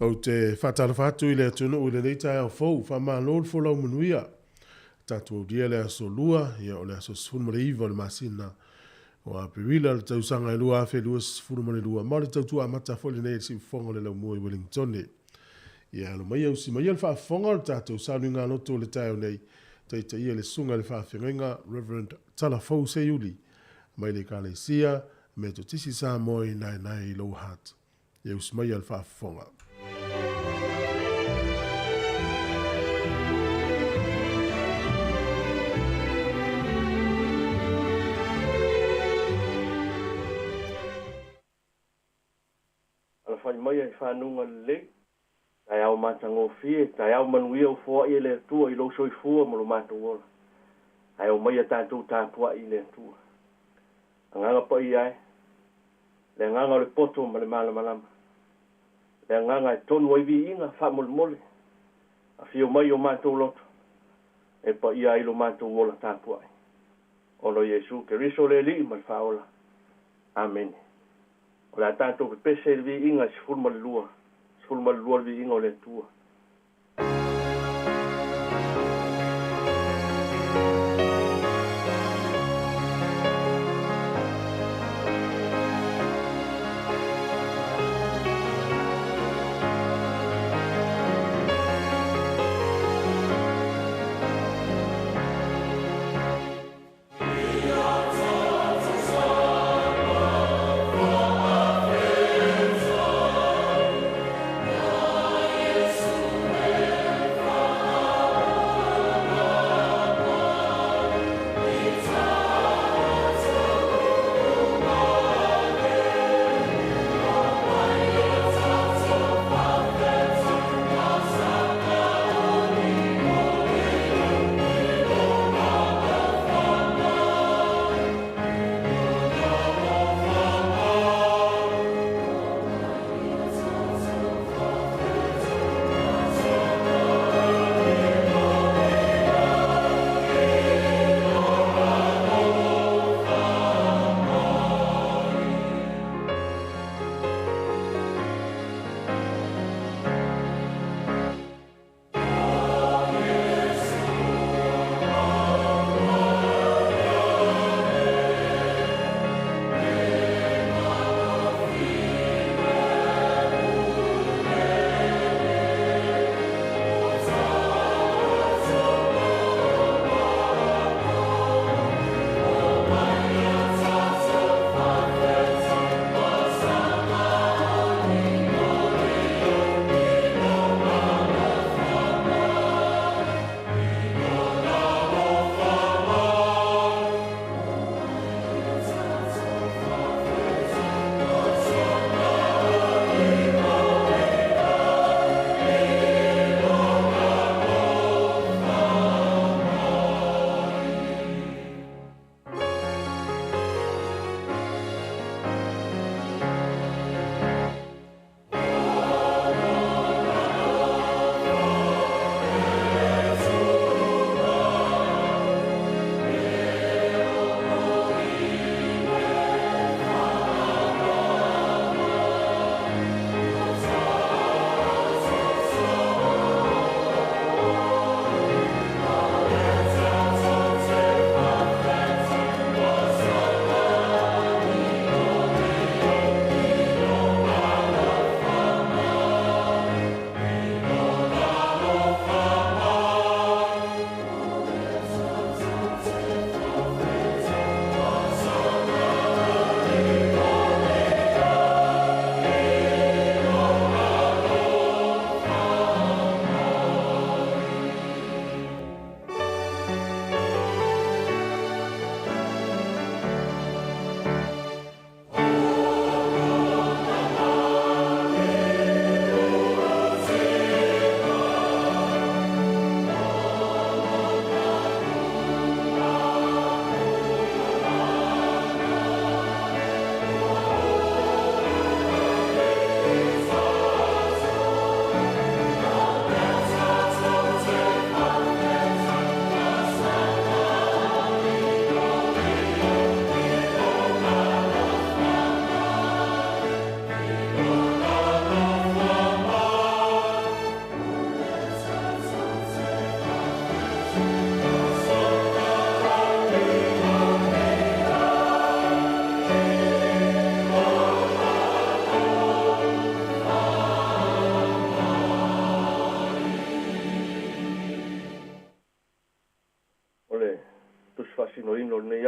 Ou te faatalofa atu i le atunuu i lenei taeao fou, faamalo le folau manuia. Tatou aulia le aso Lua, ia o le aso 19 o le masina o Aperila le tausaga e 2022, ma o le tautua amata foi lenei a le Siufofoga o le Laumua i Ueligitone. Ia alo maia usi maia le faafofoga o le tatou sauniga loto i le taeao nei, taitaia le Susuga i le Faafeagaiga Rev. Talafou Seiuli mai le Ekalesia Metotisi Samoa i Naenae i Lower Hutt. Ia usi maia le faafofoga. Alafai maia i fanuga lelei, taeao matagofie, taeao manuia ua foai e le Atua i lou soifua ma lo matou ola. Ae omaia tatou tapuai i le Atua. Agaga Paia e, le agaga o le poto ma le malamalama, le agaga e tonu ai viiga faamolemole, afio mai i o matou loto, e paia ai lo matou ola tapuai. Ona o Iesu Keriso le Alii ma le Faaola. Amene. O le a tatou pepese i le viiga e 12, 12 le viiga o le Atua.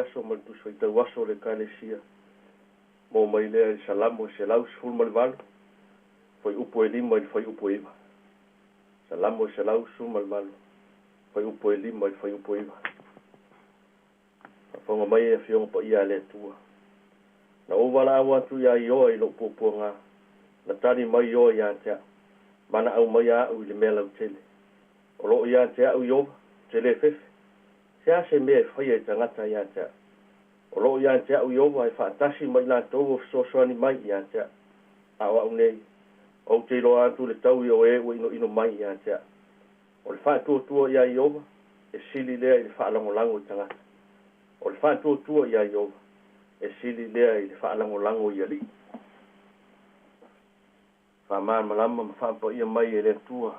aso ma le Tusi Faitau Aso o le Ekalesia, maua mai lea i le Salamo e 118, fuaiupu e 5 i le fuaiupu e 9. Salamo e 118, fuaiupu e 5 i le fuaiupu e 9. Faafofoga mai e Afioga Paia a le Atua. Na ou valaau atu iā Ioa i lou puapuaga, na tali mai Ioa ia te au, ma na aumaia au i le mea lautele. O lo o ia te au Iowa, ou te le fefe. Se a se mea e faia e tagata ia te au? O lo o ia te au Iowa e faatasi ma i latou o fesoasoani mai ia te au. A o au nei, ou te iloa atu le taui o e ua inoino mai ia te au. O le faatuatua iā Iowa, e sili lea i le faalagolago i tagata. O le faatuatua iā Iowa, e sili lea i le faalagolago i alii. Faamalamalama ma faapaia mai e le Atua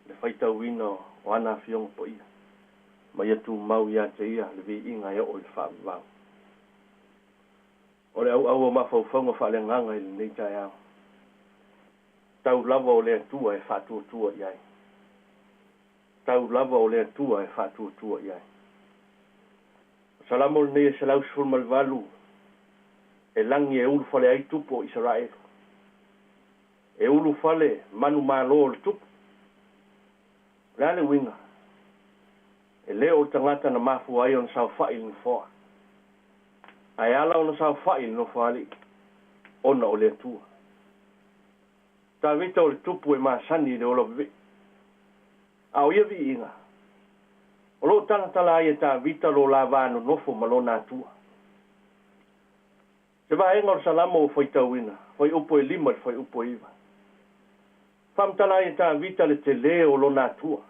le faitauina o ana Afioga Paia, ma ia tumau ia te Ia le viiga e oo i le faavavau. O le auau o mafaufauga faaleagaga i lenei taeao, tau lava o le Atua e faatuatua i ai. Tau lava o le Atua e faatuatua i ai. O Salamo lenei e 118, e lagi e ulufale ai tupu o Isaraelu. E ulufale manumalo o le tupu. O le a le uiga? E le o le tagata na mafua ai ona saofai i le nofoa. Ae ala ona saofai i le nofoalii, ona o le Atua. Tavita o le tupu e masani i le ola vevee. A o ia viiga, o lo o talatala ai e Tavita lo la va nonofo ma lona Atua. Se vaega o le Salamo ua faitauina, fuaiupu e 5 i le fuaiupu e 9. Faamatala ai e Tavita le telē o lona Atua.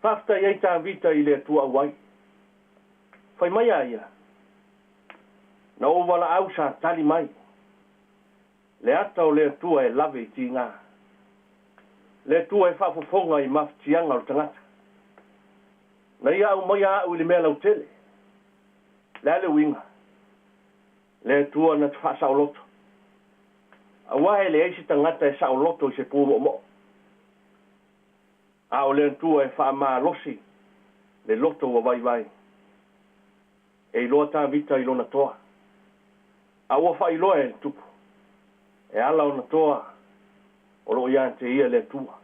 Faafetai ai Tavita i le Atua auai. Fai mai a ia, Na ou valaau sa tali mai. Le ata o le Atua e lave i tiga. Le Atua e faafofoga i mafatiaga o le tagata. Na ia aumaia au i le mea lautele. Le a le uiga? Le Atua na te faasaoloto. Aua e leai se tagata e saoloto i se pumoomoo. A o le Atua e faamalosi le loto ua vaivai. E iloa Tavita i lona toa. A ua faailoa e le tupu, e ala ona toa o lo o ia te ia le Atua.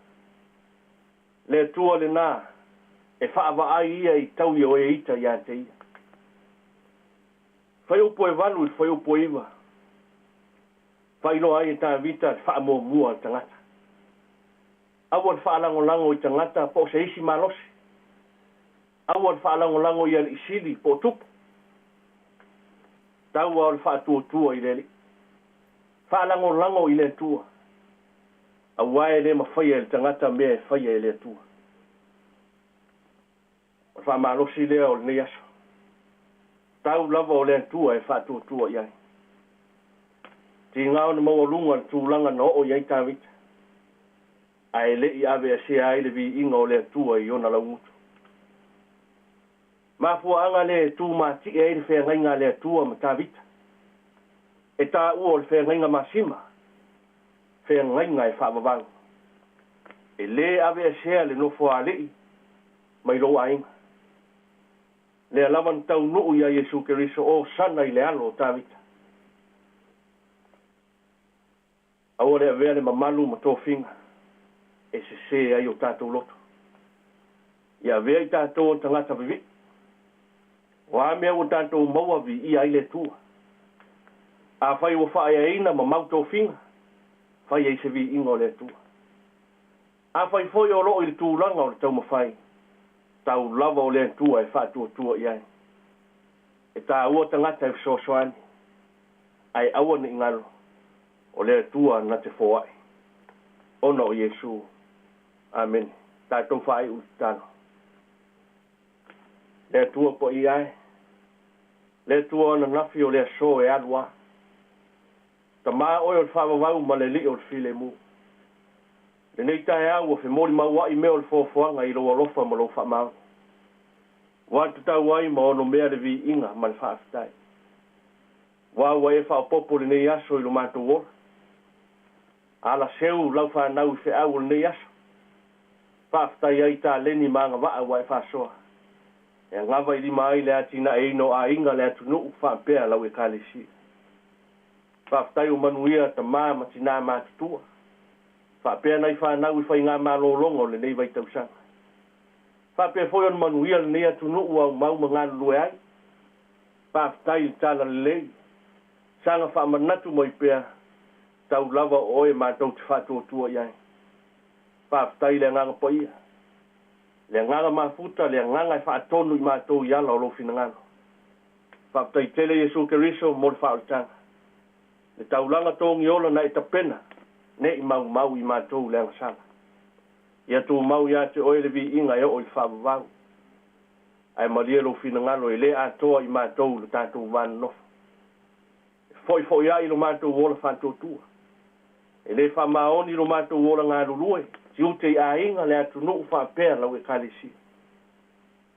Le Atua lenā e faavaai ia i taui o e ita ia te ia. Fuaiupu e 8 i le fuaiupu e 9, faailoa ai e Tavita le faamuamua a le tagata. Aua le faalagolago i tagata po o se isi malosi. Aua le faalagolago i alii sili po o tupu. Taua o le faatuatua i le Alii. Faalagolago i le Atua, aua e le mafaia e le tagata mea e faia e le Atua. O le faamalosi lea o lenei aso. Tau lava o le Atua e faatuatua i ai. Tiga ona maualuga le tulaga na oo i ai Tavita, ae le i aveesea ai le viiga o le Atua i ona laugutu. Mafuaaga lea e tumatie ai le feagaiga a le Atua ma Tavita. E taua o le feagaiga masima, feagaiga e faavavau. E lē aveesea le nofoalii mai lou aiga. Lea lava na taunuu iā Iesu Keriso o sana i le alo o Tavita. Aua le avea le mamalu ma tofiga e sesē ai o tatou loto. Ia avea i tatou o tagata vevii. O a mea ua tatou maua viia ai le Atua. Afai ua faaeaina ma mau tofiga, fai ai se viiga o le Atua. Afai foi o lo o i le tulaga o le taumafai, tau lava o le Atua e faatuatua i ai. E taua tagata e fesoasoani, ae aua ne i galo, o le Atua na te foai, ona o Iesu. Amene. Tatou faaiu i le tatalo. Le Atua paia e, le Atua ananafi o le aso e alu a. Tama oe o le faavavau ma le Alii o le filemu. Lenei taeao ua femolimaua'i mea o le foafoaga i lou alofa ma lou faamaoni. Ua tatau ai ma onomea le viiga ma le faafetai. Aua ua e faaopoopo lenei aso i lo matou ola. Ala seu lau fanau i feau o lenei aso. Faafetai ai taleni ma agavaa ua e faasoa. E agava i lima ai le atinaeina o aiga, le atunuu faapea lau Ekalesia. Faafetai ua manuia tamā ma tinā matutua, faapea nai fanau i faigamalologa o lenei vaitausaga. Faapea foi ona manuia lenei atunuu ua aumau ma galulue ai. Faafetai i le talalelei, saga faamanatu mai pea, tau lava o oe matou te faatuatua i ai. Faafetai i le Agaga Paia, le Agaga mafuta, le Agaga e faatonu i matou i ala o lou finagalo. Faafetai tele Iesu Keriso mo le faaolataga, le taulaga togiola na e tapena ne i maumau i matou le agasala. Ia tumau ia te oe le viiga e oo i le faavavau. Ae malie lou finagalo e le atoa i matou lo tatou va nonofo. E foifoiai lo matou ola faatuatua. E le faamaoni lo matou ola galulue, tiute i aiga, le atunuu faapea lau Ekalesia.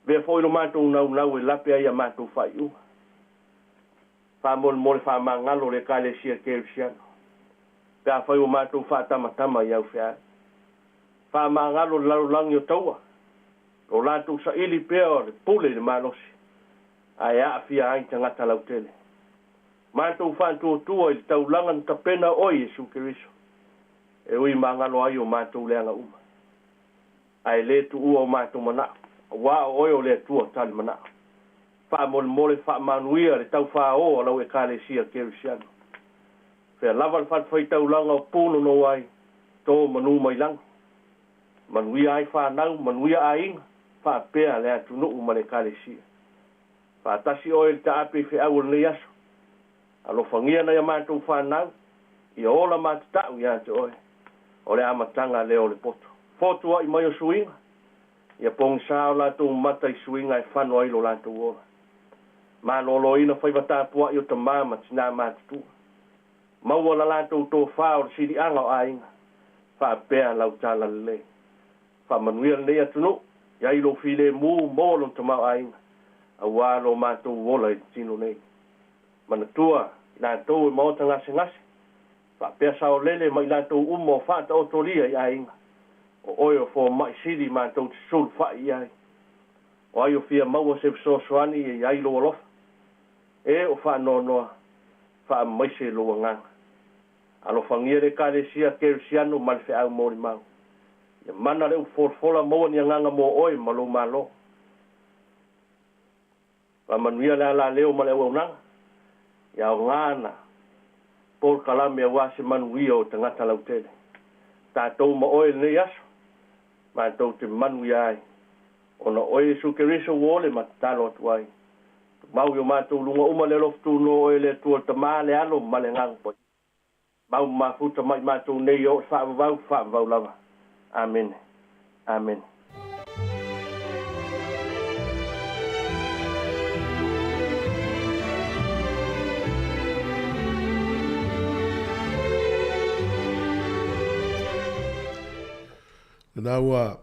Avea foi lo matou naunau e lape ai a matou faaiuga. Faamolemole faamagalo le Ekalesia Kerisiano, pe afai ua matou faatamatama i au feai. Faamagalo le lalolagi o taua, lo latou saili pea o le pule i le malosi, ae aafia ai tagata lautele. Matou faatuatua i le taulaga na tapena oe Iesu Keriso, e ui magalo ai o matou leaga uma. Ae le tuua o matou manao, auā o oe o le Atua tali manao. Faamolemole faamanuia le taufaoa o lau Ekalesia Kerisiano. Fea lava le fatafaitaulaga o punonou ai, to manu mai lagi. Manuia ai fanau, manuia aiga, faapea le atunuu ma le Ekalesia. Faatasi oe i le taape i feau o lenei aso. Alofagia nai a matou fanau, ia ola matatau ia te oe. O le amataga lea o le poto. Fotuai mai o suiga, ia pogisa o latou mata i suiga e fano ai lo latou ola. Maloloina faiva tapuai o tamā ma tinā matutua. Maua la latou tofā o le siliaga o aiga, faapea lau talalelei. Faamanuia lenei atunuu, i ai lou filemu, maua lona tamaoaiga, auā lo matou ola i le tino nei. Manatua i latou e maota gasegase, faapea saolele ma i latou uma o faataotolia i aiga, o oe o fomai sili matou te sulufai i ai. O ai o fia maua se fesoasoani e i ai lou alofa, e o faanoanoa, faamaise lou agaga. Alofagia le Ekalesia Kerisiano ma le feau molimau. Ia mana le upu folafola, maua ni agaga mo oe ma lou Malo. Faamanuia le alaleo ma le auaunaga, ia aoga na polokalame aua se manuia o tagata lautele. Tatou ma oe i lenei aso, matou te manuia ai, ona o oe Iesu Keriso ua ole ma tatalo atu ai. Tumau i o matou luga uma le alofa tunoa o oe le Atua le Tama, le Alo ma le Agaga Paia. Mau ma mafuta mai matou nei e oo i le faavavau, faavavau lava. Amene. Amene. Lena ua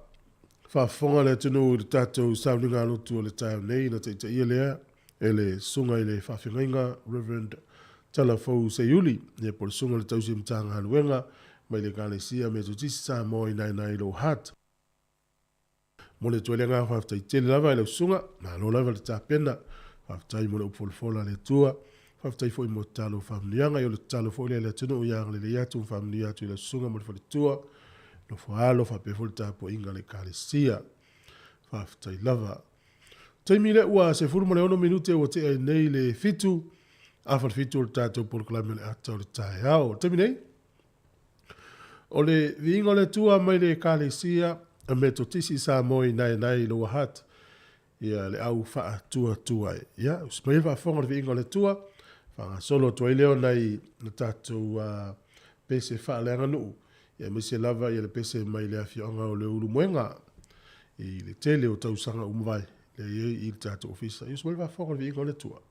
faafofoga le atunuu i le tatou sauniga lotu o le taeao nei na taitaia lea e le Susuga i le Faafeagaiga Rev. Talafou Seiuli, ia po o le Susuga i le Tausi Matagaluega mai le Ekalesia Metotisi Samoa i Naenae i Lower Hutt. Momoli atu ai le agaga faafetai tele lava i lau susuga, malo lava le tapena, faafetai mo le upu folafola a le Atua, faafetai foi mo tatalo o faamanuiaga, ia o le tatalo foi lea i le atunuu ia agalelei atu ma faamanuia atu i lau susuga ma le faletua, nofo alo faapea foi le tapuaiga a le Ekalesia. Faafetai lava. Taimi lea ua 16 minute ua tea ai nei le 7 afa le 7 o le tatou polokalame o le ata o le taeao. O le taimi nei, o le viiga o le Atua mai le Ekalesia Metotisi i Samoa i Naenae i Lower Hutt, ia le au faatuatua e. Ia, usi mai le faafofoga o le viiga o le Atua, faagasolo atu ai lea o nai na tatou pese faaleaganuu, ia aemaise lava ia le pese mai le afioaga o Leulumoega i le tele o tausaga ua mavae lea i ai i le tatou ofisa. Ia usi mai le faafofoga o le viiga o le Atua.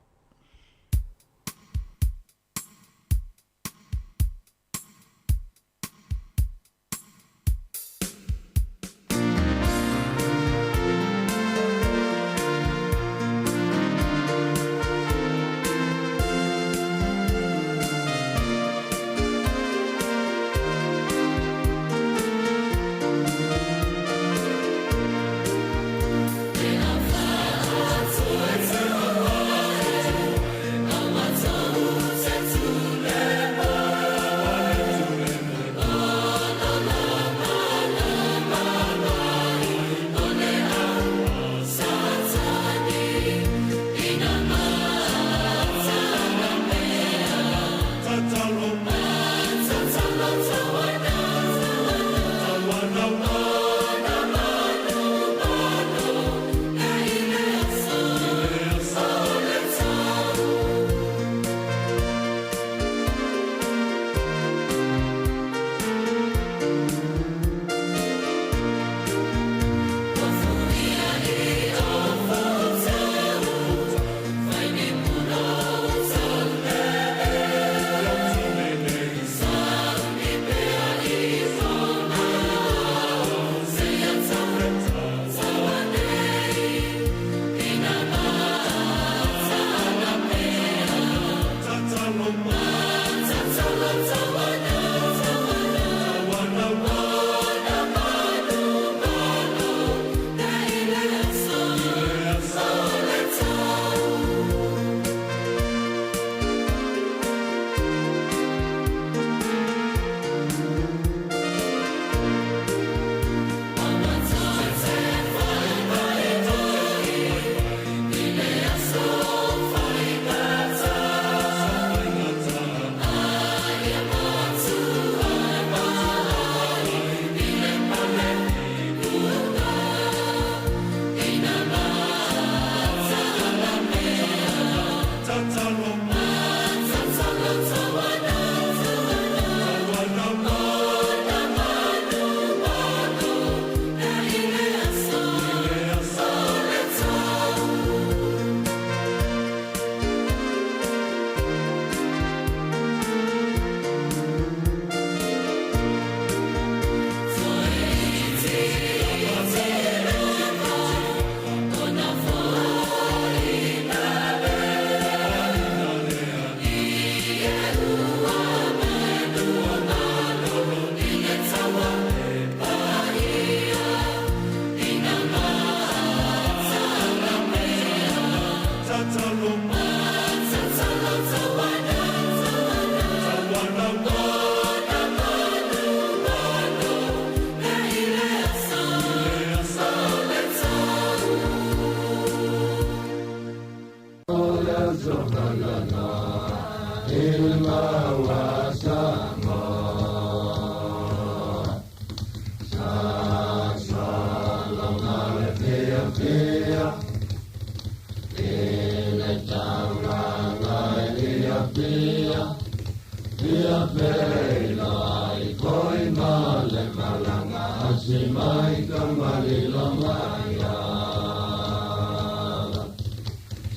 Asi mai kamalilo mai ala.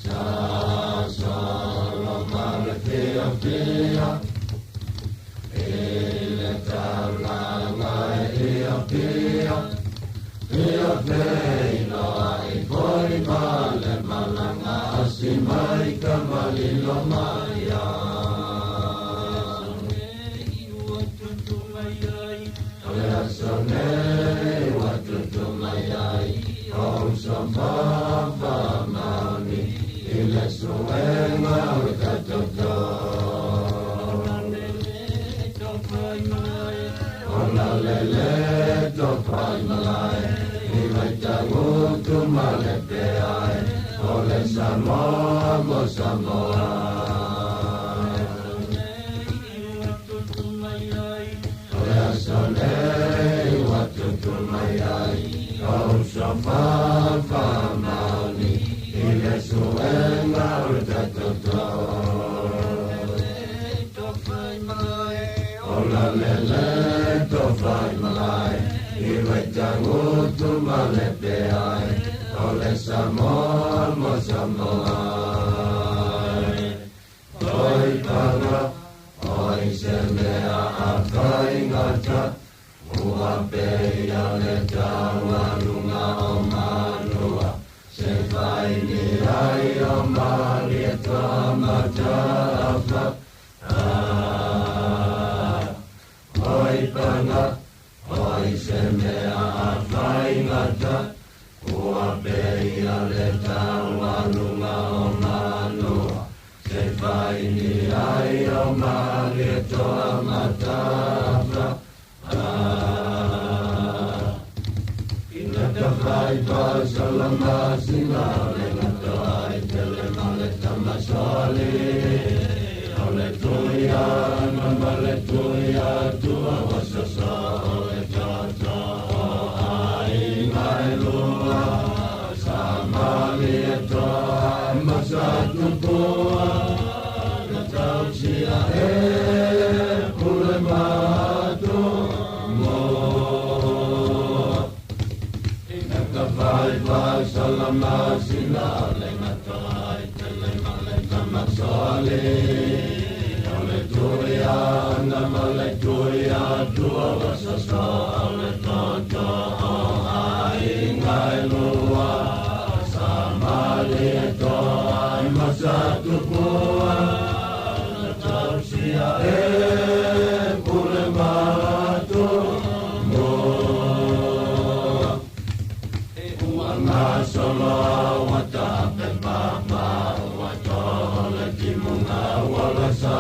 Sa solo male fia fia. Ile taulaga e ia fia. Fia feilo ai foi ma le malaga asi mai kamalilo mai ala. O le aso nei ua tutu mai ai o uso faafamaoni i le suega o le tatoto. O la lele tofai malae i vaitagutu ma le peae o le Samoa mo Samoa. O le aso nei ua tutu mai ai o uso faafamaoni i le suega o le tatoto. O la lele tofai malae i vaitagutu ma le peae o le Samoa mo Samoa. Oi paga, oi se mea a faigata, ua peia le taualuga o manua, se fai ni ai o malie toa matafa. Oi paga, oi se mea a faigata, ua peia le taualuga o manua, se fai ni ai o malie toa matafa. Ina ta fai pa salama sina le gato ai tele male tamasoli. O le tuia na male tuia tua wasoso o le toto o ai ngai lua. Sa mali e toa masa tupua na tausia e pule matu mo. Ina ka fai fai salama sina le gato ai tele male tamasoli. O le tuia na male tuia tua wasoso o le toto o ai ngai lua. Sa mali e toa masa tupua na tausia e pule matu mo. E ua ngasolo wa tape papa wa tole timunga wa lasa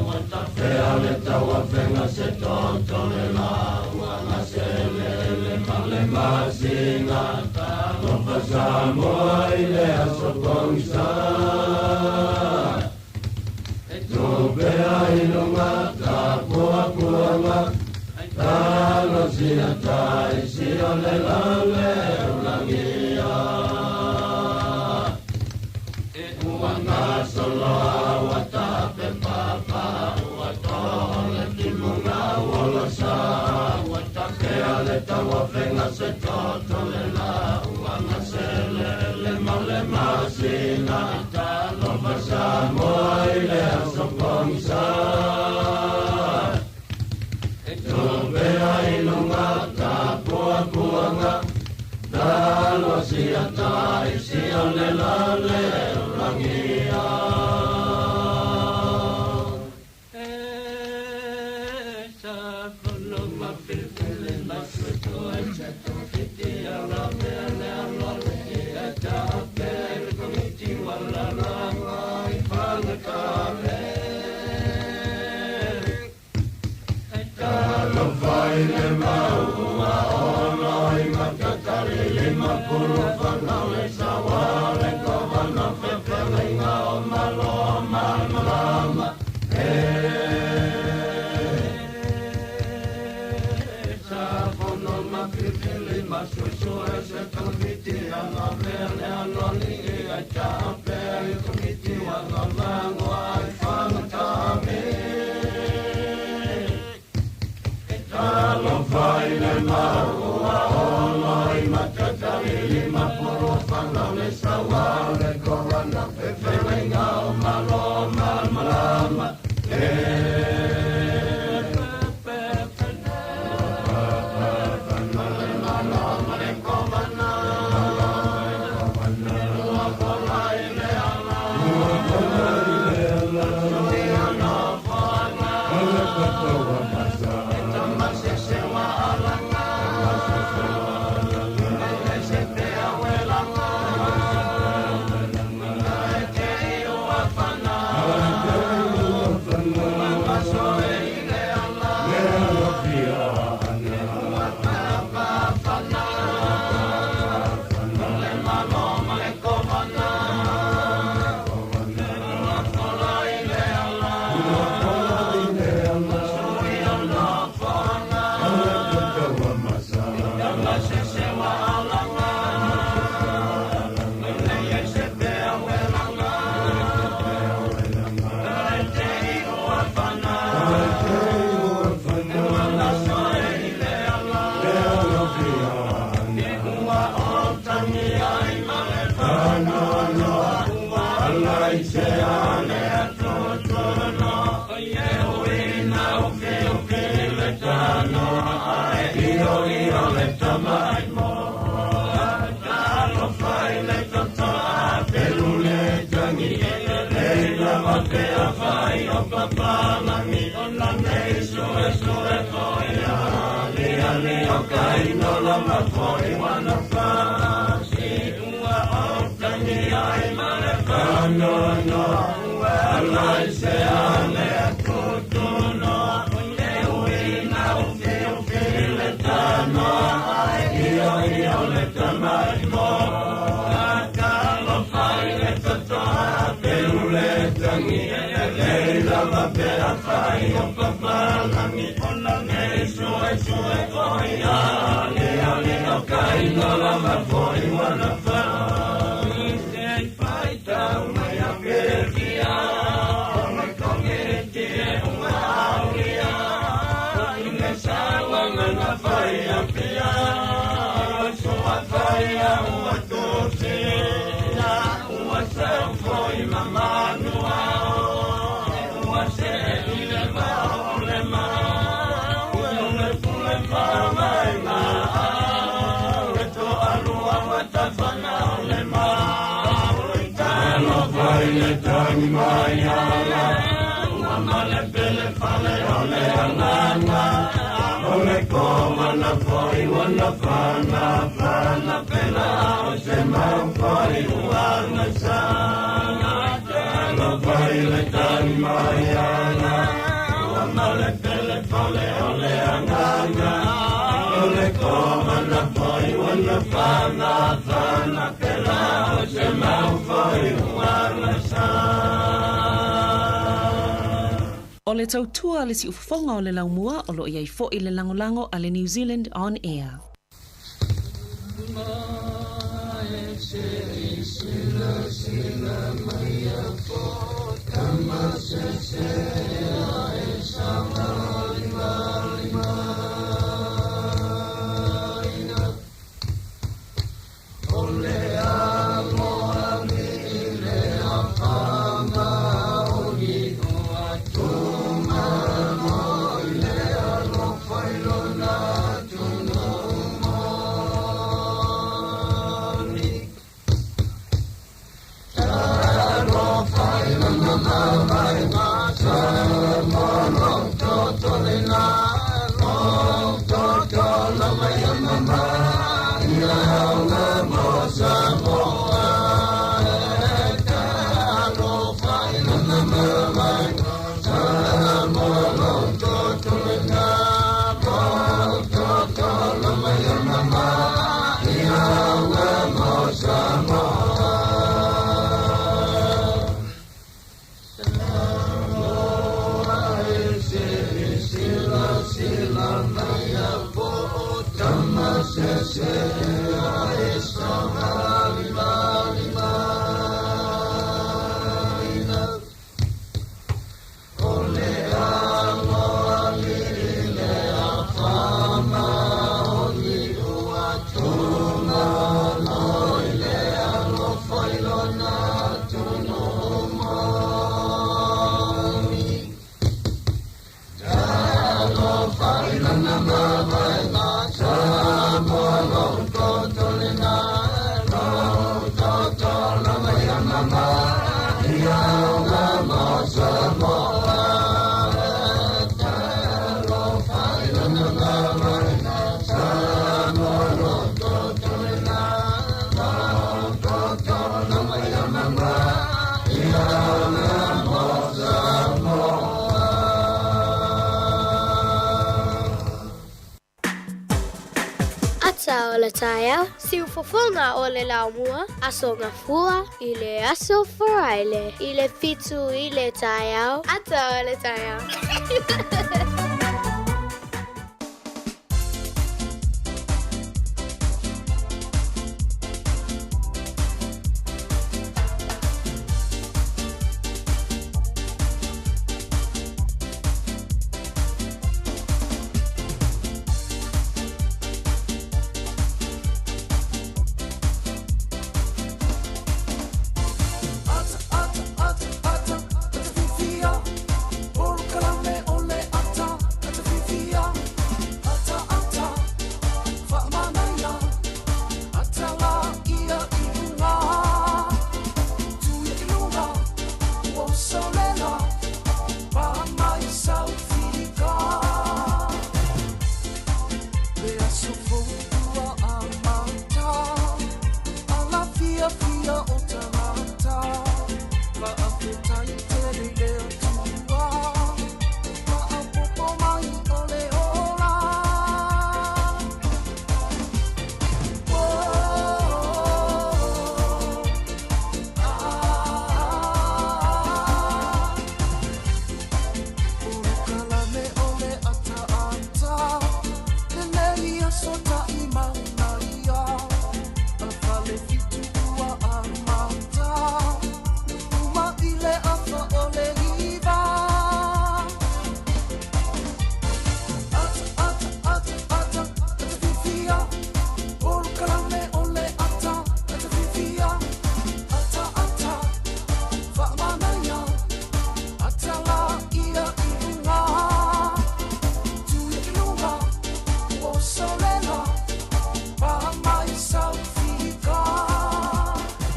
wa tafea le tawa fenga se toto le la wa ngasele le male masinga Lofa Samoa i le aso pogisa. E tupea i luga ta puapuaga talosia taisi o le lale ulagia. E ua ngasoloa wa tape papa ua tole timunga ua lasa wa tafea le tawa fenga se toto le la ua ngasele le male masina Lofa Samoa i le aso pogisa. E tupea i luga ta puapuaga talosia taisi o le lale ulagia. O le tautua le siufofoga o le laumua o loo i ai fo'i le lagolago a le New Zealand On Air. Ata o le taeao, siufofoga o le laumua, Aso Gafua i le Aso Faraile i le 7 i le taeao, Ata o le taeao.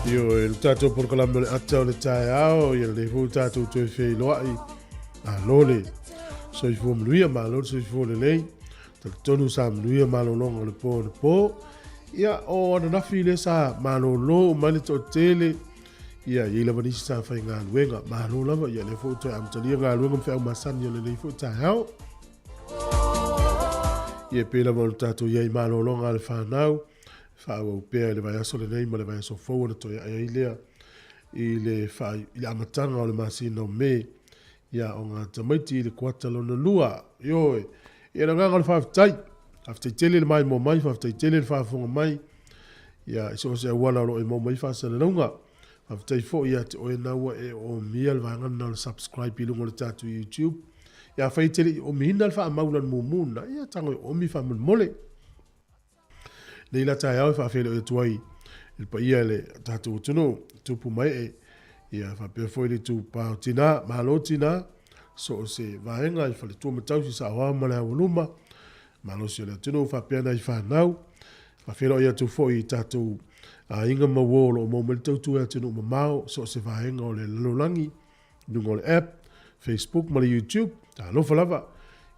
Ioe, le tatou polokalame o le ata o le taeao, ia lenei foi ua tatou toe feiloai. Malo le soifua manuia, malo le soifua lelei. Talitonu sa manuia malologa o le po anapo. Ia, o ananafi lea sa malolo uma ai le toatele. Ia, e i ai lava nisi sa faigaluega. Malo lava, ia lea foi ua toe amatalia galuega ma feau masani o lenei foi taeao. Ia, e pei lava o le tatou i ai i malologa a le fanau, faaauau pea i le vaiaso lenei ma le vaiaso fou ona toe ae ai lea i le, faa, i le amataga o le masina o Me, ia aoga tamaiti i le kuata lona lua. Ioe, ia le agaga o le faafetai. Faafetai tele le maimoa mai, faafetai tele le faafofoga mai. Ia, i so o se auala o lo o e maua mai faasalalauga. Faafetai foi ia te oe na ua e omia le vaega lena o le subscribe i luga o le tatou YouTube. Ia, afai e te le i omiina le faamau lana mumu lena, ia tago e omi faamolemole. Nei la taeao e faafeiloai atu ai i le paia i le tatou atunuu, tupu ma ee, ia faapea foi le itupa o tina, malo tina, so o se vaega i faletua ma tausi saoao ma le aualuma, malosi o le atunuu faapea nai fanau. Faafeiloai atu foi i tatou aiga ma uo o lo o maua mai le tautua i atunuu mamao, so o se vaega o le lalolagi, i luga o le app, Facebook ma le YouTube. Talofa lava.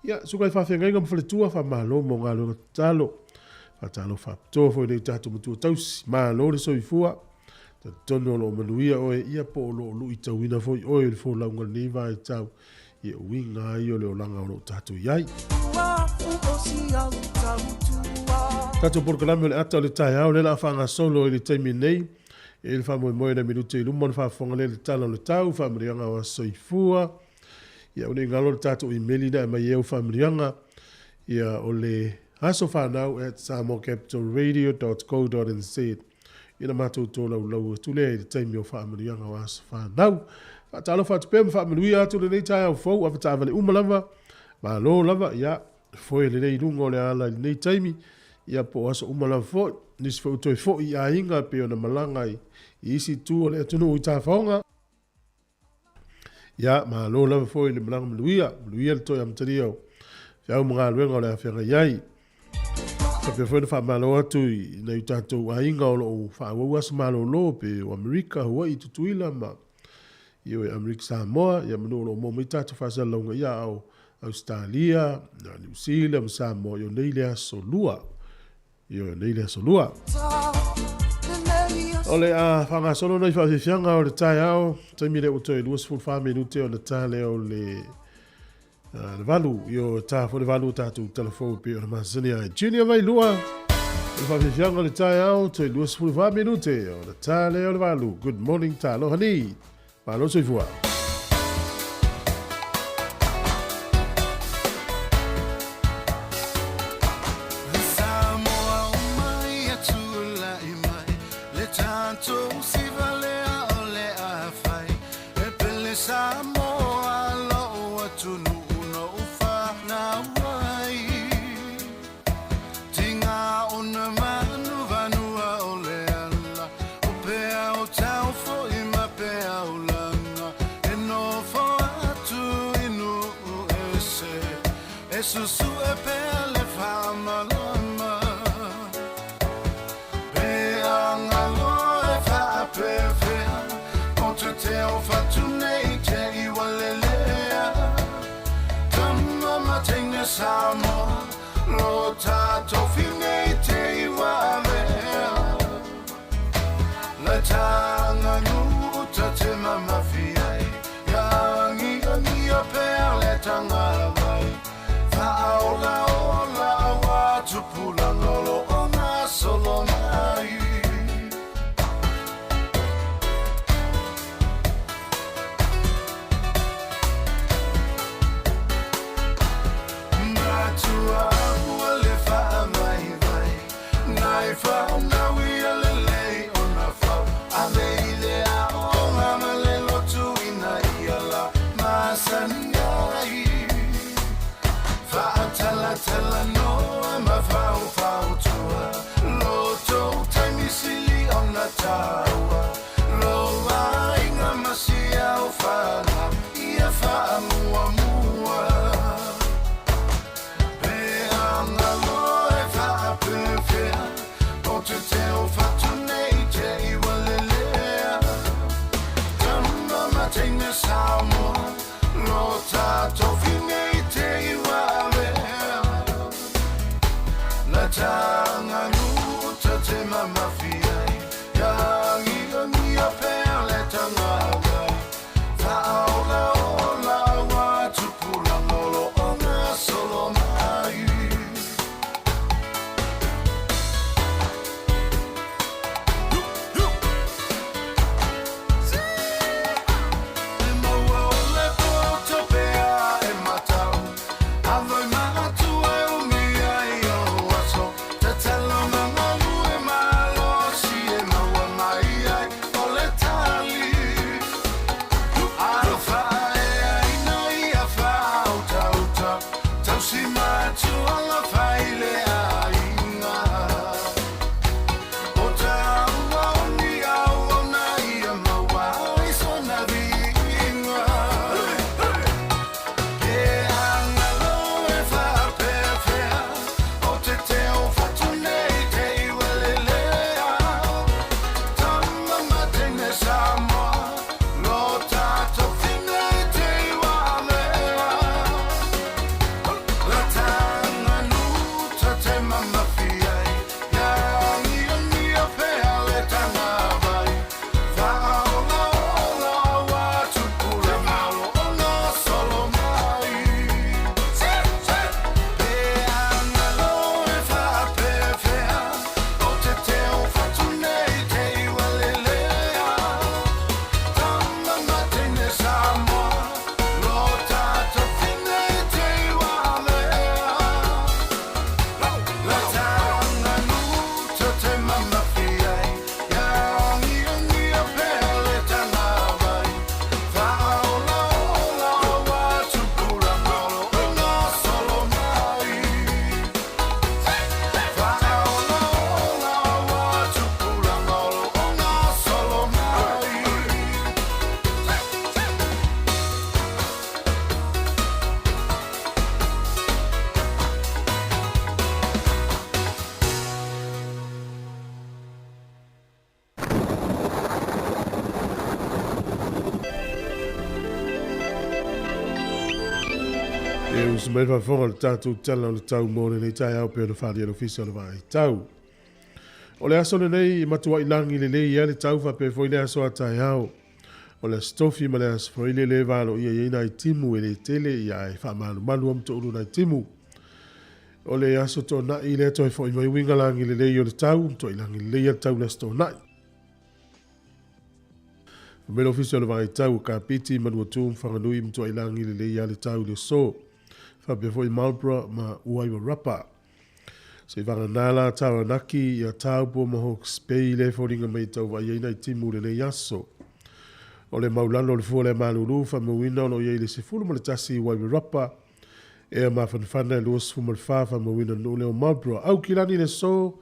Ia, suka i faafeagaiga ma faletua, faamalo mo galuega tatalo. Faatalofa faapitoa foi i nai o tatou matua tausi. Malo le soifua. Talitonu o lo o manuia oe, ia po o lo o luitauina foi oe i le folauga i lenei vaitau. Ia uiga lava ia o le olaga o lo o tatou i ai. Tatou polokalame o le ata o le taeao lea o le a faagasolo i le taimi nei. E i ai le faamoemoe i nai minute i luma ona faafofoga lea i le tala o le tau, faamanuiaga o aso soifua. Ia aua ne i galo le tatou imeli na e aumai ai au faamanuiaga. Ia o le asofanau@samoacapitalradio.co.nz. Ia na matou tolaulau atu lea i le taimi o faamanuiaga o aso fanau. Faatalofa atu pea ma faamanuia atu lenei taeao fou, avetaavale uma lava, malo lava, ia foe lelei i luga o le ala i lenei taimi, ia po o aso uma lava foi. Nisi foi ua toe foi i aiga e pei ona malaga i isi itu o le atunuu i tafaoga. Ia, malo lava foi le malaga manuia, manuia le toe amatalia o feau ma galuega o le a feagai ai. Faapea foi ona faamalo atu i nai o tatou aiga o lo o faaauau aso malolo pe o Amerika, Hawaii, Tutuila ma ioe Amerika Samoa, ia manu o lo o maua mai tatou faasalalauga ia a o Ausetalia, Niu Sila ma Samoa, io nei le aso lua. Ioe, nei le aso lua. O le a faagasolo nai faafiafiaga o le taeao, taimi lea ua toe 24 minute ona ta lea o le le valu, ioe, ta foi le valu o tatou talafou e pei ona masani ai. Junior Vailua! O le faafiafiaga o le taeao, toe 24 minute ona ta lea o le 8. Good morning, taloha ni. Malo soifua. E usu mai le faafofoga o le tatou Tala o le Tau mo lenei taeao pei ona faaalia e le Ofisa o le Vaai Tau. O le aso lenei e matuai lagi lelei ai le tau faapea foi le aso a taeao. O le Aso Tofi ma le Aso Faraile lea e valoia i ai nai timu e le tele ia ae faamalumalu a ma toulu nai timu. O le Aso Toonai lea toe fo'i mai uiga lagi lelei o le tau, matuai lagi lelei lava le tau i le Aso Toonai. Fai mai le Ofisa o le Vaai Tau o Kapiti, Manuatū ma Whanganui, matuai lagi lelei lava le tau i le aso. Faapea foi Marlborough ma Wairarapa. Se i vagana la Taranaki ia Taupo ma Hawke's Bay lea e foliga mai e tau vaai ai nai timu i lenei aso. O le maulalo o le fua lea malulu, faamauina o lo o i ai le 11 i Wairarapa, ea mafanafana e 24 faamauina le nuu lea o Marlborough. Aukilani le aso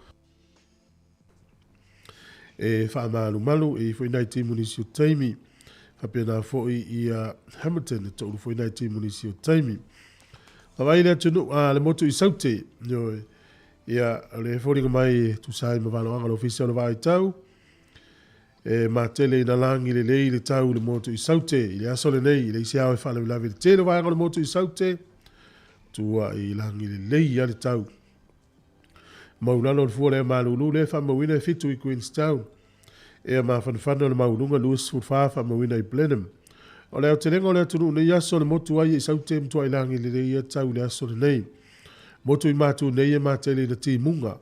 e faamalumalu e i ai foi nai timu nisi o taimi. Faapena foi ia Hamilton e toulu foi nai timu nisi o taimi. Vaavaai le atunuu a le motu i Saute, ioe, ia o le foliga mai e tusa ai ma valoaga o le Ofisa o le Vaai Tau, e matele ina lagi lelei le tau i le motu i Saute i le aso lenei, i le isi ao e faalavelave i le tele o vaega o le motu i Saute, tua i lagi lelei a le tau. Maulalo o le fua lea malulu lea faamauina e 7 i Queenstown. Ea mafanafana o le maualuga 24 faamauina i Blenheim. O le aotelega o le atunuu nei aso le motu ai i Saute matuai lagi lelei ia tau i le aso lenei. Motu i matu nei e matele ina timuga.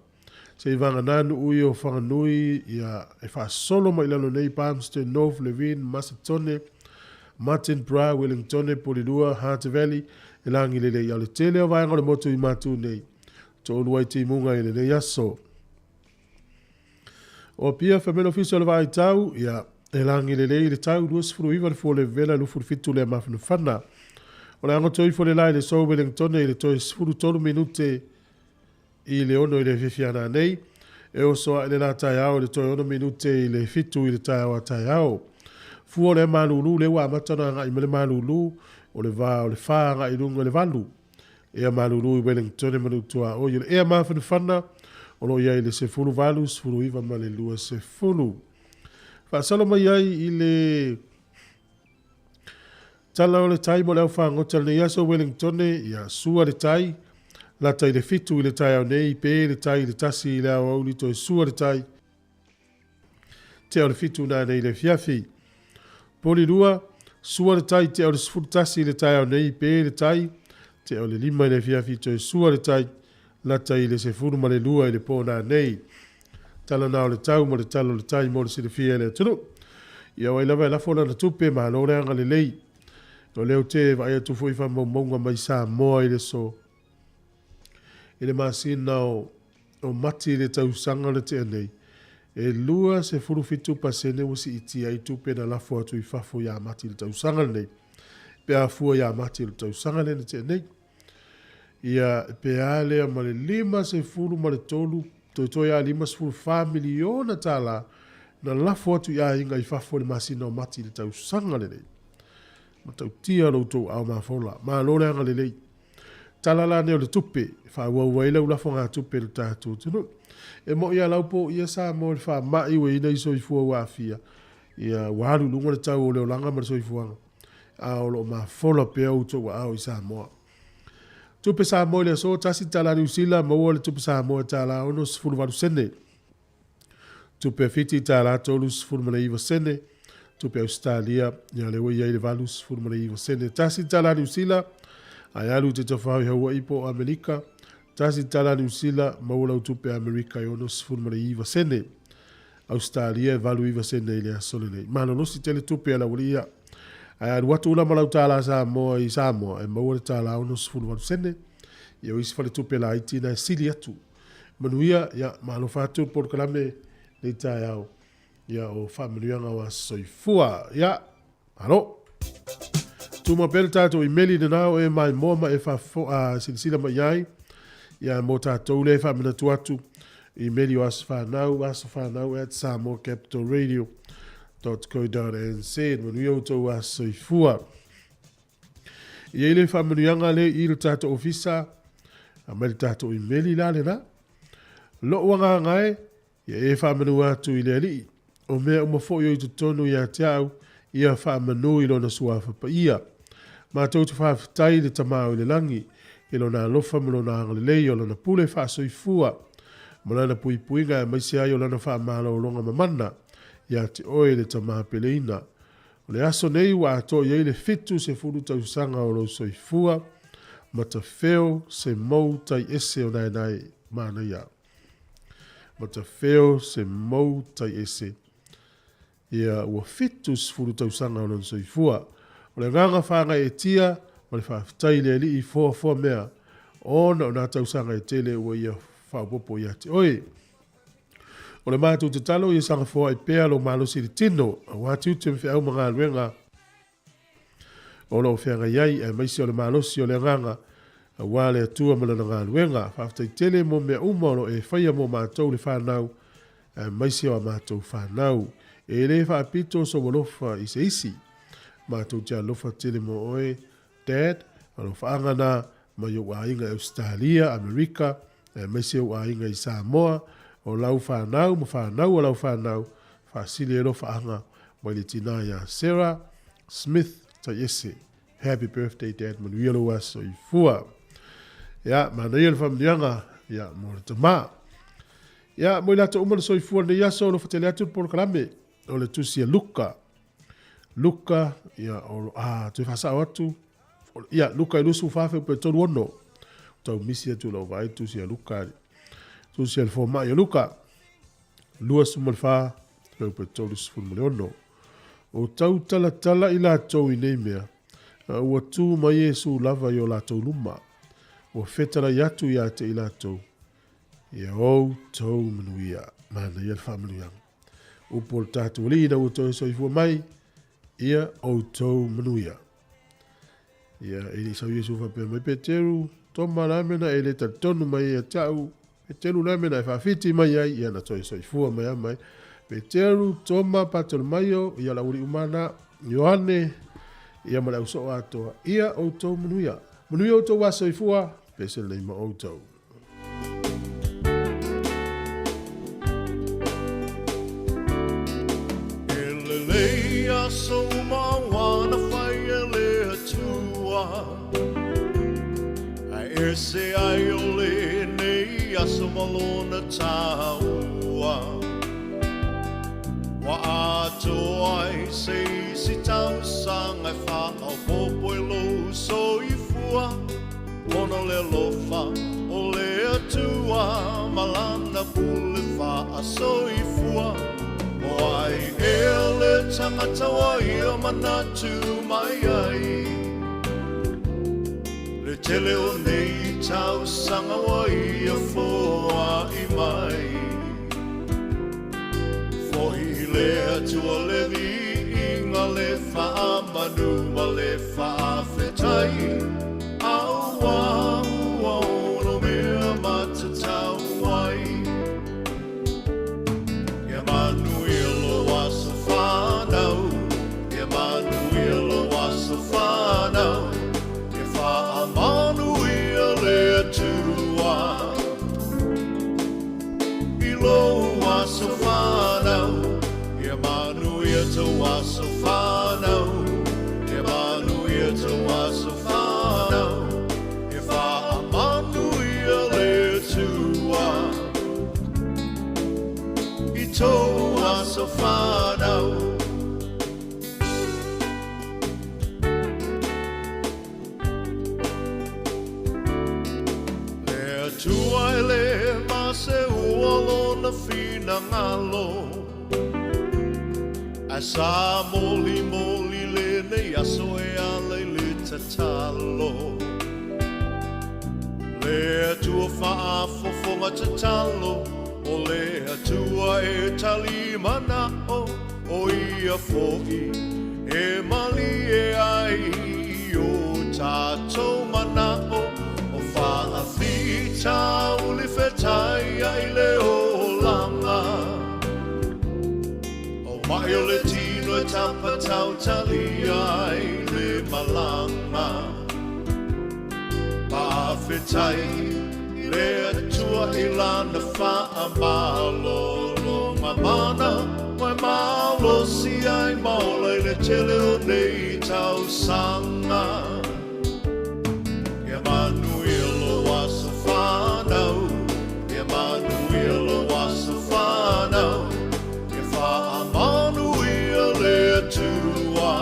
Se i vagana nuu ia o Whanganui ia e faasolo mai lalo nei Palmerston North, Levin, Masetone, Martinborough, Wellingtone, Porirua, Hutt Valley, e lagi lelei. A o le tele o vaega o le motu i matu nei, toolua i timuga i lenei aso. O Apia, fai mai le Ofisa o le Vaai Tau, ia, e lagi lelei le tau, 29 le fua levela, 27 le mafanafana. O le agoto ifo le la i le so Wellingtone i le toe 13 minute i le 6 i le afiafi a nanei. E oso ae le la taeao i le toe 6 minute i le 7 i le taeao a taeao. Fua o lea malulu lea ua amata ona agai mai le malulu o le va o le 4 agai i luga i le 8. Ea malulu i Wellington e Manutuaoi. O le ea mafanafana o lo o i ai i le 18, 19 ma le 20. Faasolo mai ai i le Tala o le tai mo le au fagota lenei aso Wellingtone, ia sua le tai, lata i le 7 i le taeao nei, pe le tai i le 1 i le aoauli toe sua le tai, tea o le 7 nanei i le afiafi. Porirua, sua le tai tea o le 11 i le taeao nei, pe le tai, tea o le 5 i le afiafi toe sua le tai, lata i le 12 i le po nanei. Tala na o le tau mo le tala o le tai mo le silafia e le atunuu. Ia o ai lava e lafo lana tupe, malo le agalelei. O lea ou te vaai atu foi i faamaumauga mai Samoa i le aso i le masina o o Mati i le tausaga na tea nei, e 27% ua siitia ai tupe na lafo atu i fafo ia Mati i le tausaga lenei, pe a fua ia Mati o le tausaga lea na tea nei. Ia, pe a lea ma le 53, toetoe lava $54 miliona tala na lafo atu i aiga i fafo i le masina o Mati i le tausaga lenei. Matautia lo outou aao mafola. Malo le agalelei. Tala la nei o le tupe, e faaauau ai lau lafogatupe i le tatou atunuu. E moi lava lau po ia Samoa i le faamai ua i ai nai soifua ua aafia, ia ua alu i luga le tau o le olaga ma le soifuaga, a o lo o mafola pea outou aao i Samoa. Tupe Samoa i le aso, tasi tala Niu Sila, maua le tupe Samoa e tala 68 sene. Tupe Fiti tala 39 sene. Tupe Ausetalia, ia lea ua i ai le 89 sene. Tasi tala Niu Sila, ae alu i te tafao i Hawaii po o Amerika, tasi tala Niu Sila, maua lau tupe Amerika e 69 sene. Ausetalia e 89 sene i le aso lenei. Malolosi tele tupe a le aualii ia. Ae alu atu ula ma lau tālā Samoa i Samoa, e maua le tālā 68 sene. Ia o isi faletupe laiti na e sili atu. Manuia, ia, malofa atu le polokalame nei taeao. Ia o faamanuiaga o aso soifua. Ia, malo. Tuma pea le tatou imeli lena o e maimoa ma e faafo, a, silasila mai ai. Ia, mo tatou lea e faamanatu atu, imeli o aso fanau, asofanau at samoacapitalradio.co.nz. Manuia outou aso soifua. E i ai le faamanuiaga lea i le tatou ofisa, aumai le tatou imeli la lena. Lou agaga e, Ia e faamanu atu i le Alii, o mea uma foi o i totonu ia te au, ia faamanu i Lona Suafa Paia. Matou te faafetai i le Tama o i le Lagi, i Lona alofa ma Lona agalelei, o Lona pule faasoifua, ma Lana puipuiga aemaise ai o Lana faamalologa mamana ia te oe le Tama peleina. O le aso nei ua atoa i ai le 70 tausaga o lou soifua. Matafeo Semou Taiese o Naenae, manaia. Matafeo Semou Taiese. Ia, ua 70 tausaga o lona soifua. O le agaga whāngaietia ma le faafetai i le Alii foafoa mea, ona o nā tausaga e tele ua ia faaopoopo ia te oe. O le matou tatalo ia saga foai pea lou malosi i le tino, aua tiute ma feau ma galuega o lo o feagai ai, aemaise o le malosi o le agaga, aua le Atua ma Lana galuega. Faafetai tele mo mea uma o lo o e faia mo matou le fanau, aemaise o a matou fanau. E le faapito sou alofa i se isi. Matou te alofa tele mo oe, Dad, alofaaga na mai ou aiga i Ausetalia, Amerika, aemaise ou aiga i Samoa, o lau fanau ma fanau a lau fanau, faasili ai alofaaga mai le tinā iā Sarah Smith Taiese. Happy birthday Dad, manuia lou aso soifua. Ia, manaia le faamanuiaga, ia, mo le tamā. Ia, mo i latou uma na soifua i lenei aso, alofa tele atu le polokalame o le tusi a Luka. Luka, ia, o, a, toe faasao atu, ia, Luka i 24 feupe 36. Tau misi atu lau vaai tusi a Luka, tusi a le fomai a Luka, 24 feupe 36. O tau talatala i latou i nei mea, a ua tū mai Iesu lava i o latou luma. Ua fetalai atu ia te i latou, ia outou manuia. Manaia le faamanuiaga. Upu o le tatou Alii ina ua toe soifua mai, ia outou manuia. Ia, e le i sau Iesu faapea mai, Peteru, Toma la mena e le talitonu mai ia te au, Peteru la mena e faafiti mai ai, ia na toe soifua mai a mai. Peteru, Toma, Patolomaio, ia la uli umana, Ioane, ia ma le ausoo atoa, ia outou manuia. Manuia outou a soifua, pese lenei ma outou. E lelei aso uma ua na fai e le Atua, Ae ese ai o lenei aso ma lona taua. Ua atoa ai se isi tausaga e faaopoopo i lou soifua. Ona le alofa o le Atua ma lana pule faasoifua. O ai ea le tagata ua ia manatu mai ai? Le tele o nei tausaga ua ia foai mai. Foi le Atua le viiga, le faamanu ma le faafetai, Aua ua ono mea matatau ai. Ia manuia lou aso fanau, Ia manuia lou aso fanau, Ia faamanuia le Atua i lou aso fanau, Ia manuia tou aso fanau, Ia manuia tou aso fanau, Ia faamanuia le Atua i tou aso fanau. Le Atua e le maseua lona finagalo, Ae sa molimoli lenei aso e ala i le tatalo. Le Atua faafofoga tatalo, O le Atua e tali manao, O ia foi e malie ai i o tatou manao, O faafitauli fetai ai le olaga. O mai o le tino e tapatautalia ai le malaga. Faafetai le Atua i lana faamalologa mana, ua e malosi ai ma ola i le tele o nei tausaga. Ia manuia lou aso fanau, Ia manuia lou aso fanau, Ia faamanuia le Atua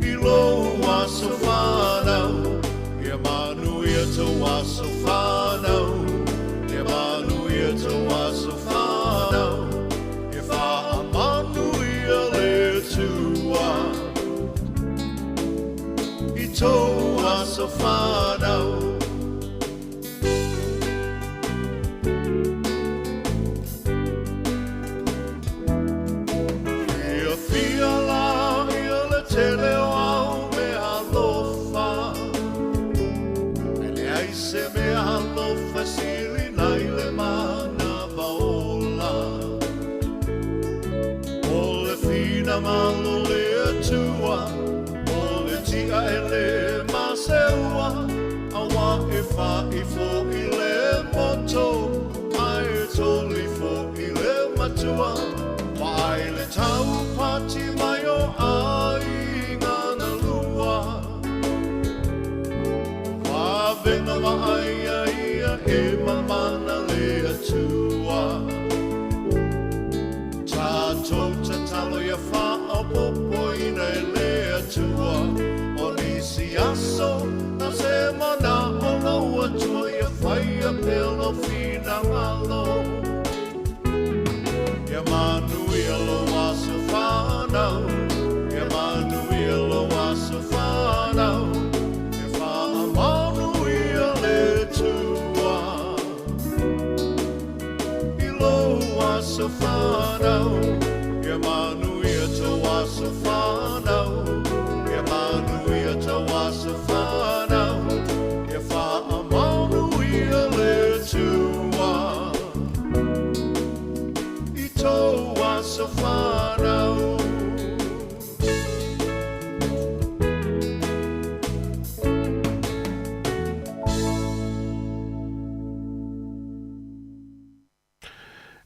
i lou aso fanau. aso whanau. Ia fia la ia le tele o au mea alofa, E leai se mea alofa sili nai le manava ola. O le finagalo o le Atua, o le tia e le maseua, Aua e fa'i fo'i le moto, ae toli fo'i le matua, Vaai le taupati mai o aiga na lua. Vavega vaaia ia e mamana le Atua. Tatou tatalo ia faaopoopoina e le Atua, O nisi aso na se manao lou Atua ia faia pea lou finagalo. Ia manuia lou aso fanau, Ia manuia lou aso fanau, Ia faamanuia le Atua i lou aso fanau, Ia manuia tou aso fanau, Ia manuia tou aso fanau, Ia faamanuia le Atua i tou aso fanau.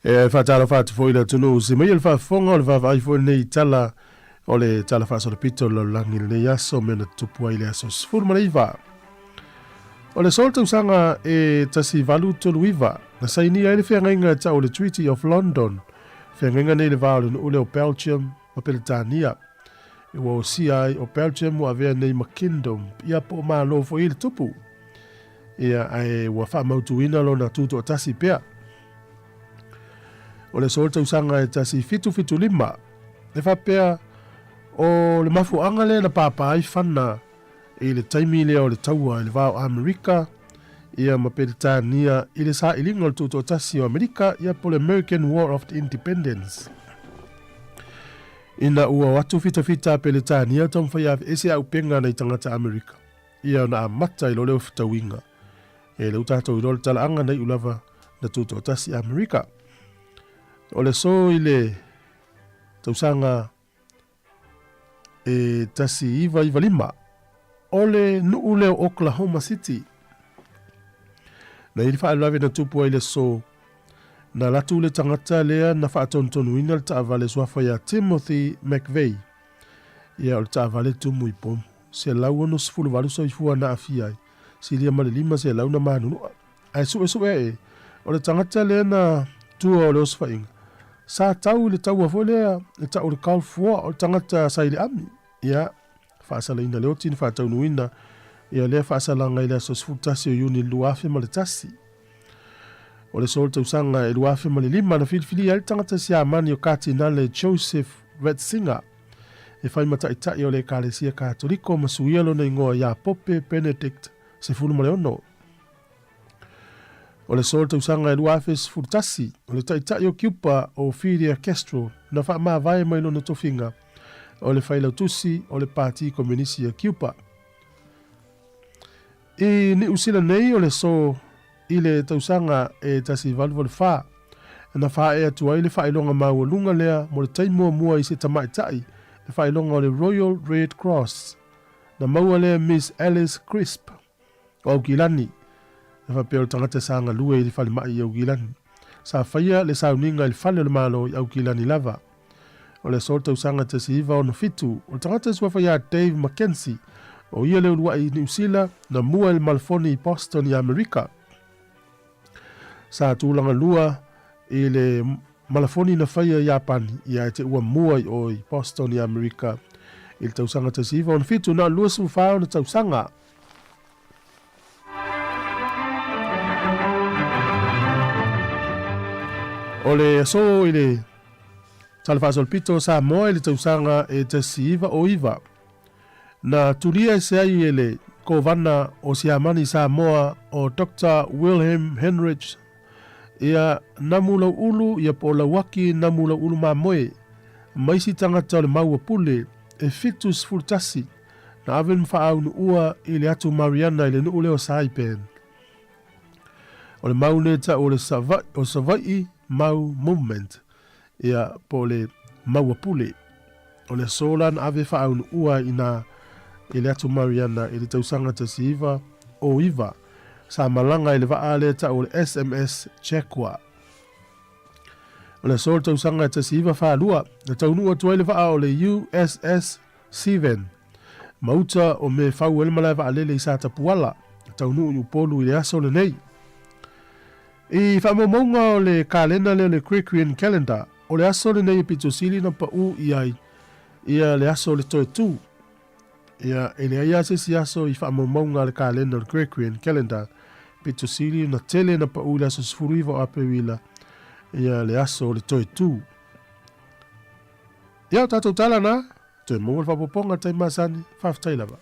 E faatalofa atu foi i le atunuu se mai le faafofoga o le vaavaai foi lenei tala o le Tala Faasolopito o le Lalolagi i lenei aso mea na tutupu ai i le aso 19 o le solo tausaga e 1839 na sainia ai le feagaiga e tau o le Treaty of London, feagaiga nei i le va o le nuu lea o Belgium ma Peretania. E ua osia ai o Belgium ua avea nei ma Kingdom, ia po o Malo foi i le tupu. Ia, ae ua faamautuina lona tutoatasi pea. O le solo tausaga e 1775, e faapea o le mafuaaga lea na pāpā ai fana i le taimi lea o le taua i le va o Amerika ia ma Peretania i le sailiga o le Tutoatasi o Amerika ia po o le American War of Independence. Ina ua o atu fitafita a Peretania taumafai e aveese auupega nai tagata Amerika ia ona amata i lo leo fetauiga. E leu tatou iloa le talaaga na iu lava na Tutoatasi Amerika. O le aso i le tausaga e 1995, o le nuu lea o Oklahoma City. Na i ai le faalavelave na tupu ai le aso na alu atu le tagata lea na faatonutonuina le taavale suafa ia Timothy McVeigh. Ia o le taavale tumu i pomu. 168 soifua na aafia ai, silia ma le 500 na manunua. Ae suesue ae, o le tagata lea na tua o le osofaiga, sa tau i le taua foi lea e tau o le Gulf War, o le tagata sa i le ami. Ia, faasalaina le oti na faataunuuina ia lea faasalaga i le aso 11 o Iuni 2001. O le solo tausaga e 2005 na filifilia ai le tagata Siamani o Katinale Joseph Ratzinger e fai ma taitai o le Ekalesia Katoliko ma suia lona igoa ia Pope Benedict XVI. O le solo tausaga e 2011, o le taitai o Kiupa o Fidel Castro na faamavae mai lona tofiga o le failautusi o le Pati Komenisi a Kiupa. I Niu Sila nei o le aso i le tausaga e 1884, na faaee atu ai le faailoga maualuga lea mo le taimi muamua i se tamaitai, le faailoga o le Royal Red Cross. Na maua lea Miss Alice Crisp o Aukilani, e faapea o le tagata sa galue i le falemai i Aukilani. Sa faia le sauniga i le fale o le Malo i Aukilani lava. O le aso o le tausaga 1967, o le tagata suafa ia Dave McKenzie, o ia le uluai i Niu Sila na mua i le malafoni i Boston i Amerika. Sa tulaga lua i le malafoni na faia i Iapani, ia e te ua mua i o i Boston i Amerika i le tausaga 1967, na o le 24 ona tausaga. O le aso i le Tala Faasolopito o Samoa i le tausaga e 1909, na tulia ese ai e le Kovana o Siamani Samoa o Doctor Wilhelm Henrich, ia Namu Lauulu ia po o Lauaki Namu Lauulu Mamoe, ma isi tagata o le mau a pule e 71 na ave le faaunuua i le atu Mariana i le nuu lea o Saipan. O le mau nei tau o le o Savaii Mau Movement, ia po o le mau a pule. O le aso la na ave faaunuua ai inā i le atu Mariana i le tausaga 1909, sa malaga i le vaa lea tau o le SMS Jaguar. O le aso o le tausaga 1942, na taunuu atu ai le vaa o le USS Seven ma uta o me fau ai le malae vaalele i Satapuala, na taunuu i Upolu i le aso lenei. I faamaumauga o le kalena lea o le Gregorian Calendar, o le aso lenei e pito sili na paʻū i ai ia le aso o le toe tū. Ia, e leai lava se isi aso i faamaumauga a le kalena o le Gregorian Calendar pito sili ona tele na paʻū i le aso 19 o Aperila ia le aso o le toe tū. Ia, o tatou tala na, toe maua le faaopoopoga i le taimi masani, faafetai lava.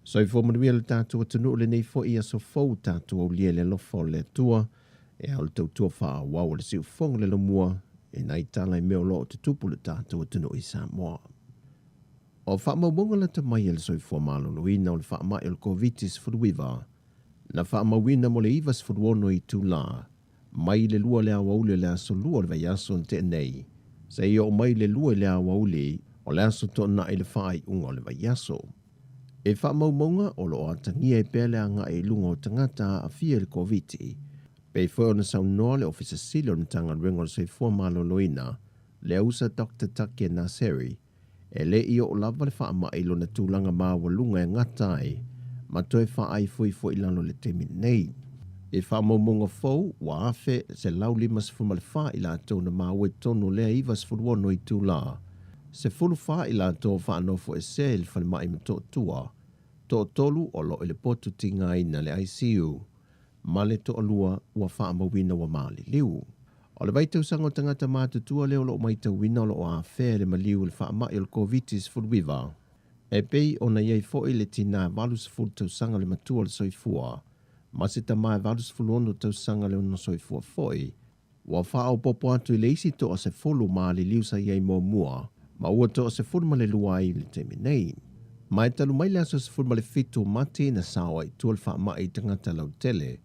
Soifua manuia le tatou atunuu lenei foi aso fou tatou aulia i le alofa o le Atua e ao le tautua faaauau a le siufofoga o le Laumua i nai tala i mea o lo o tutupu i le tatou atunuu i Samoa. O faamaumauga lata mai a le soifua maloloina o le faamai o le Koviti-19 na faamauina mo le 96 itulā mai le 2 i le aoauli o le aso Lua o le vaiaso na tea nei seia oo mai le 2 i le aoauli o le aso Toonai i le faaiuga o le vaiaso. I faamaumauga o lo o atagia ai pea le agai i luga o tagata aafia i le Koviti, pei foi ona saunoa le Ofisa Sili o le Matagaluega o le Soifua Maloloina, le ausa Doctor Take Naseri, e le i oo lava le faamai i lona tulaga maualuga e gata ai ma toe faaifoifo i lalo i le taimi nei. I faamaumauga fou, ua 1,154 i latou na maua i totonu o lea 96 itulā, 14 i latou o faanofoesea i le falemai Motootua, toatolu o lo o i le potu tigaina le ICU, ma le toalua ua faamauina ua maliliu. O le vaitausaga o tagata matutua lea o lo o matauina o lo o afea e le maliu o le faamai o le Koviti-19, e pei ona i ai foi le tinā 80 tausaga le matua o le soifua ma se tama e 86 tausaga le ono soifua foi, ua faaopoopo atu i le isi toa 10 maliliu sa i ai muamua, ma ua toa 12 ai i le taimi nei. Ma e talu mai le aso 17 o Mati na sao ai i tua le faamai i tagata lautele,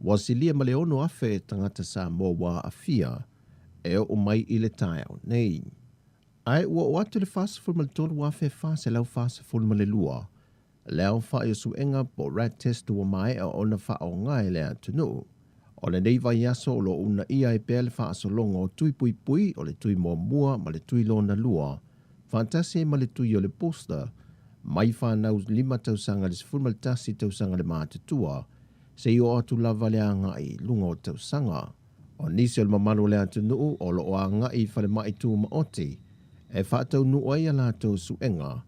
ua silia ma le 6,000 tagata Samoa ua aafia e oo mai i le taeao nei. Ae ua oo atu le 43,442 le aofai o suega po o rat test ua maea ona faaaoga e le atunuu. O lenei vaiaso o lo o uunaia ai pea le faasologa o tui puipui o le tui muamua ma le tui lona lua, faatasi ai ma le tui o le booster, mai fanau 5 tausaga i le 11 tausaga le matutua, seia oo atu lava le agai i luga o tausaga. O nisi o le mamalu o le atunuu o lo o agai i falemai tumaoti e faataunuu ai a latou suega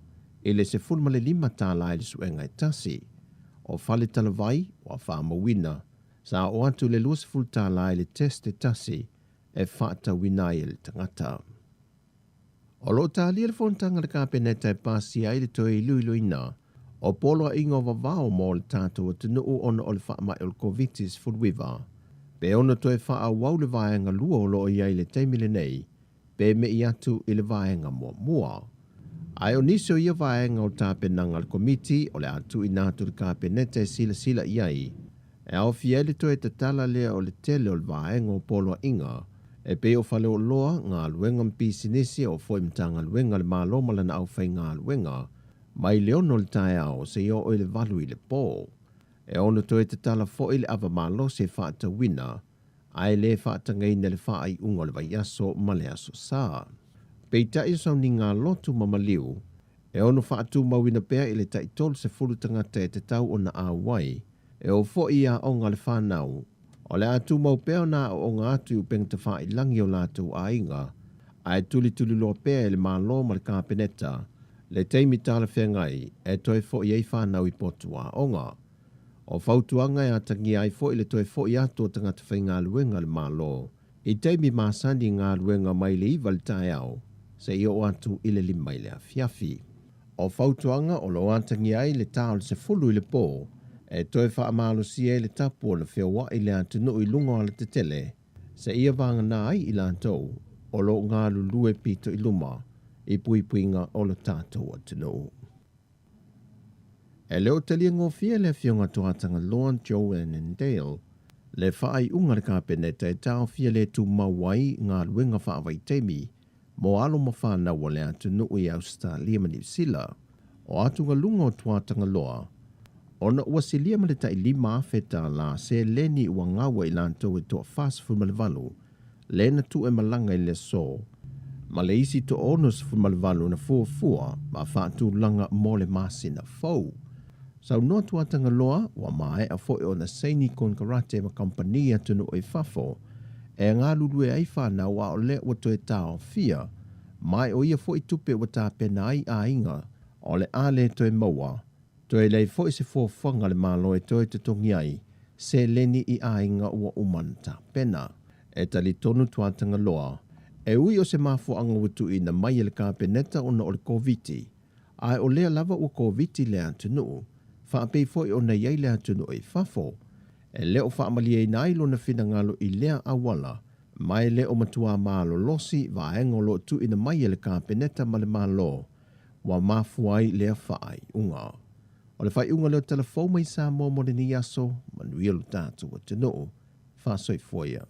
i le $15 i le suega e tasi. O fale talavai ua faamauina, sa oo atu i le $20 i le test e tasi e faatauina ai e le tagata. O lo o talia le fonotaga a le Kapeneta e pasia ai le toe iloiloina o poloaiga o vavao mo le tatou atunuu ona o le faamai o le Koviti-19, pe ono toe faaauau le vaega lua o lo o i ai i le taimi lenei pe me'i atu i le vaega muamua. Ae o nisi o ia vaega o tapenaga a le Komiti o le a tuuina atu i le Kapeneta e silasila i ai, e aofia ai le toe tatala lea o le tele o le vaega o poloaiga e pei o faleoloa, galuega ma pisinisi, o foi Matagaluega a le Malo ma lana aufaigaluega, mai le 6 i le taeao seia oo i le 8 i le po. E ono toe tatala foi le ava malosi e faatauina ae le faatagaina le faaiuga o le vaiaso ma le aso Sa. Peitai o sauniga lotu ma maliu, e ono faatumauina pea i le tai 30 tagata e tatau ona auai, e oo foi i aoga a le fanau, o le a tumau pea ona aooga atu i upega tafailagi o latou aiga, ae tulituliloa pea e le Malo ma le Kapeneta le taimi talafeagai e toe foi ai fanau i potu aoga. O fautuaga e atagia ai foi le toe foi atu o tagata faigaluega a le Malo i taimi masani i galuega mai le 9 i le taeao seia oo atu i le 5 i le afiafi. O fautuaga o lo o atagia ai le ta o le 10 i le po e toe faamalosia ai le tapu ona feoai le atunuu i luga o alatetele seia vagana ai i latou o lo o galulue pito i luma i puipuiga o lo tatou atunuu. E le o talia gofie le Afioga Tuatagaloa Joe Annandale le faaiuga a le Kapeneta e taofia le tumau ai galuega faavaitaimi mo alo ma fanau a le atunuu i Ausetalia ma Niu Sila. O atugaluga o Tuatagaloa ona ua silia ma le tai $5,000 seleni ua gaua i latou e toa 48 le na tuu e malaga i le aso ma le isi toa 68 na fuafua ma faatulaga mo le masina fou. Saunoa Tuatagaloa ua maea foi ona saini konekarate ma kamupani atunuu i fafo e galulue ai fanau a o lea ua toe taofia mai o ia foi tupe ua tapena ai aiga o le a le toe maua. Toe leai foi se fuafuaga a le Malo e toe totogi ai seleni i aiga ua uma ona tapena. E talitonu Tuatagaloa, e ui o se mafuaaga ua tuuina mai e le Kapeneta ona o le Koviti, ae o lea lava ua Koviti le atunuu, faapei foi ona i ai le atunuu i fafo. E le o faamalieina ai lona finagalo i lea auala, ma e le o matuā malolosi vaega o lo o tuuina mai e le Kapeneta ma le Malo ua mafua ai lea faaiuga. O le faaiuga lea o Tala Fou mai Samoa mo lenei aso, manuia lo tatou atunuu. Faasoifua ia.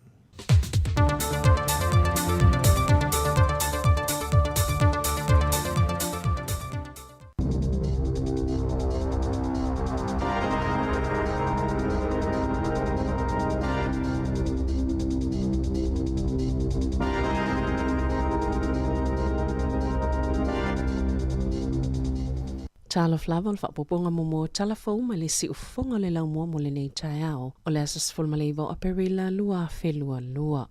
Talofa lava o le faaopoopoga muamua o Tala Fou mai le Siufofoga o le Laumua mo lenei taeao o le aso 19 o Aperila 2022.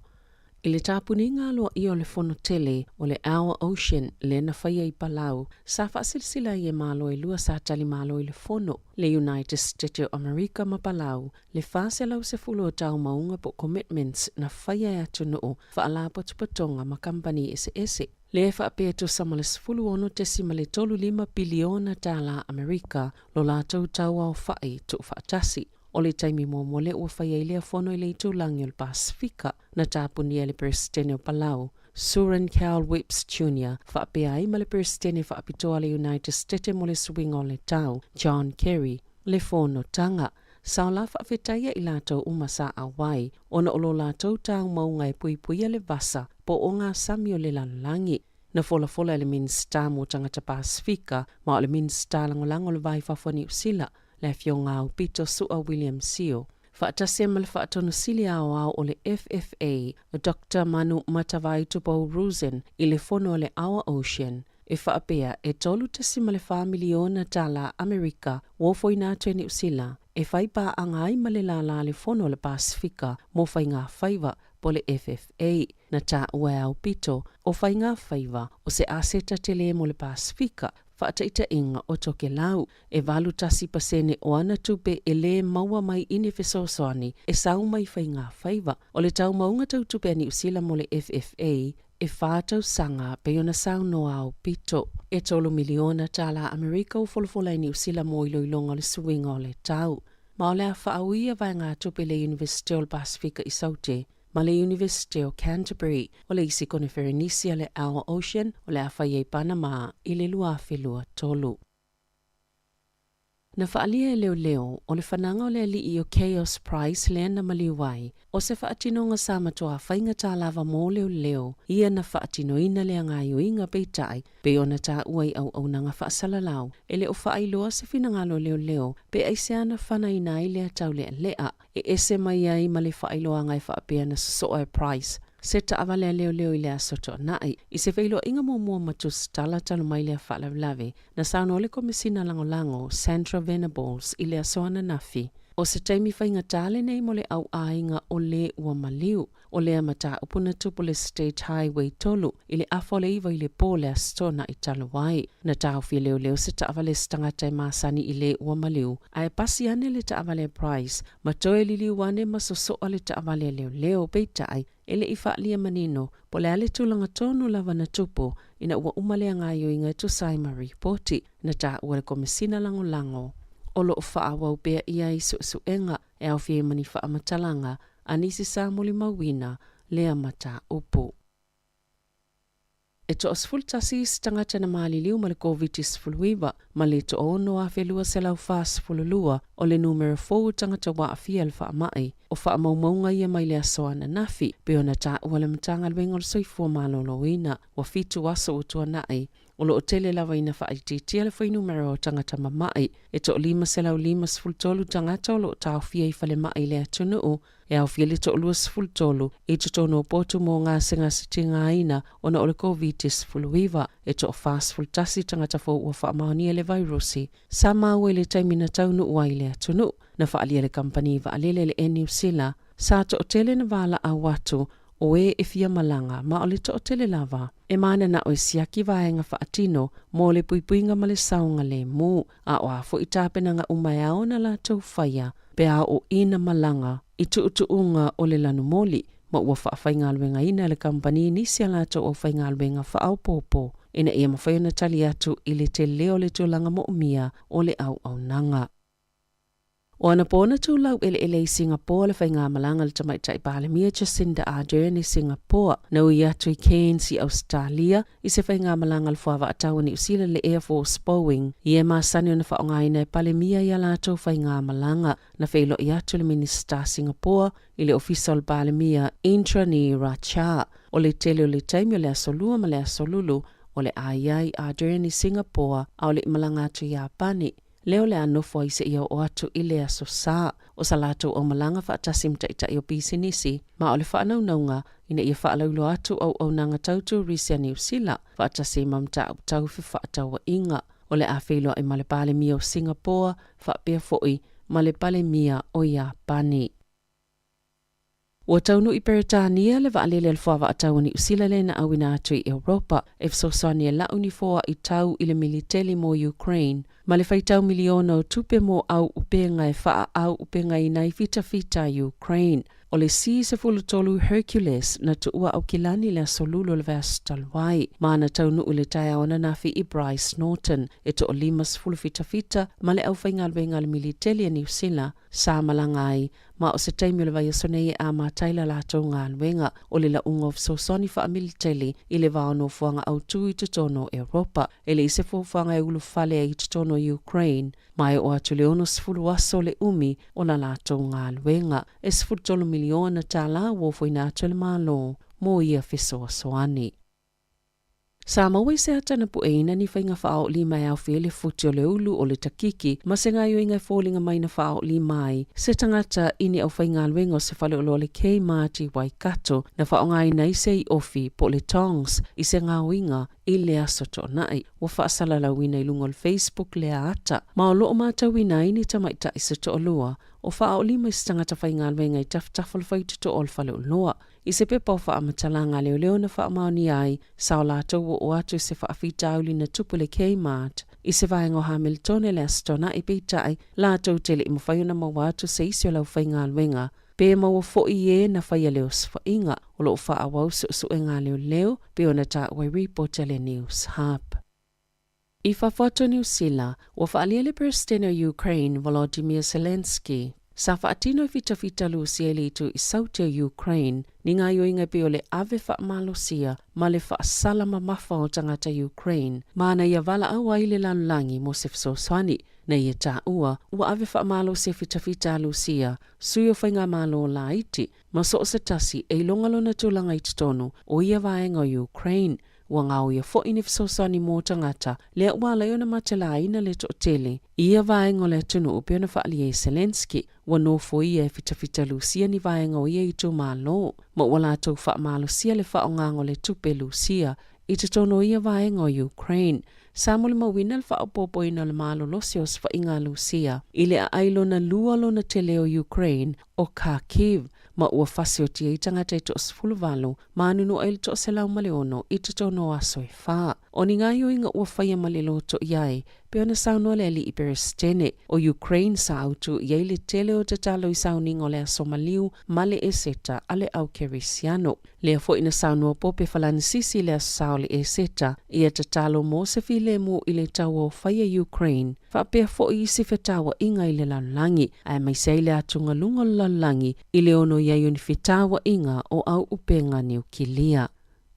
I le tapuniga aloaia o le fono tele o le Our Ocean lea na faia i Palau, sa faasilasila ai e Malo e lua sa tali malo i le fono, le United State o Amerika ma Palau, le 410 o taumauga po o commitments na faia e atunuu, faalapotopotoga ma kamupani eseese. Lea e faapea e tusa ma le $16.35 piliona tālā Amerika lo latou tauaofa'i tuufaatasi. O le taimi muamua lea ua fai ai lea fono i le itulagi o le Pasefika, na tapunia e le Peresetene o Palau, Surron Cal Whipps Junior, faapea ai ma le Peresetene faapitoa a le United Stete mo le Suiga o le Tau, John Kerry, le fonotaga. Sa o la faafetaia i latou uma sa auai, ona o lo latou taumauga e puipuia le vasa po o ngā sami o le lalolagi. Na folafola e le Minisita mo Tagata Pasefika ma o le Minisita Lagolago o le Va i Fafo a Niu Sila, le Afioga Aupito Su'a William Sio, faatasi ai ma le Faatonu Sili Aoao o le FFA, Doctor Manu Matavai Tupou Rosen i le fono a le Our Ocean. E faapea, e $3.4 miliona tālā Amerika ua ofoina atu e Niu Sila e whai pāanga ai ma le lālā le fono a le Pasefika mō Faigāfaiva po le FFA. Na tāua e Aupito o Faigāfaiva o se aseta tele mo le Pasefika, faataitaiga o Tokelau. E 81% o ana tupe e lē maua mai i ni fesoasoani e sau mai Faigāfaiva. O le taumauga tau tupe a Niu Sila mo le FFA e whā tausaga pei ona saunoa Aupito. E tolu miliona tālā Amerika ua folafola e Niu Sila mo iloiloga o le suiga o le tau. Ma o le a faaui ia vaegatupe i le Iunivesite o le Pasefika i Saute ma le Iunivesite o Canterbury. O le isi koneferenisi a le Our Ocean o le a fai ai Panama i le 2023. Na faaalia e leoleo, o le fanaga o le alii o Chaos Price lea na maliu ai, o se faatinoga sa matuā faigata lava mo leoleo ia na faatinoina lea gaoioiga peitai, pei ona taua i auaunaga faasalalau, e le o faailoa se finagalo o leoleo pe aisea na fanaina ai lea taulealea e ese mai ai ma le faailoaga e faapea na sosoa e Price se taavale a leoleo i le aso Toonai. I se feiloaiga muamua ma tusitala talu mai lea faalavelave, Na saunoa le Komesina Lagolago, Sandra Venables, i le aso ananafi, o se taimi faigata lenei mo le auaiga o le ua maliu. O lea mataupu na tupu le State Highway 3 i le afa o le 9 i le po le Aso Toonai talu ai. Na taofi e leoleo se taavale se tagata e masani i le ua maliu, ae pasi ane le taavale a Price ma toe liliu ane ma sosoa le taavale a leoleo, peitai, E le i faaalia manino po o le a le tulaga tonu lava na tupu ina ua uma lea gaoioiga e tusa ai ma ripoti na taua e le Komesina Lagolago. O lo o faaauau pea ia i suesuega e aofia ai ma ni faamatalaga a nisi sa molimauina lea mataupu. E toa-11 isi tagata na maliliu ma le Koviti-19 ma le 6,242 o le numera fou o tagata ua aafia i le faamai. O faamaumauga ia mai le aso ananafi, pei ona taua le Matagaluega o le Soifua Maloloina, ua fitu aso ua tuanai. O lo o tele lava ina faaitiitia le fuainumera o tagata mama'i. E toa-553 tagata o lo o taofia i falemai i le atunuu, E aofia le toa-23 i totonu o potu mo gasegase tigaina ona o le Koviti-19. E toa-41 tagata fou ua faamaonia le vairusi sa maua i le taimi na taunuu ai i le atunuu. Na faaalia le kamupani vaalele le Air New Sila sa toatele na valaau atu o e e fia malaga ma o le toatele lava e mananao e siaki vaega faatino mo le puipuiga ma le saogalemu a o a foi tapenaga uma e ao ona latou faia pe a oo ina malaga i tuutuuga o le lanumoli ma ua faafaigaluegaina e le kamupani nisi a latou aufaigaluega faaopoopo ina ia mafai ona tali atu i le tele o le tulaga moomia o le auaunaga. O anapo na tu laueleele i Singapoa le faigamalaga a le Tamaitai Palemia Jacinda Ardern i Singapoa, na ui atu i Cairns i Ausetalia i se faigamalaga a le fuavaatau a Niu Sila le Air Force Boeing ia e masani ona faaaogaina e Palemia i a latou faigamalaga. Na feiloai atu le Minisita Singapoa i le Ofisa o le Palemia Indranee Rajah. O le tele o le taimi o le Aso Lua ma le Aso Lulu o le a i ai Ardern i Singapoa a o le i malaga atu i Iapani. Lea o le a nofo ai seia oo atu i le Aso Sa. O sa latou aumalaga faatasi ma taitai o pisinisi, ma o le faanaunauga ina ia faalauiloa atu auaunaga tau turisi a Niu Sila faatasi ma mataupu tau fefaatauaiga. O le a feiloai ma le Palemia o Singapoa faapea foi ma le Palemia o Iapani. Ua taunuu i Peretania le vaalele a le Fuavaatau o Niu Sila lea na auina atu i Europa e fesoasoani e lau ni foai tau i le militeli mo Ukraine ma le faitau miliona o tupe mo auupega e faaauupegaina ai fitafita a Ukraine. O le C-13 Hercules na tuua Aukilani i le aso Lulu o le vaiaso talu ai, ma na taunuu i le taeao ananafi i Bryce Norton e toa-50 fitafita ma le aufaigaluega a le militeli a Niu Sila sa malaga ai Ma o se taimi o le vaiaso nei e amata ai la latou galuega o le lauga o fesoasoani faamiliteli i le va o nofoaga autū i totonu o Europa. E leai se fuafuaga e ulufale ai i totonu o Ukraine, ma e oo atu i le 60 aso le umi o la latou galuega. E $13 miliona tala ua ofoina atu e le Malo mo ia fesoasoani. Sa maua i se ata na pueina ni faiga faaoolima e aofia ai le futi o le ulu o le takiki ma se gaoioiga e foliga mai na faaoolima ai se tagata i ni aufaigaluega o se faleoloa o le Kmart i Waikato na faaaogaina ai se iofi po o le tongs i se gaoiga i le aso Toonai. Ua faasalalauina i luga o le Facebook lea ata ma o loo matauina ai ni tamaitai se toalua o faaoolima i se tagata faigaluega i tafatafa o le faitotoa o le faleoloa. I se pepa o faamatalaga a leoleo na faamaonia ai, sa o latou oo atu i se faafitauli na tupu i le Kmart i se vaega o Hamiltone i le Aso Toonai peitai, latou te le i mafai ona maua atu se isi o le aufaigaluega pe maua foi e na faia le osofaiga. O lo o faaauau suesuega a leoleo pei ona taua i ripoti a le News Hub. I fafo atu o Niu Sila, ua faaalia le Peresetene o Ukraine, Volodymyr Zelenskyy, sa faatino e fitafita Lusia i le itu i Saute o Ukraine ni gaoioiga e pei o le ave faamalosia ma le faasala mamafa o tagata Ukraine ma na ia valaau ai le lalolagi mo se fesoasoani. Na ia taua, ua ave faamalosia fitafita a Lusia, sui o faigamalo laiti, ma so o se tasi e iloga lona tulaga i totonu o ia vaega o Ukraine. Ua gaoia foi ni fesoasoani mo tagata, lea ua ala ai ona matelaina le toatele i ia vaega o le atunuu pei ona faaalia e Zelenskyy. Ua nofoia e fitafita Lusia ni vaega o ia itumalo, ma ua latou faamalosia le faaaogaga o le tupe Lusia i totonu o ia vaega o Ukraine. Sa molimauina le faaopoopoina o le malolosi o osofaiga a Lusia i le aai lona lua lona tele o Ukraine o Kharkiv, ma ua fasioti ai tagata e toa-18 ma nunua ai le 106 i totonu o aso e fa. O ni gaoioiga ua faia ma le loto i ai, pei ona saunoa le alii Peresetene o Ukraine sa autu i ai le tele o tatalo i sauniga o le Aso Maliu ma le Eseta a le au Kerisiano. Lea foi na saunoa Pope Falanisisi i le Aso Sa o le Eseta, ia tatalo mo se filemu i le taua o faia Ukraine, faapea foi isi fetauaiga i le lalolagi, aemaise ai le atugaluga o le lalolagi i le ono i ai o ni fetauaiga o auupega niukilia.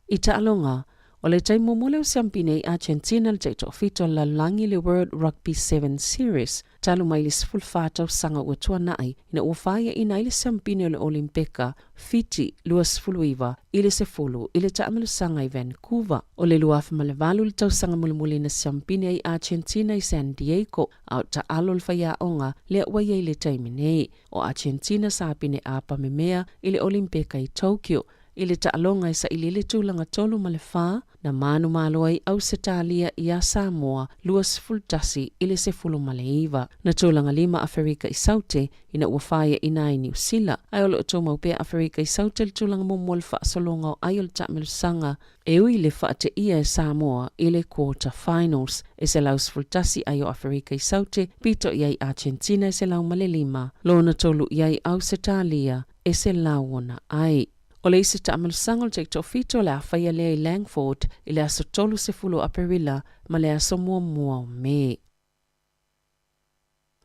I taaloga, o le taimi muamua lea o siampine ai Argentina le taitoafitu o le lalolagi i le World Rugby Sevens Series talu mai le 14 tausaga ua tuanai ina ua faiaina ai le siampine o le Olimpeka Fiti 29 i le 10 i le taamilosaga i Vancouver. O le 2008 le tausaga mulimuli na siampine ai Argentina i San Diego, a o taalo le faiaoga lea ua i ai i le taimi nei. O Argentina sa pine apa memea i le Olimpeka i Tokyo i le taaloga e saili ai le tulaga 3 ma le 4, na manumalo ai Ausetalia iā Samoa 21 i le 19. Na tulaga lima Aferika i Saute ina ua faiaina ai Niu Sila, ae o lo o tumau pea Aferika i Saute i le tulaga muamua o le faasologa o ai o le taamilosaga e ui i le faateia e Samoa i le Quarter Finals. E 111 ai o Aferika i Saute, pito i ai Argentina e 105, lona tolu i ai Ausetalia e 106 ai. O le isi taamilosaga o le taitoafitu o le a faia lea i Langford i le aso 30 o Aperila ma le aso muamua o Me.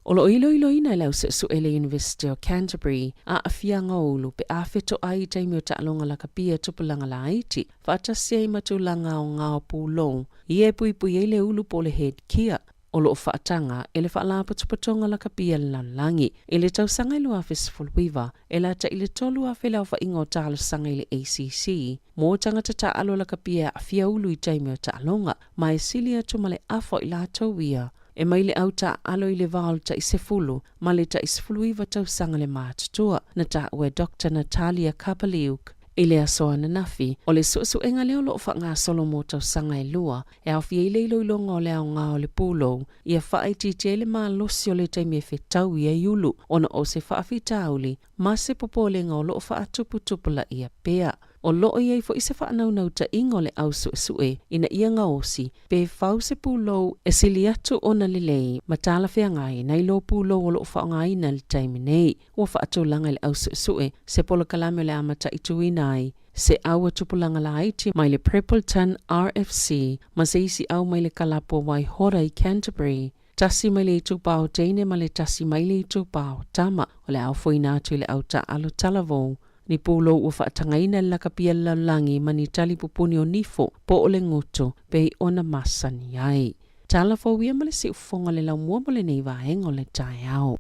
O lo o iloiloina e le au suesue i le University o Canterbury aafiaga o ulu pe a fetoai i taimi o taaloga lakapi a tupulaga laiti, faatasi ai ma tulaga aoga o pulou ia e puipui ai le ulu po o le head gear o lo o faataga e le Faalapotopotoga Lakapi a le Lalolagi. I le tausaga e 2019, e lata i le 3,000 le aofaiga o talosaga i le ACC mo tagata taaalo lakapi e aafia ulu i taimi o taaloga, ma e sili atu ma le afa o i latou ia e mai le au taaalo i le va o le tai 10 ma le tai 19 tausaga le matutua, na taua e Doctor Natalia Kapaliuk i le aso ananafi. O le suesuega lea o lo o faagasolo mo tausaga e lua, e aofia ai le iloiloga o le aoga o le pulou, ia faaitiitia ai le malosi o le taimi e fetau i ai ulu ona o se faafitauli ma se popolega o lo o faatuputupulaia pea. O lo o i ai foi se faanaunautaiga o le au suesue ina ia gaosi pe fau se pulou e sili atu ona lelei ma talafeagai nai lo pulou o lo o faaaogaina i le taimi nei. Ua faatulaga e le au suesue se polokalame o le a mataituina ai se au a tupulaga laiti mai le Prebbleton RFC ma se isi au mai le kalapu o Waihora i Canterbury, tasi mai le itupa o teine ma le tasi mai le itupa o tama. O le a ofoina atu i le au taaalo talavou ni pulou ua faatagaina e le lakapi a le lalolagi ma ni tali pupuni o nifo po o le gutu pei ona masani ai. Tala fou ia ma le siufofoga o le laumua mo lenei vaega o le taeao.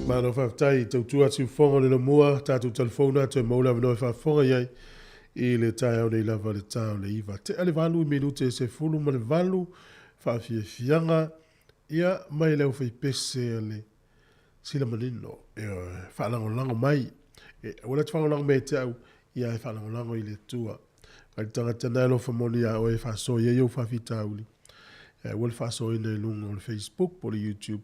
Malo faafetai tautua siufofoga o le laumua, tatou talifou atu e maua le avanoa e faafofoga i ai i le taeao nei lava le ta o le 9 tea le 8 minute 18 faafiafiaga ia mai le aufaipese a le sila manino e faalagolago mai e aua le faalagolago mai ia te au ia e faalagolago i le Atua. Ai le tagata na e alofa moni iā oe e faasoa i ai ou faafitauli, e aua le faasoaina i luga o le Facebook po o le YouTube,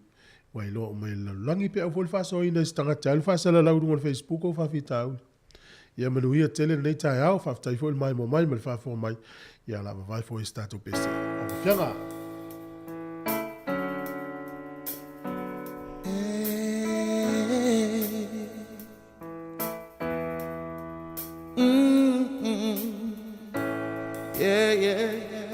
ua iloa uma e le lalolagi. Pe aua foi le faasoaina e se tagata e alu faasalalau i luga o le Facebook ou faafitauli. Ia manuia tele lenei taeao, faafetai foi le maimoa mai ma le faafofoga mai. Ia la vavae foi se tatou pese. Afiafiaga! Yeah, yeah, yeah.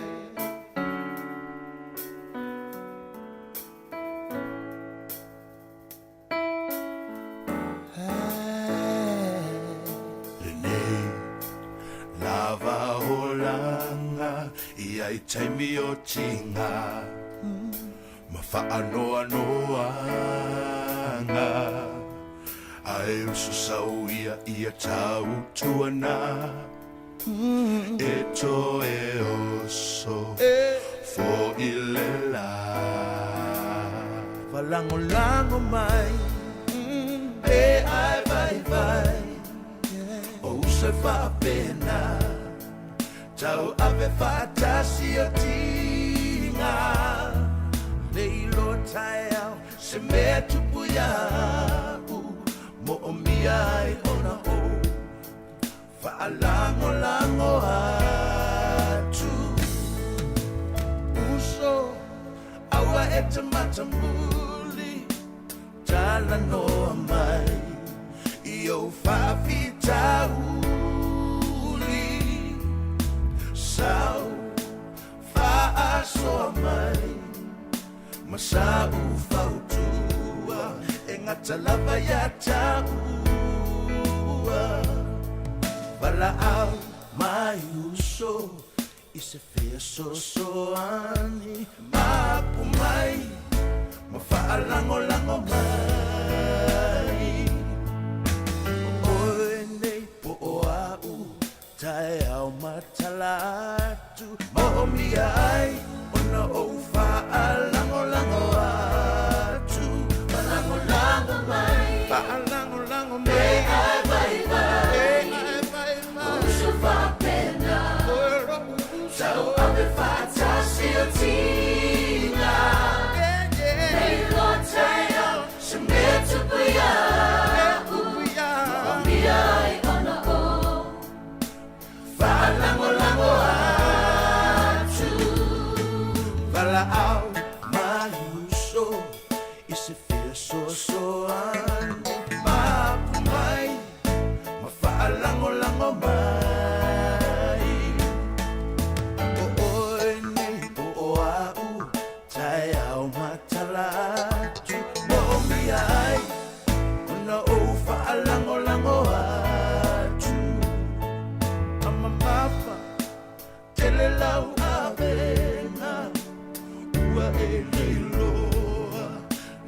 Lenei lava olaga ia i taimi o tiga ma faanoanoaga ae usu sau ia ia tautuana e toe oso fo'i le la. Falagolago mai e ai vaivai o uso e faapena tau ave faatasi o tiga le iloa taeao se mea tupu ia'u mo'omia ai ona ou faalagolago atu uso aua e te matamuli talanoa mai i ou faafitauli sau faasoa mai ma sa'u fautua e gata lava iā ta'ua valaau mai uso i se fesoasoani mapu mai ma faalagolago mai o oe nei po o a'u taeao matala atu mo'omia ai ona ou faalagolago atu faalagolago mai faalagolago mai e ai vaivai e ai vaivai uso faapena oe lo'u uso tauave faatasi o tiga le iloa taeao Fesoasoani mapu mai ma faalagolago mai. O oe nei po o a'u taeao matala atu moomia ai ona ou faalagolago atu. A mamafa tele lau avega ua e leiloa,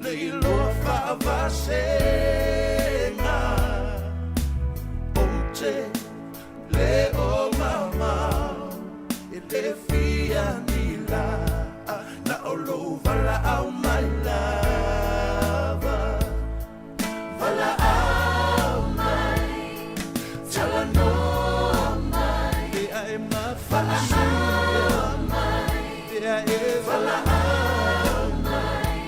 leiloa faavasega. Ou te le o mamao e le fia ni laa na o lou valaau mai lava. Valaau mai, talanoa mai, pea e mafaasuia mai, pea e valaau mai,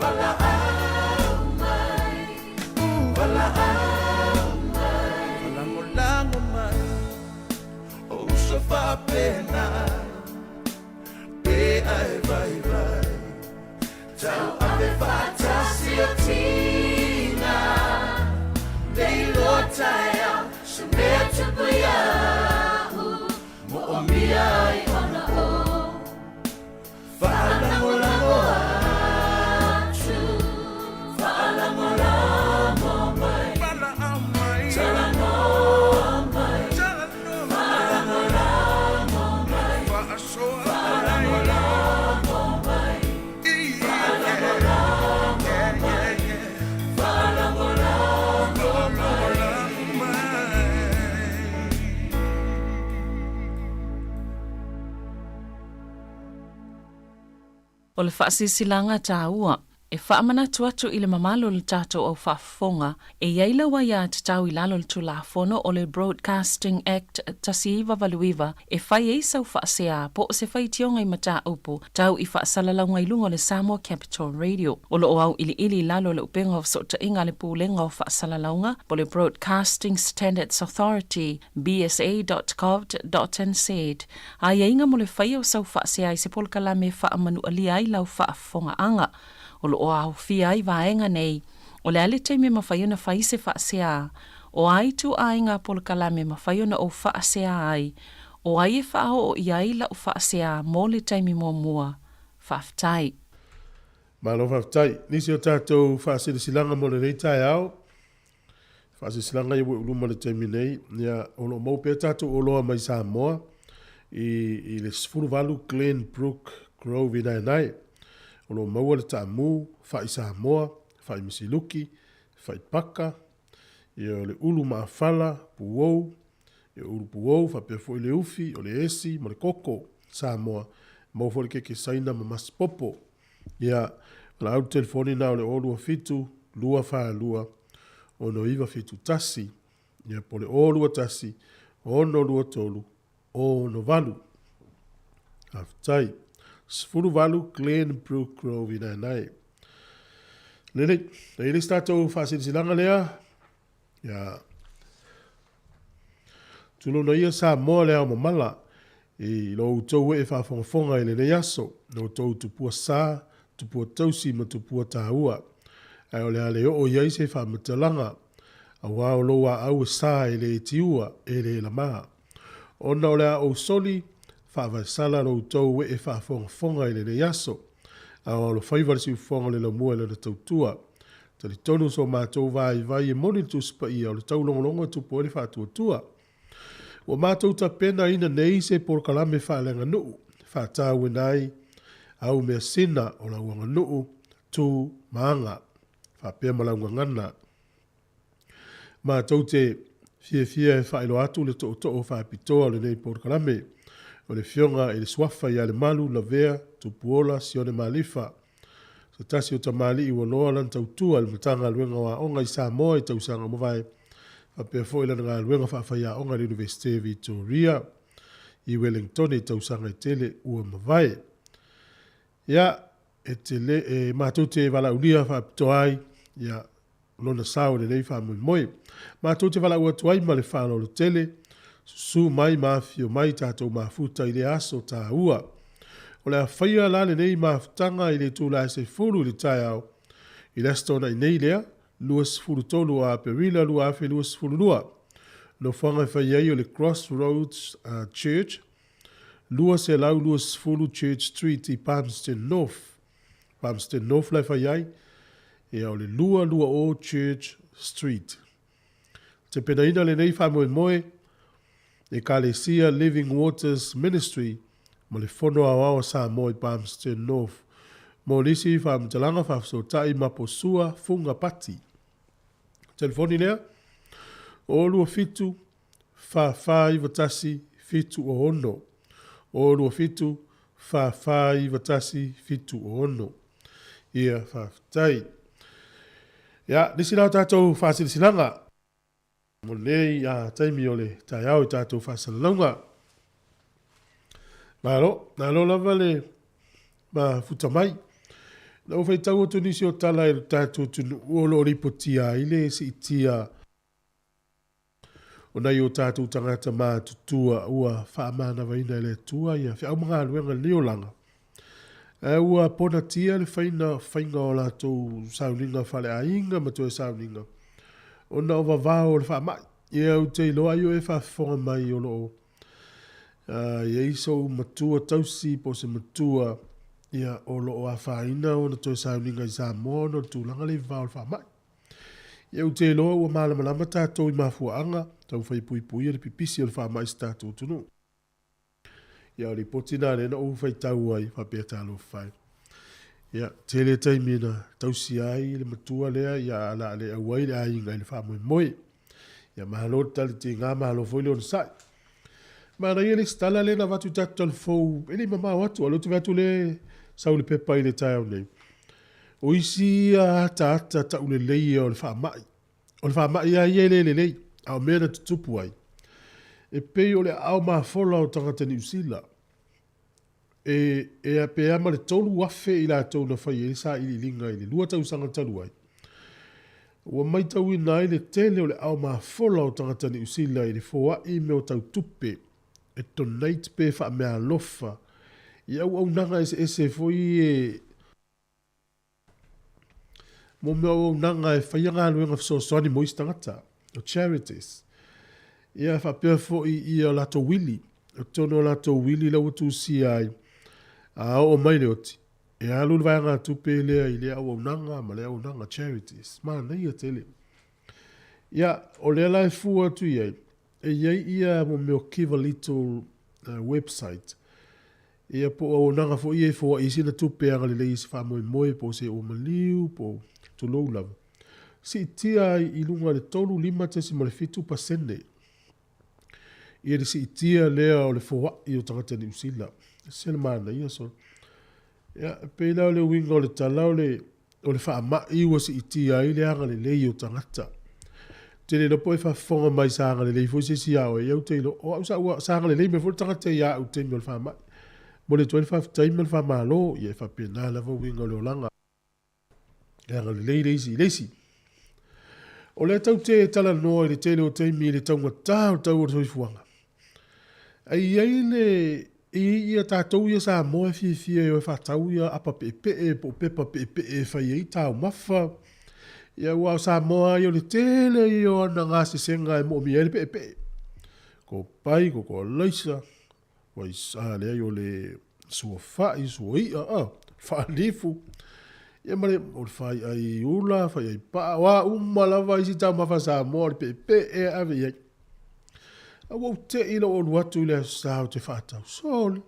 valaau mai, valaau mai, falagolago mai, o uso faapena, pea e vaivai, tauave faatasi o tiga, leiloa taeao, se mea tupu iaʻu, moomia ai ona ou faalagolago atu, faalagolago mai, Valaau mai, talanoa mai, talanoa faalagolago mai, faasoa faalagolago mai, Yeah, yeah, yeah. faalagolago Lagolago mai. O le faasilasilaga taua e faamanatu atu i le mamalu o le tatou au faafofoga e i ai lau aiatatau i lalo o le Tulafono o le Broadcasting Act 1989 e fai ai sau faasea po o se faitioga i mataupu tau i faasalalauga i luga o le Samoa Capital Radio. O lo o auiliili i lalo o le Upega o Fesootaiga a le Pulega o Faasalalauga po o le Broadcasting Standards Authority, bsa.govt.nz, aiaiga mo le faia o sau faasea i se polokalame e faamanualia ai lau faafofogaaga. O lo o aofia ai vaega nei, o le a le taimi e mafai ona fai se faasea, o a ituaiga polokalame e mafai ona ou faasea ai, o ai e faaoo i ai lau faasea mo le taimi muamua. Faafetai. Malo faafetai. Nisi o tatou faasilasilaga mo lenei taeao. Faasilasilaga ia ua i luma i le taimi nei, ia, o lo o maua pea tatou oloa mai Samoa i, i le 18 Glenbrook Grove i Naenae. O lo o maua le taamu, fai Samoa, fai misiluki, fai paka, ia, o le ulu maafala, puou, ia, ulu puou, faapea foi le ufi, o le esi ma le koko Samoa. Maua foi le keke Saina ma masipopo. Ia, o le au telefoni na o le 027 242 6971, ia, po o le 021 623 68. Faafetai. 18 Glenbrook Grove i Naenae. Lelei, e i le isi tatou faasilasilaga lea, ia, tulona ia Samoa le ao mamala i lo outou ee faafogafoga i lenei aso, lo outou tupua sa, tupua tausi ma tupua taua. Ae o le a le oo i ai se faamatalaga, auā o lou aau e sa e le tiua, e le lama. Ona o le a ou soli, faavaesala lo outou ee faafogafoga i lenei aso. A o alofaiva le siufofoga o le laumua i lana tautua. Talitonu so matou vaivai e moni le Tusi Paia o le taulogologo e tupu ai le faatuatua. Ua matou tapenaina nei se polokalame faaleaganuu e faatauina ai au measina o lau aganuu, tu ma aga, faapea ma lau gagana. Matou te fiafia e faailoa atu le tootoo faapitoa o lenei polokalame, o le Afioga i le Suafa ia Lemalu Lavea Tupuola Sione Malifa, se tasi o tamalii ua loa lana tautua i le Matagaluega o Aoga i Samoa i tausaga ua mavae, faapea foi lana galuega faafaiaoga i le Iunivesite Vitoria i Wellingtone i tausaga e tele ua mavae. Ia, e tele, e matou te valaaulia faapitoa ai, ia, lona sao i lenei faamoemoe. Matou te valaau atu ai ma le faaaloalo tele, susu mai ma afifio mai tatou mafuta i lea aso taua. O le a faia la lenei mafutaga i le itula e 10 i le taeao, I le Aso Toonai nei lea, 23 o Aperila 2022. Nofoaga e fai ai o le Crossroads Church, 220 Church Street i Palmerston North. Palmerston North la e fai ai, ia o le 220 Church Street. Tepenaina lenei faamoemoe Ekalesia Living Waters Ministry ma le Fono Aoao a Samoa i Palmerston North mo nisi faamatalaga faafesootai ma Posua Fuga Pati. Telefoni lea, 027 4491 76. 027 4491 76. Ia, faafetai. Ia, nisi la o tatou faasilasilaga. Mo lenei taimi o le taeao i tatou faasalalauga. Malo, malo lava le mafuta mai. Na ou faitau atu nisi o tala i le tatou atunuu o lo o lipotia ai le siitia o nai o tatou tagata matutua ua faamanavaina e le Atua ia feau ma galuega i lenei olaga. Ae ua ponatia le faina faiga o latou sauniga faaleaiga ma toe sauniga ona o vavao o le faamai. Ia ou te iloa ai o e faafofoga mai o lo o i ai sou matua tausi po o se matua ia o lo o afaina ona toe sauniga i Samoa ona o le tulaga lea i vavao o le faamai. Ia ou te iloa ua malamalama tatou i mafuaaga taumafai e puipuia le pipisi o le faamai i se tatou atunuu. Ia, o lipoti na lea na ou faitau ai faapea talofa e. Ia, tele taimi na tausia ai le matua lea, ia a la le auai le aiga i le faamoemoe. Ia, malo le tali tiga, malo foi le onosai. Manaia le isi tala lea na avatu i tatou talafou, e le i mamao atu, a o lea ou te vaai atu lea sau i le pepa i le taeao nei. O isi ia ataata tauleleia o le faamai. O le faamai lava ia e le lelei, a o mea na tutupu ai, e pei o le aao mafola o tagata Niu Sila, e, e pe a ma le 3,000 i latou na fai ai le sailiiliga i le lua tausaga talu ai. Ua maitauina ai le tele o le aao mafola o tagata Niu Sila i le foai mea o tau tupe, e donate pe faameaalofa i auaunaga eseese foi e Mo mea o auaunaga e faia galuega fesoasoani mo isi tagata, o charities. Ia faapea foi ia latou wili. O totonu o latou wili la ua tusia ai, a oo mai le oti, e alu le vaegatupe lea i lea auaunaga ma lea auaunaga, charities. Manaia tele. Ia, o lea la e fua atu i ai, e i ai ia mo mea o Give a Little website, Ia, po o auaunaga foi ia e foai ai sina tupe e agalelei i se faamoemoe po o se ua maliu po o tulou lava. Siitia ai i luga i le 35.7 pasene ia le siitia lea o le foai o tagata Niu Sila. Ese le manaia solo. Ia, e pei la o le uiga o le tala o le O le faamai ua siitia ai le agalelei o tagata. Ou te le iloa po o e faafofoga mai sa agalelei foi se isi ia oe, ia ou te iloa, o au sa ua, sa agalelei mai foi le tagata ia au i le taimi o le faamai. Momoli atu ai le faafetai ma le faamalo, ia e faapena lava uiga o le olaga. E agalelei le isi i le isi. O lea tatou te talanoa i le tele o taimi i le taugata o le tau o le soifuaga. Ae i ai le, e i ai ia tatou ia Samoa e fiafia e o e faatau ia apa peepee po o pepa peepee e fai ai taumafa. Ia aua o Samoa lava ia o le tele ia o ana gasesega e moomia ai le peepee. Kopai, koko alaisa, vaisa, leai o le suafa'i, suai'a, a, faalifu, ia ma le, o le fai'ai ula, fai'ai pa'a, o a uma lava isi taumafa Samoa o le peepee e ave i ai. A ua ou te'i lou alu atu i le Aso Sa ou te faatau, sole,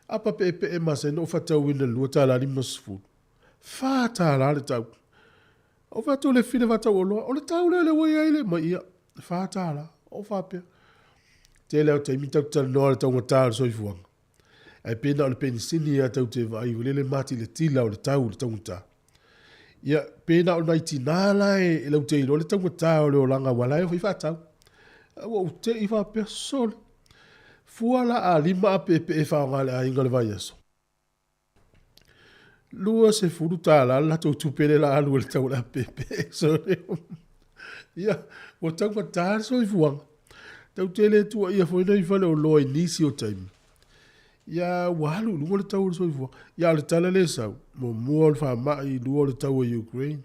apa peepee masani na ou faatauina i le $2.50, $4 le tau. Ou fai atu i le file faatau oloa, o le tau lea o lea ua i ai le mai, ia, e $4. Ou faapea, tele lava o taimi tatou te talanoa i le taugata o le soifuaga, ae pei na o le penisini lava tatou te vaai foi lele matilatila o le tau i le taugata. Ia, pe na o nai tina la e latou te iloa le taugata o le olaga aua la e o foi faatau. Ae ua ou te i faapea, sole, fua la a lima a peepee e faaaoga e le aiga i le vaiaso. $20 le latou tupe lea la alu e le tau o le apepe. Sorry. Ia, ua taugata le soifuaga. Tau te le tuuaia foi nai faleoloa i nisi o taimi. Ia ua alu i luga le tau o le soifuaga. Ia o le tala lea e sau, muamua o le faamai, lua o le taua i Ukraine.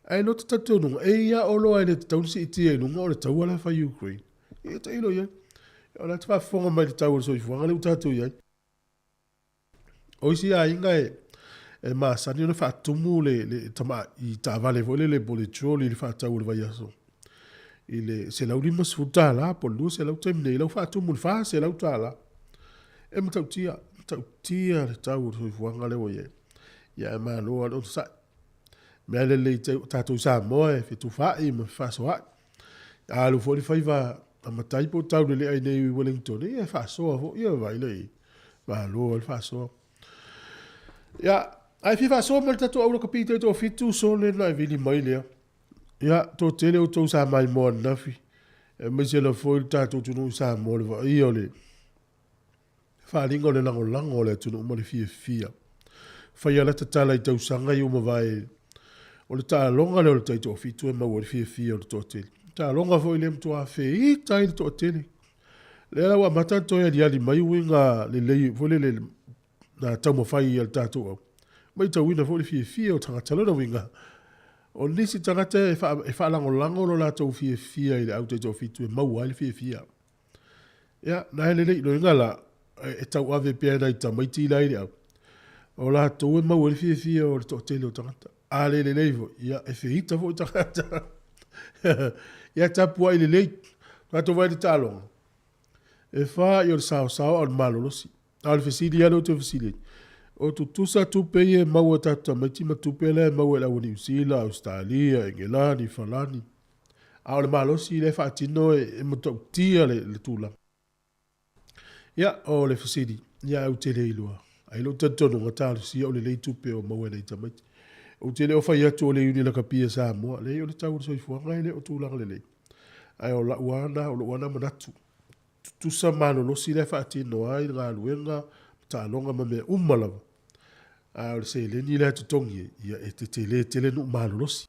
Ae i lota talitonuga, e i a oloa e le tatau ona siitia i luga o le taua la e fai i Ukraine. Ia tailo i ai. O la e te faafofoga mai i le tau o le soifuaga lea ua tatou i ai. O isi aiga e, e masani ona faatumu le, le tama, i taavale foi lele po o le trolley i le faatau o le vaiaso i le $150 po o le $200 taimi nei, la ua faatumu i le $400. E matautia, matautia le tau o le soifuaga lea ua i ai. Ia ae malo lava le onosai. Mea lelei tatou i Samoa e fetufaai ma fefaasoaai. A alu foi le faiva a matai po o taulelea i inei i Wellington, ia e faasoa foi, ia vaai la i ai. Malo ai le faasoa. Ia, ae fia faasoa ma le tatou au lakapi taitoafitu, sole na e vili mai lea. Ia, toatele outou sa maimoa ananafi, aemaise lava foi le tatou atunuu i Samoa, le vaaia o le faaaliga o le lagolago a le atunuu ma le fiafia. Faia lata tala i tausaga ia ua mavae, o le taaloga lea o le taitoafitu e maua ai le fiafia o le toatele. Taaloga foi lea e matua feita ai le toatele. Lea la ua amata ona toe aliali mai uiga lelei foi lele na taumafai a le tatou au. Matauina foi le fiafia o tagata. Lona uiga, o nisi tagata e, faa, e faalagolago lo latou fiafia i le au taitoafitu e maua ai le fiafia. Ia, na e lelei, loiga la, e tauave pea nai tamaiti la i le au. O latou e maua ai le fiafia o le toatele o tagata. A le lelei foi, ia, e feita foi tagata. Ia tapuai lelei. Tatou vaai i le taaloga. E fa i o le saosao a o le malolosi. A o le fesili lava lea ou te fesili ai, o tutusa tupe ia e maua e tatou tamaiti ma tupe la e maua e le au Niu Sila, Ausetalia, Engelani, Falani. A o le malosi lea e faatino e matautia le tulaga. Ia, o le fesili, ia ae ou te le iloa. Ae i lou talitonuga, talosia o lelei tupe o maua e nai tamaiti. Ou te le o fai atu o le Iuni Lakapi a Samoa, leai o le tau o le soifuaga e le o tulaga lelei. Ae o lau lava na, o lou lava na manatu. Tutusa malolosi la e faatino ai le galuega, taaloga ma mea uma lava. A o le seleni la e totogi ai, ia e tetele tele nuu malolosi.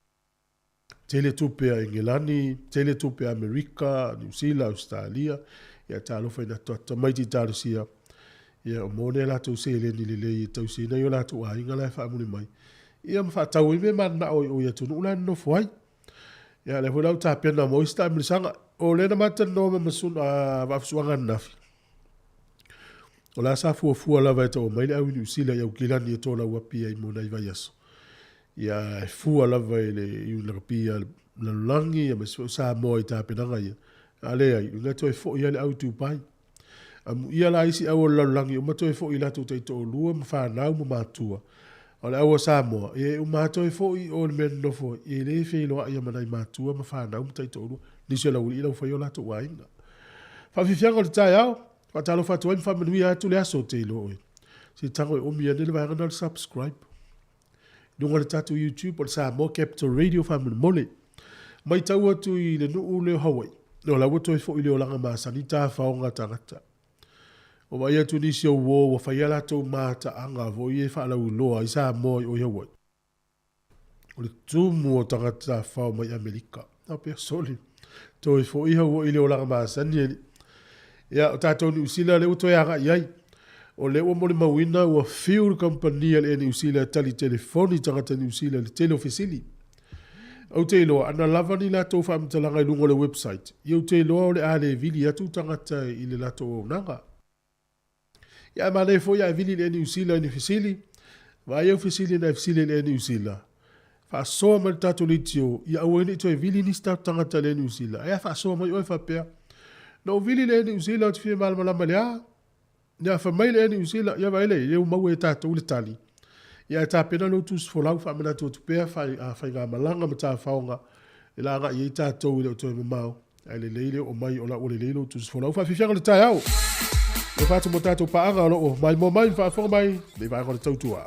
Tele tupe a Engelani, tele tupe a Amerika, Niu Sila, Ausetalia, ia talofa i na tamaiti talosia, ia o maua nai a latou seleni lelei e tausi ai nai o latou aiga la e faamuli mai, ia ma faatau ai mea mananao i o i atunuu la e nonofo ai. Ia lea foi la ua tapena mo isi taamilosaga. O lea na ma talanoa ma Masuna Vaafusuaga ananafi, o la sa fuafua lava e taua mai le au i Niu Sila i Aukilani e tolau api ai mo nai vaiaso. Ia e fua lava i le Iuni Lakapi a le lalolagi aemaise foi o Samoa i tapenaga ia. A leai, ina toe foi lava le au i Dubai. Amuia la isi au o le lalolagi uma toe foi i latou taitoalua ma fanau ma matua. A o le au a Samoa, ia e uma lava toe foi i o i le mea e nonofo ai, e le feiloai ma nai matua ma fanau ma taitoalua, nisi o le aualii la ua fai o latou aiga. Faafiafiaga o le taeao, faatalofa atu ai ma faamanuia atu le aso, ou te iloa oe. Se tago e omi ane le vaega lena o le subscribe. I luga o le tatou YouTube o le Samoa Capital Radio faamolemole. Matau atu i le nuu lea o Hawaii, o la ua toe foi le olaga masani tafaoga tagata. Ua vaai atu nisi o uo ua fai a latou mataaga foi e faalauiloa ai Samoa i o i Hawaii. O le tumu o tagata tafao mai Amerika. Na pea sole. Toe foi Hawaii i le olaga masani e Ia, o tatou Niu Sila lea ua toe agai ai. O lea ua molimauina ua fiu le kamupani a le Air Niu Sila e tali telefoni tagata Niu Sila i le tele o fesili. Ou te iloa, ana lava ni latou faamatalaga i luga o le website, ia ou te iloa o le a le vili atu tagata i le latou auaunaga. Ia ae manaia foi a e vili i le Air Niu Sila i ni fesili, vaai au fesili na e fesili ai i le Air Niu Sila, faasoa mai le tatou leitio, ia aua ai ne i toe vili nisi tatou tagata i le Air Niu Sila, ae a faasoa mai oe faapea, Na ou vili i le Air Niu Sila ou te fia malamalama i le a? Ia fai mai le Air Niu Sila, ia vaai lea, ia ua maua e tatou le tali. Ia ae tapena lou tusi folau faamanatu atu pea faigamalaga ma tafaoga e la agai ai tatou e le o toe mamao. Ae lelei le oo mai o la ua lelei lou tusi folau. Faafiafiaga o le taeao. E fatu mo tatou paaga o lo o maimoa mai ma faafofoga mai le vaega o le tautua.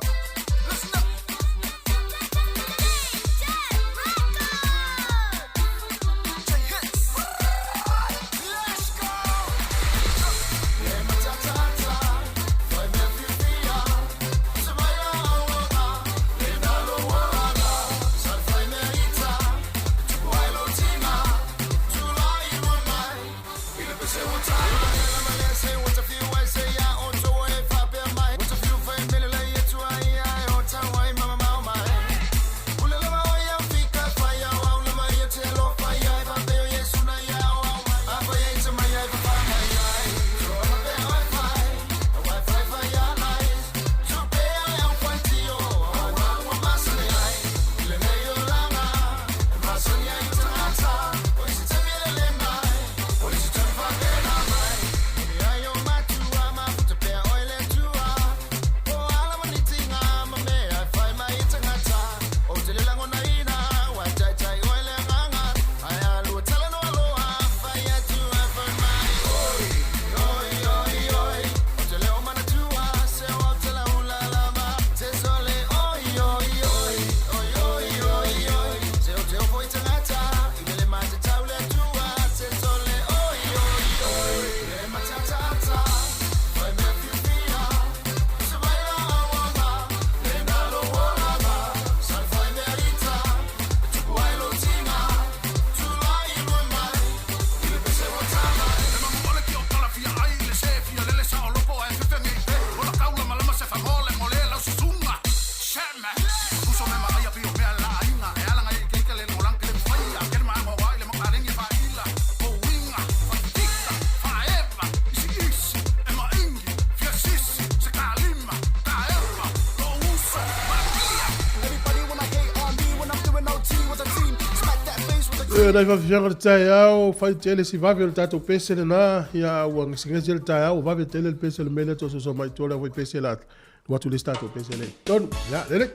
E nai faafiafiaga o le taeao, fai tele si vave o le tatou pese lena, ia ua gesegese le taeao, ua vave tele le pese o le mea lea tososo mai tua le au fai pese la alu atu le isi tatou pese lea i totonu. Ia, lelei.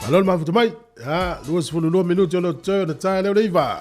Malo le mafuta mai. Ia, 22 minute o lo totoe ona tae lea o le 9.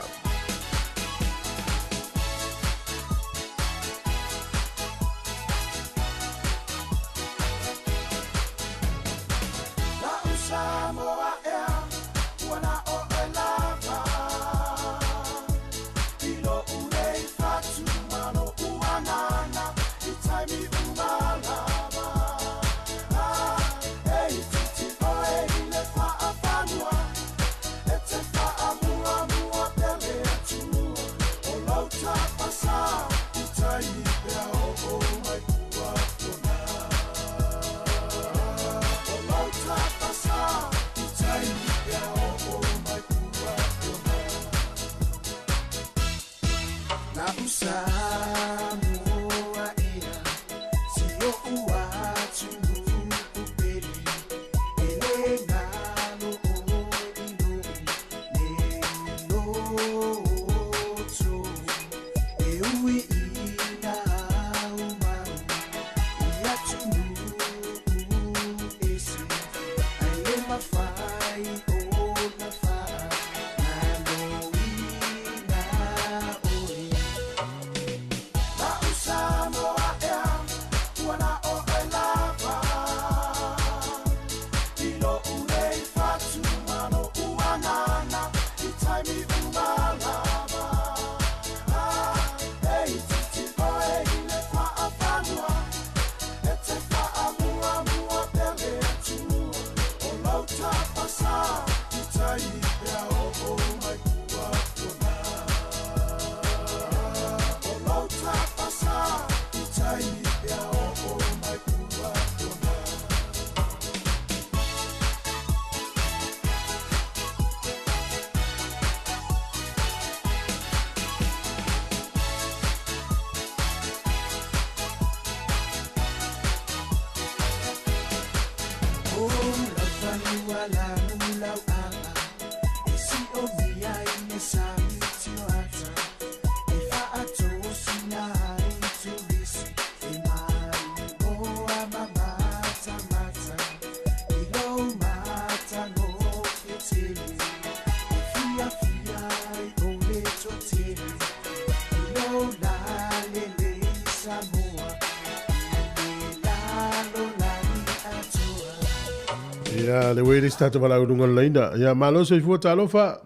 Ia, le ue le isi tatou valaau i luga o le laina. Ia, malo soifua talofa.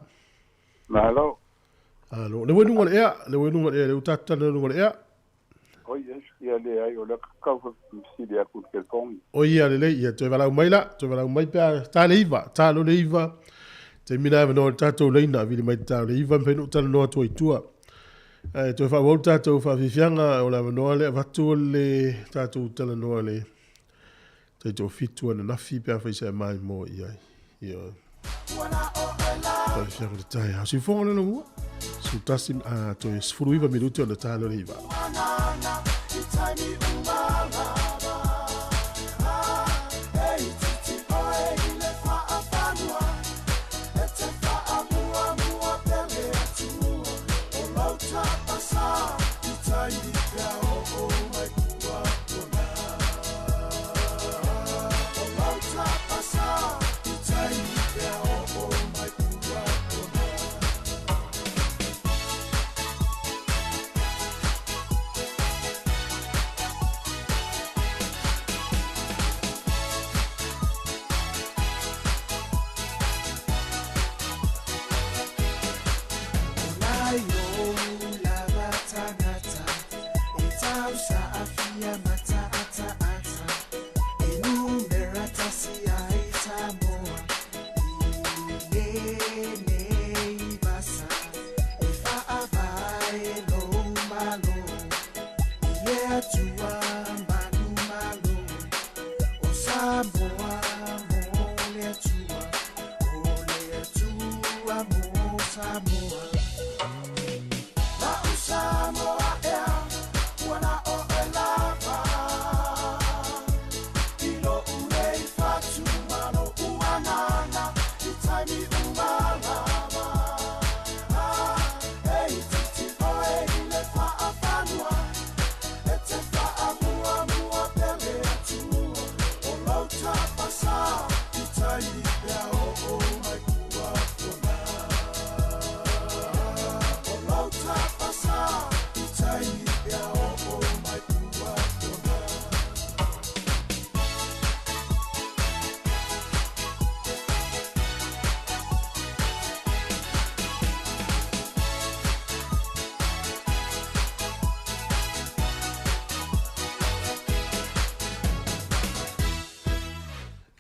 Malo. Alo, le ue luga o le ea, le ue luga o le ea, le ua tatou talanoa i luga o le ea. Oi, yes, ia leai, o lea kau fesili atu i le telefoni. Oi, ia lelei, ia toe valaau mai la, toe valaau mai pe a ta le 9, ta lo le 9. Taimi na avanoa i le tatou laina, vili mai te ta o le 9, mafai ona ou talanoa atu ai i tua. Ae toe faaauau le tatou faafiafiaga, o le avanoa lea avatu o le tatou talanoa le taitoafitu ananafi pe afai sa e maimoa i ai. Ioe. Faafiafiaga o le taeao. Siufofoga o le lomua. 11, a, toe 19 minute ona ta lea o le 9.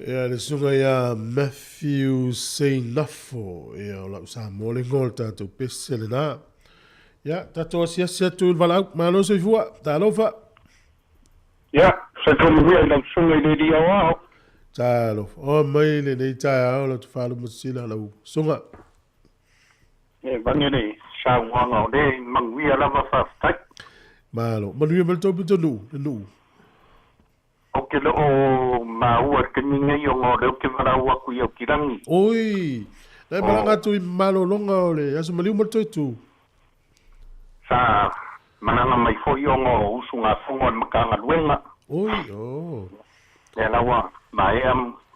Ia le susuga ia Matthew Seinafo, ia o lau Samoa le igoa o le tatou pese lena. Ia, tatou asiasi atu i le valaau. Malo soifua, talofa. Ia, soifua manuia i lau susuga i le Alii Aoao. Talofa. O mai lenei taeao lau tofa Lumatasila, lau susuga. E vane le saunoaga o lea i manuia lava faafetai. Malo. Manuia ma le tou pitonuu, le nuu. Ou te le o maua i le taimi nei ona o lea ou te valaau atu i Aukilagi. Oi! Na e malaga atu i malologa o le Aso Maliu ma le Toetu. Sa malaga mai foi ona o usugafono a le Matagaluega. Oi, oh. Lea la ua maea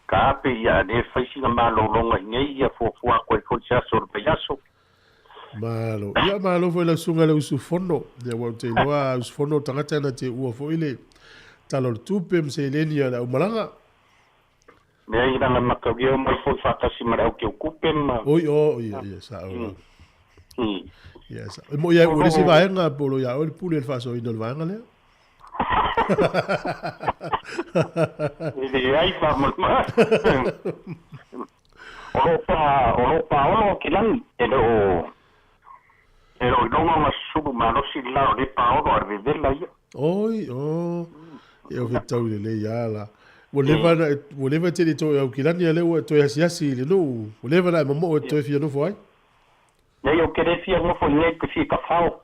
taape ia a le fai sina malologa i nei ia fuafua atu ai foi se aso o le vaiaso. Malo. Ia malo foi lau susuga i le usufono. Ia ua ou te iloa a usufono o tagata na te uua foi le Tala o le Tupe ma seleni a le aumalaga. Leai lana mataulia o mai foi faatasi ma le au teutupe ma. Oi o, ia, ia, sao lau. Ia, sao. E moi ai ua le isi vaega po o lo ia oe le pule i le faasoaina o le vaega lea. E leai faamolemole. O lo pa, o lo paolo o Kilani, e le o, e le o iloga ona susulu malosi le la o le paolo a le vevela ia. Oi, o, e o fetau lelei lava la. Ua leva ona e, ua leva e te le i toe Aukilani a lea ua e toe asiasi i le nuu, ua leva ona e momoo e te toe fia nofo ai. Nei, ou te le fia nofo i nei, ou te fia tafao.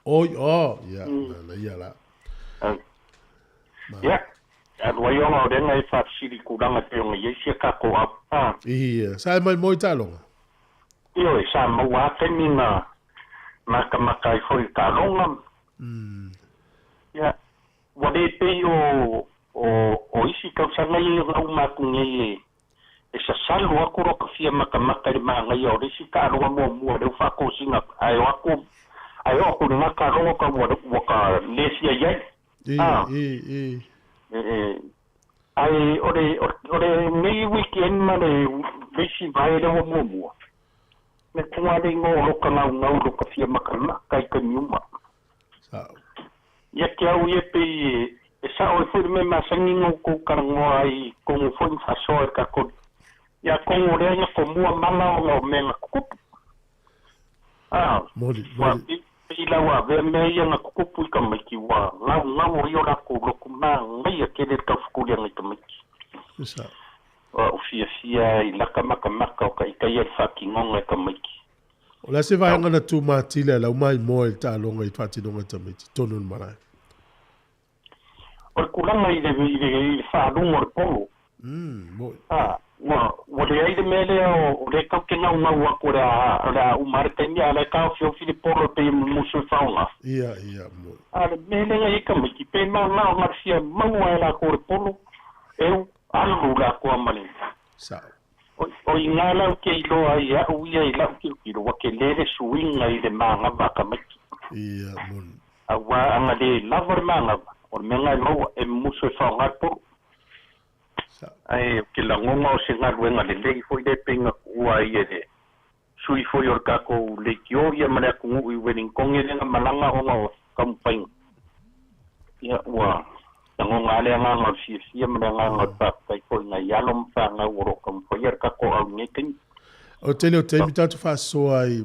Oi, oh, ia, manaia la. Ia, alu ai ona o lea na e faafesili i tulaga e pei ona i ai sia tatou au. Ia, sa e mai moe i taaloga? Ioe, sa maua lava taimi na matamata ai foi i taaloga. Ia, ua le pei o, o, o isi tausaga ia na uma atu nei e, e sasalu atu lota fia matamata i le manaia o le isi taaloga muamua lea ua faatosina atu, ae o atu, ae oo atu i lena taaloga tau ua, ua ta le fia i ai. A. I, i. E, e, ae o le, o lenei weekend ma le isi vae lea ua muamua, me toga le igoa o lota gaugau i lota fia matamata i taimi uma. Sao. Ia te au ia pei e sao ai foi le mea masani na outou talanoa ai i totonu foi ma faasoa i le tatou Ia atonu o lea na tomua mala ona o mea na tutupu. A, Moni, ua moni. pei la ua avea mea ia na tutupu i tamaiti ua gaugau ai o latou loto manaia tele le taufukuliaga i tamaiti. Sao. Ua ou fiafia i laka matamata o taitaia le faatinoga e tamaiti. O le a se vaega na tumatila e lau maimoa i le taaloga i faatinoga tamaiti tonu o le malae? O le tulaga i le, i le, i le faaluga o le polo. Moi. A, ua, ua leai le mea lea o, o lea tatou te naunau atu o le a, o le a uma lava le taimi a o la e taofiofi le polo e pei e mumusu e faaaoga. Ia, ia, moi. A o le mea lea na i ai tamaiti, pe mama ona le fia maua e latou le polo, eu, alu latou ma le. Sao. O i ina la ou te iloa ai e au ia i la'u tilotilo, ua tele le suiga i le manava a tamaiti. Ia, moni. Auā ana le lava le manava, o le mea lena e maua, e musu e faaaoga le polo. Sao. Ae ou te lagona o se galuega lelei foi lea pei na tuua ai e le sui foi o le tatou leitio ia ma le atunuu i Wellingtone lea na malaga ona o taumafaiga. Ia, ua lagona lava le agaga o le fiafia ma le agaga o le faafetai foi i nai alo ma fanau o lo o taumafaia le tatou au i lenei taimi. O le tele o taimi tatou faasoa ai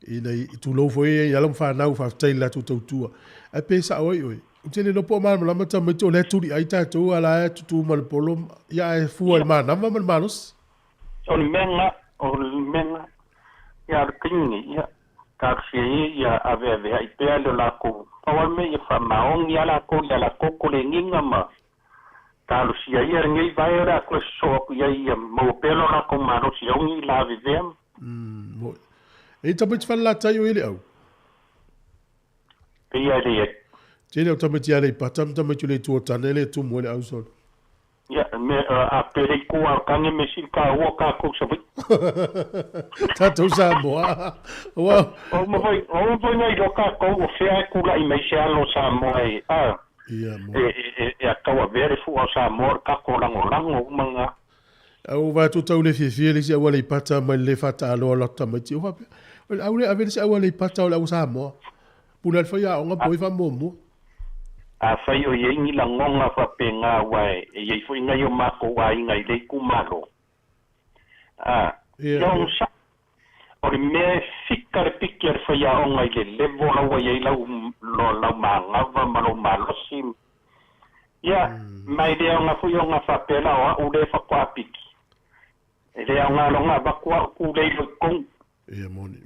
ina i tulou foi ia i alo ma fanau faafetai i le latou tautua. Ae pe sao ai oe, ou te le iloa po o malamalama tamaiti o lea e tuli ai tatou a la e tutu ma le polo ia ae fua i le manava ma le malosi. O le mea lena, o le mea lena. Ia, o le taimi nei, ia, talosia ia ia aveaveai pea le latou pau lava le mea ia faamaoni lava latou ia latou koleniga ma talosia ia lenei vae o le a toe sosoo atu i ai ia maua pea lo latou malosi e ogi i lavevea ma. Moi. E i tamaiti falelatai o i le au? Pei a e le i ai. Tele o tamaiti Aleipata ma tamaiti o le Itu o Tane le tumu ai le au solo. Ia, me, a pele i kua o tane me sili tāua tātou Savaii. Tātou Samoa. Ua. O uma foi, o uma foi nai iloa tātou o fea e kula'i mai se alo o Samoa e, a, Ia, mo. e, e, e, e a tauavea le fua o Samoa o le tatou lagolago uma na. A ua vaai atu tau le fiafia le isi au Aleipata mai le faataaloa o latou tamaiti. O faapea, o le au le ave le isi au Aleipata o le au Samoa. Pule a le faiaoga po o ai faamuamua. Afai o i ai ni lagoga faapega aua e i ai foi nai o makou aiga i lea itumalo, a, Ia, ia onosai. O le mea e fika le piki a le faiaoga i le level la ua i ai lau, lau magava ma lou malosi. Ia, ma e le aoga foi ona faapea la o a'u lea faatoa piki. E le aoga loga avatu a'u tulei loa i totonu. Ia moni.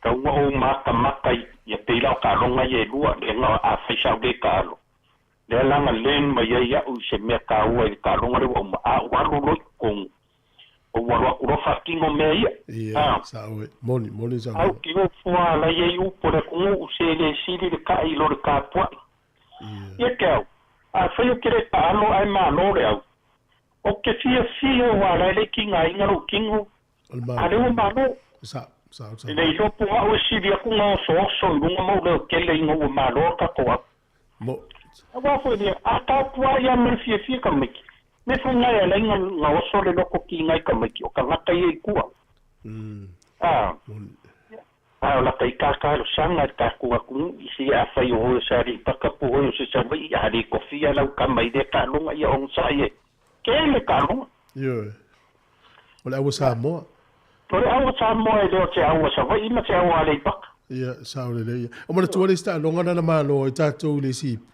Tau ua ou matamata i ia pei la o taaloga ia e lua, lea afai sa ou le taalo, lea la na learn mai ai a'u i se mea taua i le taaloga lea ua uma, a ou alu loa i totonu, ou alu atu loa faatino mea ia. Ia, A. sa'o e. Moni, moni Au saunoaga. ki ofo a la i ai upu a le atunuu, se le sili le ta'i i lo le tapua'i. Ia. Ia te au, afai ou te le taalo ae malo le au, ou te fiafia aua o la e le i tigaina lou tino, O le a lea ua malo. malo. Sa'o, sa'o E le saunoaga. iloa po o a'u e sili atu na osooso i luga ma ou leotele ina ua malo le tatou au. Mo. Aua foi lea, a tapua'i lava ma le fiafia tamaiti, me foi na e ala ai na oso le loko tiga i tamaiti, o tagata ia i tua. A, Moni. a o lata i kākālosaga i le tatou atunuu, i se afai o oe o sa Aleipata po o oe o se Savaii, a le tofia lau tama i lea taaloga, ia onosai e tele taaloga. Ioe. O le au a Samoa. O le au a Samoa e le o se au a Savaii ma se au a Aleipata. Ia, sa'o lelei ia. O manatua le isi taaloga na na malo ai tatou i le isi ipu.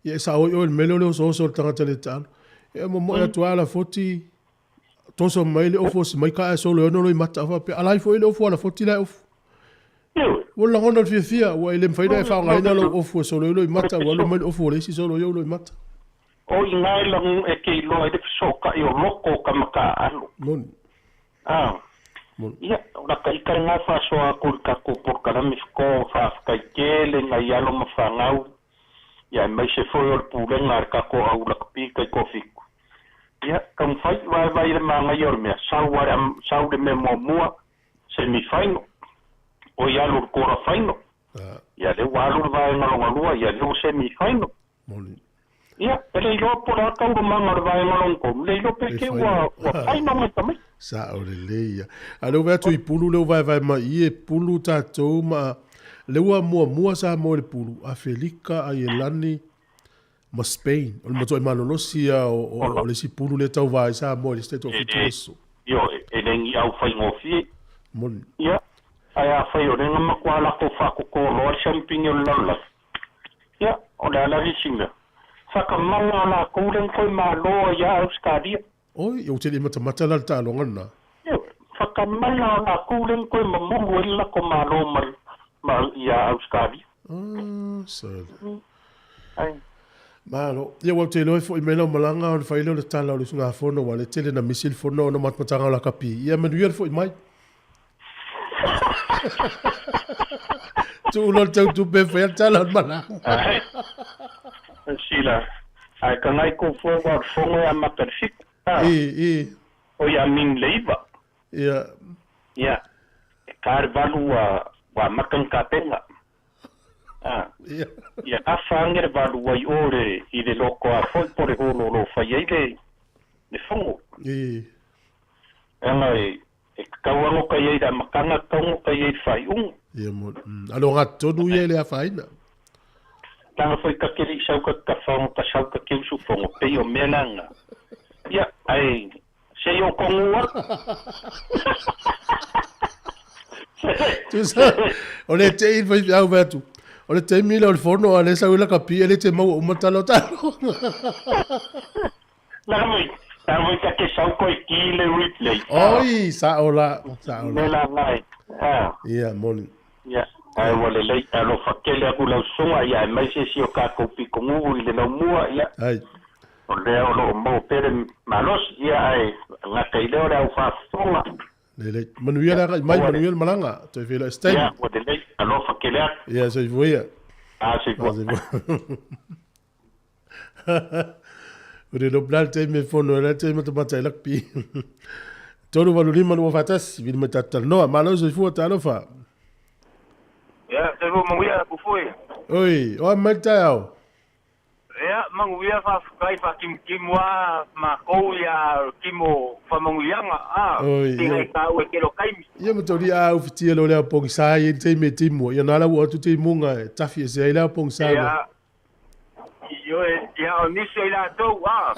Ia e sa'o ai oe i le mea lea o le osooso o le tagata le taalo. Ia e momoe atu lava Lafoti, toso mai le ofu o si maika ae solo e ono loimata a faapea, alai foi le ofu a Lafoti la e ofu. Ioe. Ua lagona le fiafia, ua e le mafai ona e faaaogaina lou ofu e solo ai loimata, ua alu mai le ofu o le isi solo ai ou loimata. O i ina e lagu e te iloa ai le fesoota'i o loko o ka mataaalo. Moni. A. Moni. Ia, o lata ita lena e faasoa atu i le tatou polokalame foko faafetai tele nai alo ma fanau, ia aemaise foi o le pulega a le tatou au lakapi taitoafitu. Ia, taumafai, vaevae i le manaia o le mea, sau lava le sau le mea muamua, semi final, oi alu i le quarter final, ia lea ua alu le vaega lona lua, ia lea ua semi final. Moni. Ia, e le iloa po o le a taualumaga o le vaega lona tolu, le iloa pe E te ua, ua final. final mai tamaiti. Sa'o lelei ia. A o lea ua vaai atu i pulu lea ua vaevae mai i i, e pulu tatou ma lea ua muamua Samoa i le pulu, Afelika, Aielani ma Spain. O le matuai malolosi ia o, o, o le isi pulu lea e tauva ai Samoa i le isi taitoafitu E, aso. ioe, e le ni au faigofie. Moni. Ia, ae afai o lea na matua latou faatotō loa le siamupini o le lalolagi, ia, o le a la le isi mea? Whakamana a latou lea na toe malo ai ia Ausetalia. Oi, ou te le i matamata la i le taaloga lena. Ioe, whakamana a latou lea na toe mamulu ai le latou malo ma, ma ia Ausetalia. Ah, sole. Ai. Malo. Ia, ua ou te iloa e foi mai lau malaga ona fai lea o le tala o le usugafono, aua o lea e tele na misi le fono ona o matamataga o lakapi. Ia, manuia le foi mai. Tuu loa le tautupe e fai ai le tala o le malaga. Ai. Sila. Ai ka ngai kou fua wa o le fono e amata i le fitu. A. I, i. O ia min le iva. Ia. Ia. E ka le valu ua, ua amata ni tapenga. A. Ia. Ia afa ange le valu ai o le, i le loko a foi po le holo o lo fai ai le, le fono. I. Anga e, e tatau ano kai ai le amataga, tatau ano kai ai le faaiuga. Ia mo. A le ogatotonu ia e le afaina. Tanga foi ka kele i sau ka tafaogo ka sau ka ke usufono pei o mea langa. Ia, ai, se i o kongu atu. Tusa, o le tei i le faifeau fai atu, o le taimi lea o le fono a lea sau ai lakapi e le te maua uma tala o taaloga. Langa foi, langa foi ka ke sau koe ki le replay. Oi, sa'o la, sa'o la. Mea langa e. Ah. Ia, moni. Ia, ae ua lelei, alofa tele atu lau susuga, ia aemaise si o tatou pitonuu i le laumua, ia. Ai. O lea o lo o maua pea le malosi, ia, ae gata i lea o le au faafofoga. Lelei. Manuia le agai mai, manuia le malaga. Toe feiloai se taimi. Ia, ua lelei, alofa tele atu. Ia, soifua ia. A, soifua. A, soifua. O le iloa pela le taimi e fono ai la le taimi matamata ai lakapi. 385 241, vili mai tatou talanoa. Malo soifua, talofa. Ia, soifua manuia Pufui. Oi, o a mai le taeao. Ia, manuia faafetai faakimukimua a makou ia kimo faamanuiaga a Oi, tinga ia. i taua i tele o taimi. Ia ma tauli a ufitia lo le ao pogisa i le taimi e timu. Ia na la ua atu timuga e tafi ese ai le ao pogisa na. Ia, Ia o nisi o i latou a.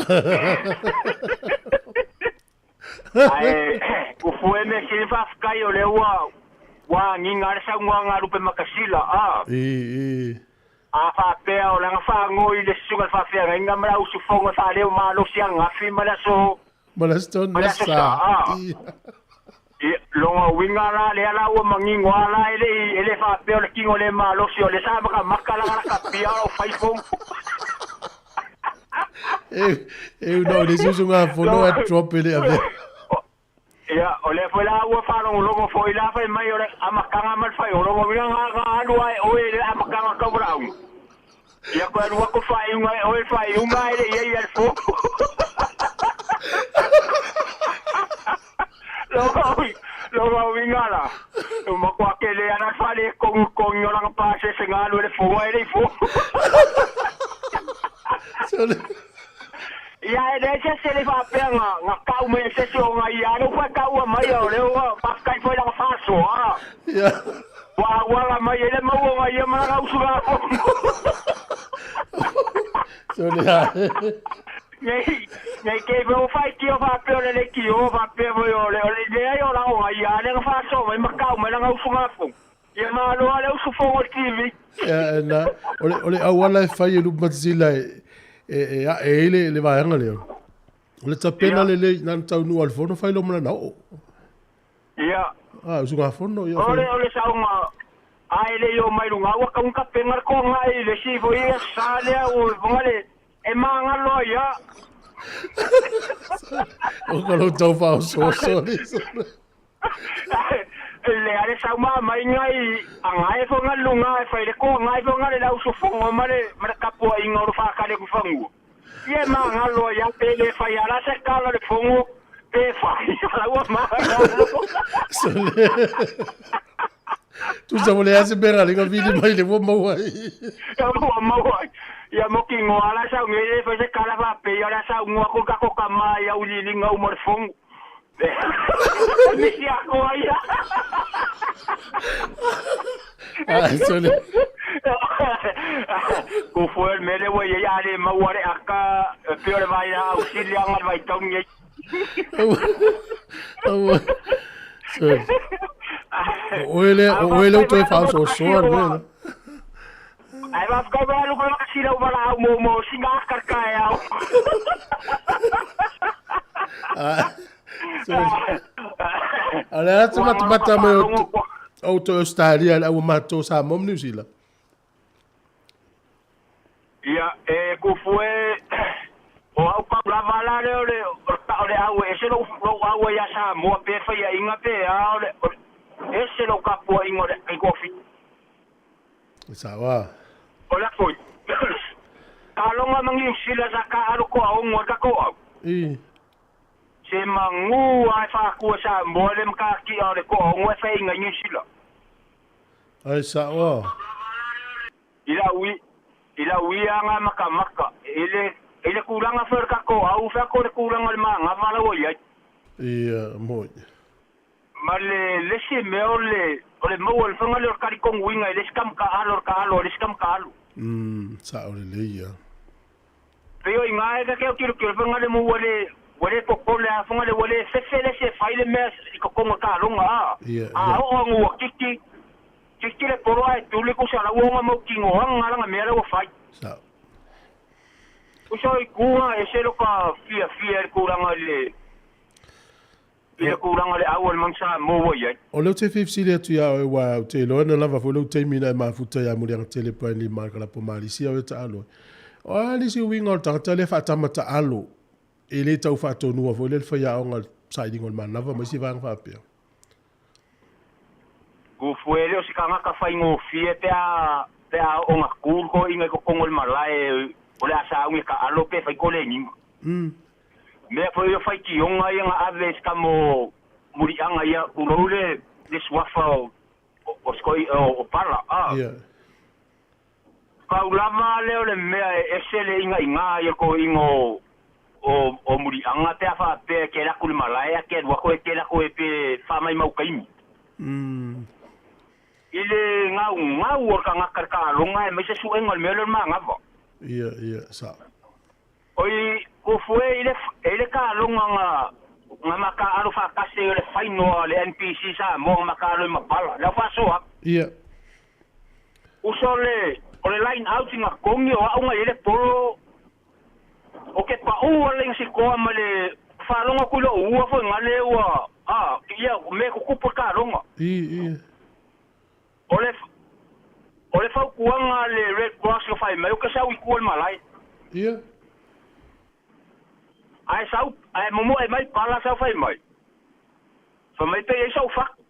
Ae kufue mea sili faafetai o lea ua ua agiga lava le saunoaga a Lupe Makasila a. I, i. A faapea o lana faagoi i le susuga i le faafeagaiga ma le auusufono e faaleo malosi ananafi ma le aso Ma le aso Tonu, ma le aso Sa a. I. Ia, lona uiga la lea la ua manino lava la e le i e le faapea o le tino le malosi o lea sa matamata la lakapia o lo o fai fono. E, e una o le isi usugafono e drop e le avea. Ia, o lea foi la ua faalogologo foi la fai mai o le amataga ma le faaiologo uiga na na alu lava e oe i le amataga tau valaauga. Ia toe alu atu le faaiuga e oe le faaiuga ae le i ai ia le fono. Lona uiga la, ua matua tele lava le faaletonu i totonu o lana pasese na alu ai le fono ae le i fono. Ia e leai se isi e le faapea na na tau mai e se isi ona ia lea ua taua mai o lea ua faafetai foi lana faasoa. Ia. Ua auala mai ai le mau ona ia ma lana usugafono. Sole ae. Nei nei te foi ua faitio faapea o le leitio faapea foi o le o le leai o la ona ia lea na faasoa mai ma tau mai lana usugafono. Ia malo lava le usufono i le TV. Ia, na, o le, o le auala e fai e Lupe Matasila e, e, e ae ai le, le vaega lea. O le tapena Ia. lelei, na ona taunuu lava i le fono fai lo malana oo. Ia. Ah, usugafono, ia O le, fai. o le saoga, a e le i oo mai luga, ua tau tapena le toaga i le isi foi sa lea ua foga le, e magalo ai lava. O ka lou tau faaosooso le Le ale sau ma mai ngai agae fo nga lunga e fai le ko ngai fo nga le lau sufongo ma le ma le tapuaiga o lo faakale ku fagua. Ia e magalo ai a pe le fai ala se kala le fongo pe fai ala ua magalo. Sole. Tusa mo le ase pera le vili mai le ua maua ai. Ia ua maua ai. Ia mo ki ngoa la sau nge le fai se kala fa pe ia la sau ngoa ko ka ko ka mai au lilinga u mo le fongo. Misi ako ai. Ah, sole. Ko foi le mele ua ia ale maua le aka pe o le vai au sili anga le vai tau nge. Aua. Sole. O oe lea, o oe lea ua toe faaosoosoa le mea lea. Ai faafetai mai alu koe sila u valaau mo mo singa akarka e ao. Ah, sole. A o le a se matamata mai o o toe Australia le au matou Samoa ma Niu Sila. Ia, e kufu e, o au pau lava la lea o le, o le au e ese lou, lou au ai ia Samoa pe faiainga pe a, o le, o le, ese lou tapuaiga o le ai kofi. E sao a. O le foi, taloga ma Niu Sila sa taalu koaogo ai tatou au. I. Se magu lava e faatu e Samoa le matatia o le toaono e faiainga i Niu Sila. Ai sao a. I lau i lau ia aga makamaka, i le i le tulaga foi o le tatou au, fea ko le tulaga o le manava la ua i ai. Ia, moi. Ma le le isi mea o le o le maua o le faiga lea o le talitonuina i le isi kamutaalo o le taalo a le isi kamutaalo. Umm, sao lelei ia. Pei o i ina e kake o tilotilo faiga le ua le ua le popole a faiga le ua le fefe le isi e fai le mea i totonu o taaloga a Ia, a ia. oo anu ua kiki kiki le polo ae tuli kusa la ua ona mautinoaga lana mea la ua fai. Sao. Kusa o i kuga ese lo ka fiafia i le tulaga i le i le tulaga o le au o le manu Samoa ua i ai. O lea ou te fia fesili atu ia oe aua ou te iloa na lava foi lou taimi na e mafuta ia Muliaga Tele Brian Lee ma Kalapo Malisia o e taalo ai. O a le isi uiga o le tagata lea faatama taalo e le tau faatonua foi lea le faiaoga i le sailiga o le manava ma isi vaega faapea. Kufue le o se tagata faigofie pe a pe a oo na tu le toeaina i totonu o le malae o le a sauni e taalo pe fai koleniga. Mea foi ia faitioga ia na ave i se tama o muliaga ia tulou le le suafa o o se o Pala a. Ia. Pau lava lea o le mea e ese le igaiga ai o le toeaina o o o muliaga pe a faapea e kele atu i le malae ae ke alu atu e kele atu e pe faamaimau taimi. I le gaugau o le tagata i le taaloga aemaise suega o le mea lea o le manava. Ia, ia, sao. Oi ko fue i le e le taaloga na na makaalo faatasi ai o le fainoa le NPC Samoa na makaalo i mapala. Le au faasoa atu. Ia. Uso le o le line out na togi o au na i ai le polo o ke paʻu a le sikoa ma le faalogo atu i lo'u ua foi gale ua a ia mea tutupu le taaloga. I i. O le o le fautuaga a le Red Cross na fai mai ou te sau i tua i le malae. Ia. Ae sau ae momoe mai pala sau fai mai. Fai mai pe i ai sou fatu.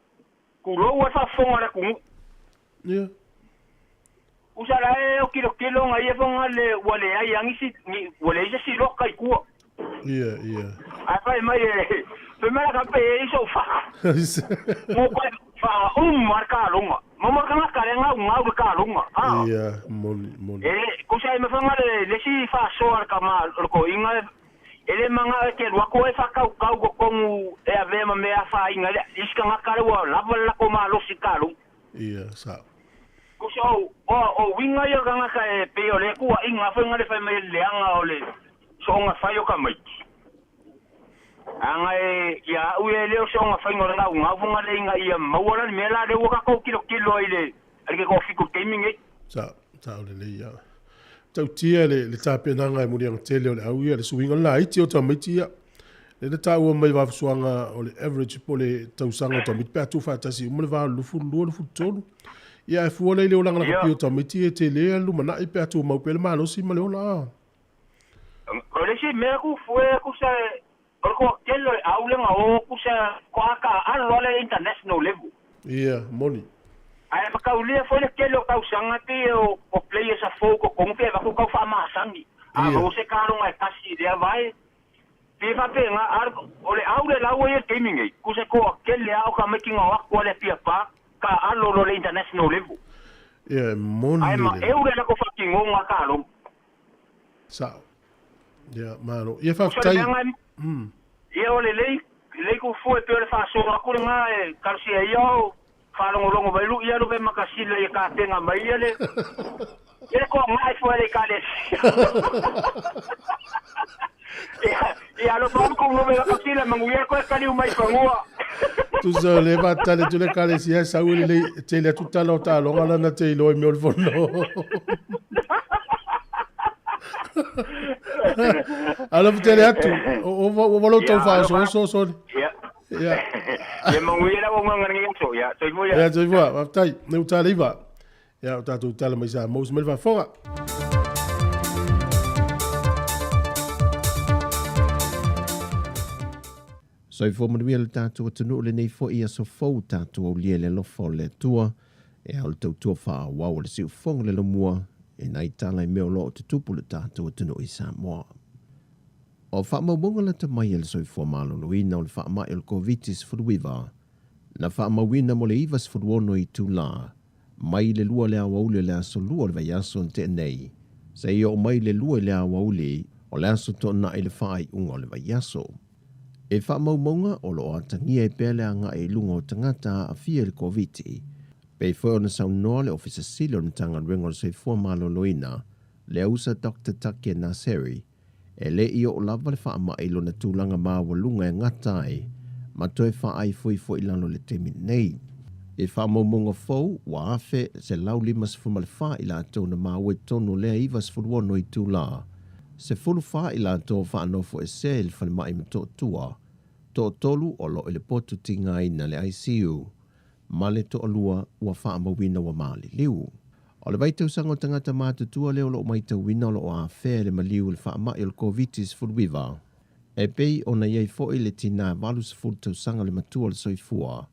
Tulou ai faafofoga a le atunuu. Ia. Usa la e o kilokilo nga ia fonga le ua leai a nisi ni ua leai se isi loka i tua. Ia, ia. Ae fai mai e fai mai la ka pe i ai sou fatu. Mo koe faauma le taloga. Mo mo le tagata lea gaugau le taloga. A. Ia, moni, moni. E kusa e mafanga le le isi faasoa le tama o le toeaina e le manao e te alu atu ai faatautau totonu e avea ma mea afaina i le isi tagata lea ua lava le latou malosi i taloga. Ia, sao. Kusa o o o uiga ia o le tagata e pei o le tuuaiga foi na le fai mai ai le leaga o le soonga fai o tamaiti. Aga e ia au ia e le o se ogafaiga o le gaugau foga le ina ia maua la le mea la lea ua tatou tilotilo ai i le ai le toafitu i le taimi nei. Sa, sa o lelei ia. Tautia le, le tapenaga e muliaga tele o le au ia, le suiga laiti o tamaiti ia. Le na taua mai vaafasuaga o le average po o le tausaga o tamaiti pe a tuufaatasi uma le va o le 22, 23. Ia ae fua la i le olaga lakapi o tamaiti e tele a le lumanai pe a tumau pea le malosi ma le ola a. O le isi mea ku fue ku sa o le toatele o le au lea na o ku sa ko a taaalo ale international level. Ia, moni. Ae mataulia foi le tele o tausaga pei o o players a fou totonu pe avatu tau faamasani. A maua se taloga e tasi i lea vae, pei faapena a o le au le lau ai i le taimi nei, ku se toatele a o tamaiti na o atu ale Apia Park taaalo loa le international level. Ia, e moni Ae le. maeu le latou faatinoga taloga. Sao. Ia, malo. Ia, Uso le faafetai. mea na ia o lelei, lelei ku fua e pei o le faasoa atu lena e talosia ia o faalogologo mai lu ia lupe makasina ia kapena mai ia le ia le toagae fua le ekalesia. Ia, ia alofa atu ku lupe makasina manuia koe kaliu mai fanua. Tusa o le faatali atu le ekalesia e sau e lelei e tele atu tala o taaloga lana te iloa i mea o le fono. Alofa tele atu. O ua lou tau Ia, alofa. faaosooso soli. Ia. Ia. Ia manuia lau auaunaga i lenei aso. Ia, soifua ia. Ia, soifua. Faafetai. Nei ua taleiva. Ia, o tatou tala mai Samoa mai le faafofoga. Soifua manuia le tatou atunuu lenei foi aso fou tatou aulia i le alofa o le Atua e ao le tautua faaauau a le siufofoga le lomua e nai tala i mea o lo o tutupu le tatou atunuu i Samoa. O faamaumauga lata mai a le soifua maloloina o le faamai o le Koviti-19 na faamauina mo le 96 itulā mai le 2 le aoauli o le aso Lua o le vaiaso na tea nei seia oo mai le 2 i le aoauli o le aso Toonai i le faaiuga o le vaiaso. E faamaumauga o lo o atagia ai pea le agai i luga o tagata aafia i le Koviti, pei foi ona saunoa le Ofisa Sili o le Matagaluega o le Soifua Maloloina, le Ausa Doctor Takie Naseri, e le i oo lava le faamai i lona tulaga maualuga e gata ai ma toe faaifoifo i lalo i le taimi nei. I faamaumauga fou, ua 1,154 i latou na maua i totonu o lea 96 itulā, 14 i latou faanofoesea i le falemai Motootua, toatolu o lo o i le potu tigaina le ICU, ma le toalua ua faamauina ua maliliu. O le vaitausaga o tagata matutua lea o lo o matauina o lo o afea i le maliu o le faamai o le Koviti-19, e pei ona i ai foi le tinā 80 tausaga le matua o le soifua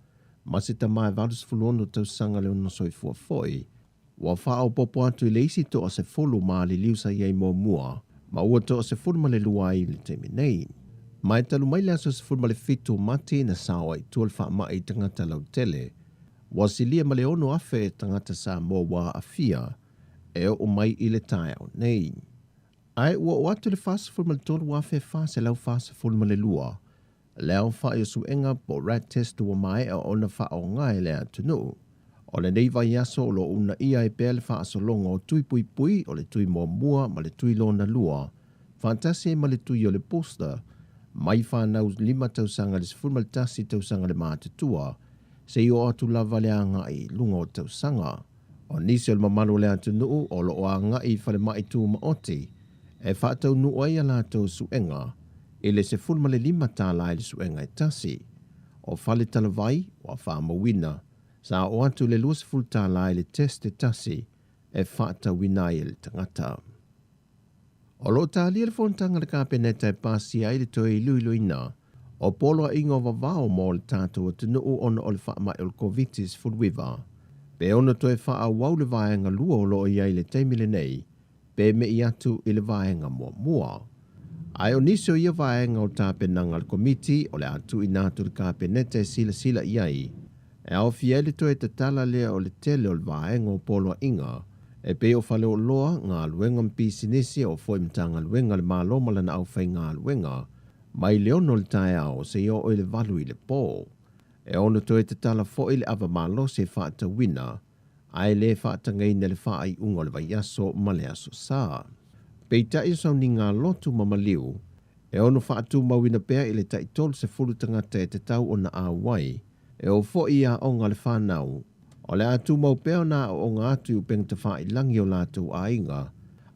ma se tama e 86 tausaga le ono soifua foi, ua faaopoopo atu i le isi toa-10 maliliu sa i ai muamua ma ua toa-12 ai i le taimi nei. Ma e talu mai le aso 17 o Mati na sao ai i tua le faamai i tagata lautele, Ua silia ma le 6,000 tagata Samoa ua aafia e oo mai i le taeao nei. Ae ua oo atu le 43,442 le aofai o suega po o rat test ua maea ona faaaoga e le atunuu. O lenei vaiaso o lo o uunaia ai pea le faasologa o tui puipui o le tui muamua ma le tui lona lua. faatasi ai ma le tui o le booster mai fanau 5 tausaga i le 11 tausaga le matutua seia oo atu lava le agai i luga o tausaga. O nisi o le mamalu o le atunuu o lo o agai i falemai tumaoti e faataunuu ai a latou suega i le $15 i le suega e tasi. O fale talavai ua faamauina sa oo atu i le $20 i le test e tasi e faatauina ai e le tagata. O lo o talia le fonotaga a le Kapeneta e pasia ai le toe iloiloina o poloaiga o vavao mo le tatou atunuu ona o le faamai o le Koviti-19, pe ono toe faaauau le vaega lua o lo o i ai i le taimi lenei pe me'i atu i le vaega muamua. Ae o nisi o ia vaega o tapenaga a le Komiti o le a tuuina atu i le Kapeneta e silasila i ai, e aofia ai le toe tatala lea o le tele o le vaega o poloaiga e pei o faleoloa, galuega ma pisinisi, o foi Matagaluega a le Malo ma lana aufaigaluega, mai le 6 i le taeao seia oo i le 8 i le po. E ono toe tatala foi le ava malosi e faatauina ae le faatagaina le faaiuga o le vaiaso ma le Aso Sa. Peitai o sauniga lotu ma maliu, e ono faatumauina pea i le tai 30 tagata e tatau ona auai, e oo foi i aoga a le fanau, o le a tumau pea ona aooga atu i upega tafailagi o latou aiga,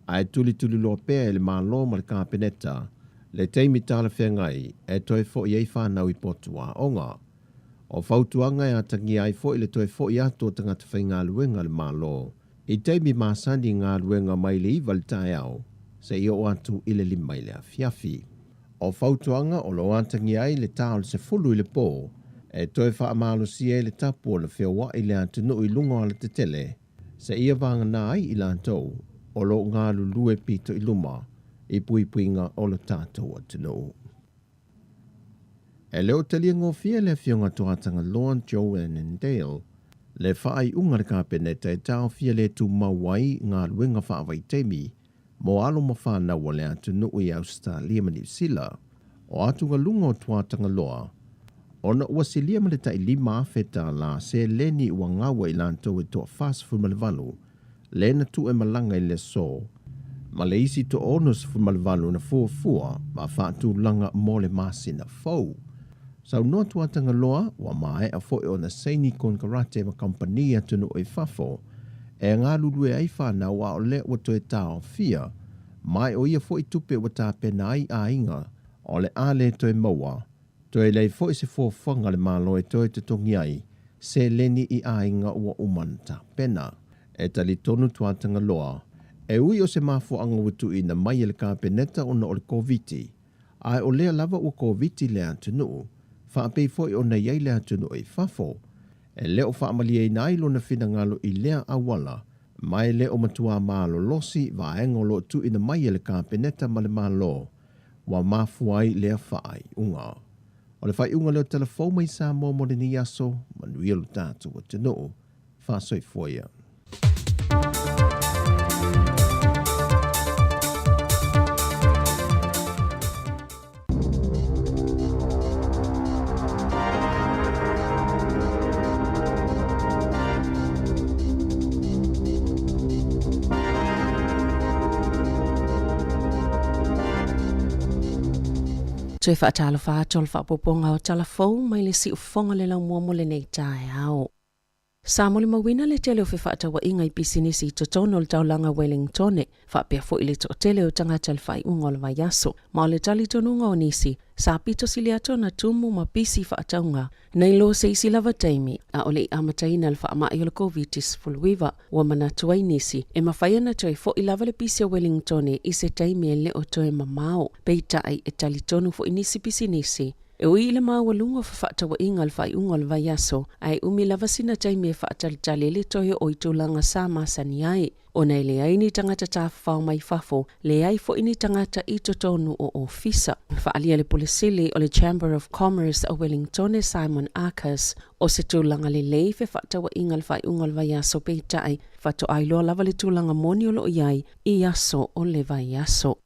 ae tulituliloa pea e le Malo ma le Kapeneta le taimi talafeagai e toe foi ai fanau i potu aoga. O fautuaga e atagia ai foi le toe foi atu o tagata faigaluega a le Malo i taimi masani galuega mai le 9 i le taeao seia oo atu i le 5 i le afiafi. O fautuaga o lo o atagia ai le ta o le 10 i le po e toe faamalosia ai le tapu ona feoai le atunuu i luga o alatetele seia vagana ai i latou o lo o galulue pito i luma i puipuiga o lo tatou atunuu. E le o talia gofie e le Afioga Tuatagaloa Joe Annandale le faaiuga a le Kapeneta e taofia le tumau ai galuega faavaitaimi mo alo ma fanau a le atunuu i Ausetalia ma Niu Sila. O atugaluga o Tuatagaloa ona ua silia ma le tai $5,000 seleni ua gaua i latou e toa-48 le na tuu e malaga i le aso ma le isi toa-68 na fuafua ma faatulaga mo le masina fou. Saunoa Tuatagaloa ua maea foi ona saini konekarate ma kamupani atunuu i fafo e galulue ai fanau a o lea ua toe taofia mai o ia foi tupe ua tapena ai aiga o le a le toe maua. Toe leai foi se fuafuaga a le Malo e toe totogi ai seleni i aiga ua uma ona tapena. E talitonu Tuatagaloa, e ui o se mafuaaga ua tuuina mai e le Kapeneta ona o le Koviti, ae o lea lava ua Koviti le atunuu, faapei foi ona i ai le atunuu i fafo. E le o faamalieina ai lona finagalo i lea auala, ma e le o matuā malolosi vaega o lo o tuuina mai e le Kapeneta ma le Malo ua mafua ai lea faaiuga. O le faaiuga lea o tala fou mai Samoa mo lenei aso, manuia lo tatou atunuu. Faasoifua ia. Toe faatalofa atu o le faaopoopoga o tala fou mai le siufofoga le laumua mo lenei taeao. Sa molimauina le tele o fefaatauaiga i pisinisi i totonu o le taulaga Wellingtone, faapea foi le toatele o tagata i le faaiuga o le vaiaso. Ma o le talitonuga o nisi, sa pito sili atu ona tumu ma pisi faatauga nei lo se isi lava taimi a o le i amataina le faamai o le Koviti-19. Ua manatu ai nisi, e mafai ona toe foi lava le pisi o Wellingtone i se taimi e le o toe mamao. Peitai, e talitonu foi nisi pisinisi, E ui i le maualuga o fefaatauaiga i le faaiuga o le vaiaso, ae umi lava sina taimi e faatalitali ai le toe oo i tulaga sa masani ai. Ona e leai ni tagata tafafao mai fafo, leai foi ni tagata i totonu o ofisa. Faaalia le Pule Sili o le Chamber of Commerce o Wellingtone Simon Arcus, o se tulaga lelei fefaatauaiga i le faaiuga o le vaiaso peitai, faatoa iloa lava le tulaga moni o lo o i ai i aso o le vaiaso.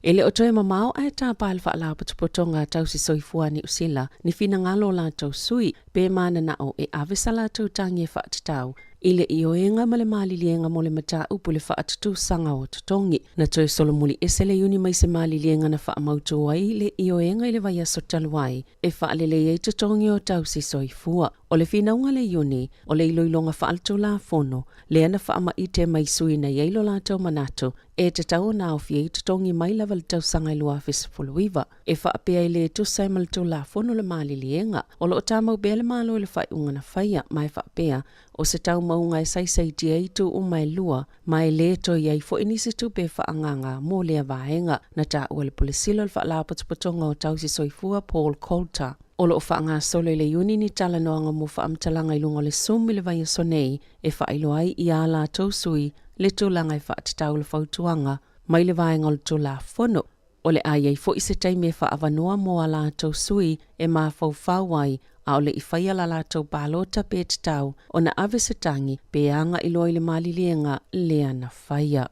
E le o toe mamao ae tapa le Faalapotopotoga Tausi Soifua Niu Sila ni finagalo o latou sui pe mananao e ave sa latou tagi e faatatau I le ioega ma le maliliega mo le mataupu i le faatutusaga o totogi, na toe solomuli ese le Iuni mai se maliliega na faamautu ai le ioega i le vaiaso talu ai e faalelei ai totogi o tausi soifua. O le finauga a le Iuni, o le iloiloga faaletulafono lea na faamaite mai sui na i ai lo latou manatu e tatau ona aofia ai totogi mai lava i le tausaga e 2019. E faapea e le tusa ai ma le Tulafono le maliliega. O lo o tamau pea le Malo i le faaiuga na faia, ma e faapea, o se taumauga e saisaitia ai itu uma e lua, ma e le toe i ai foi nisi tupe e faaagaaga mo lea vaega, na taua e le Pule Sili o le Faalapotopotoga o Tausi Soifua Paul Coulter. O lo o faagasolo i le Iuni ni talanoaga mo faamatalaga i luga o le Zoom i le vaiaso nei e faailoa ai i ā latou sui le tulaga e faatatau le fautuaga mai le vaega o le Tulafono. O le a i ai foi se taimi e faaavanoa mo a latou sui e mafaufau ai a o le i faia la latou palota pe tatau ona ave se tagi pe agai loa i le maliliega lea na faia.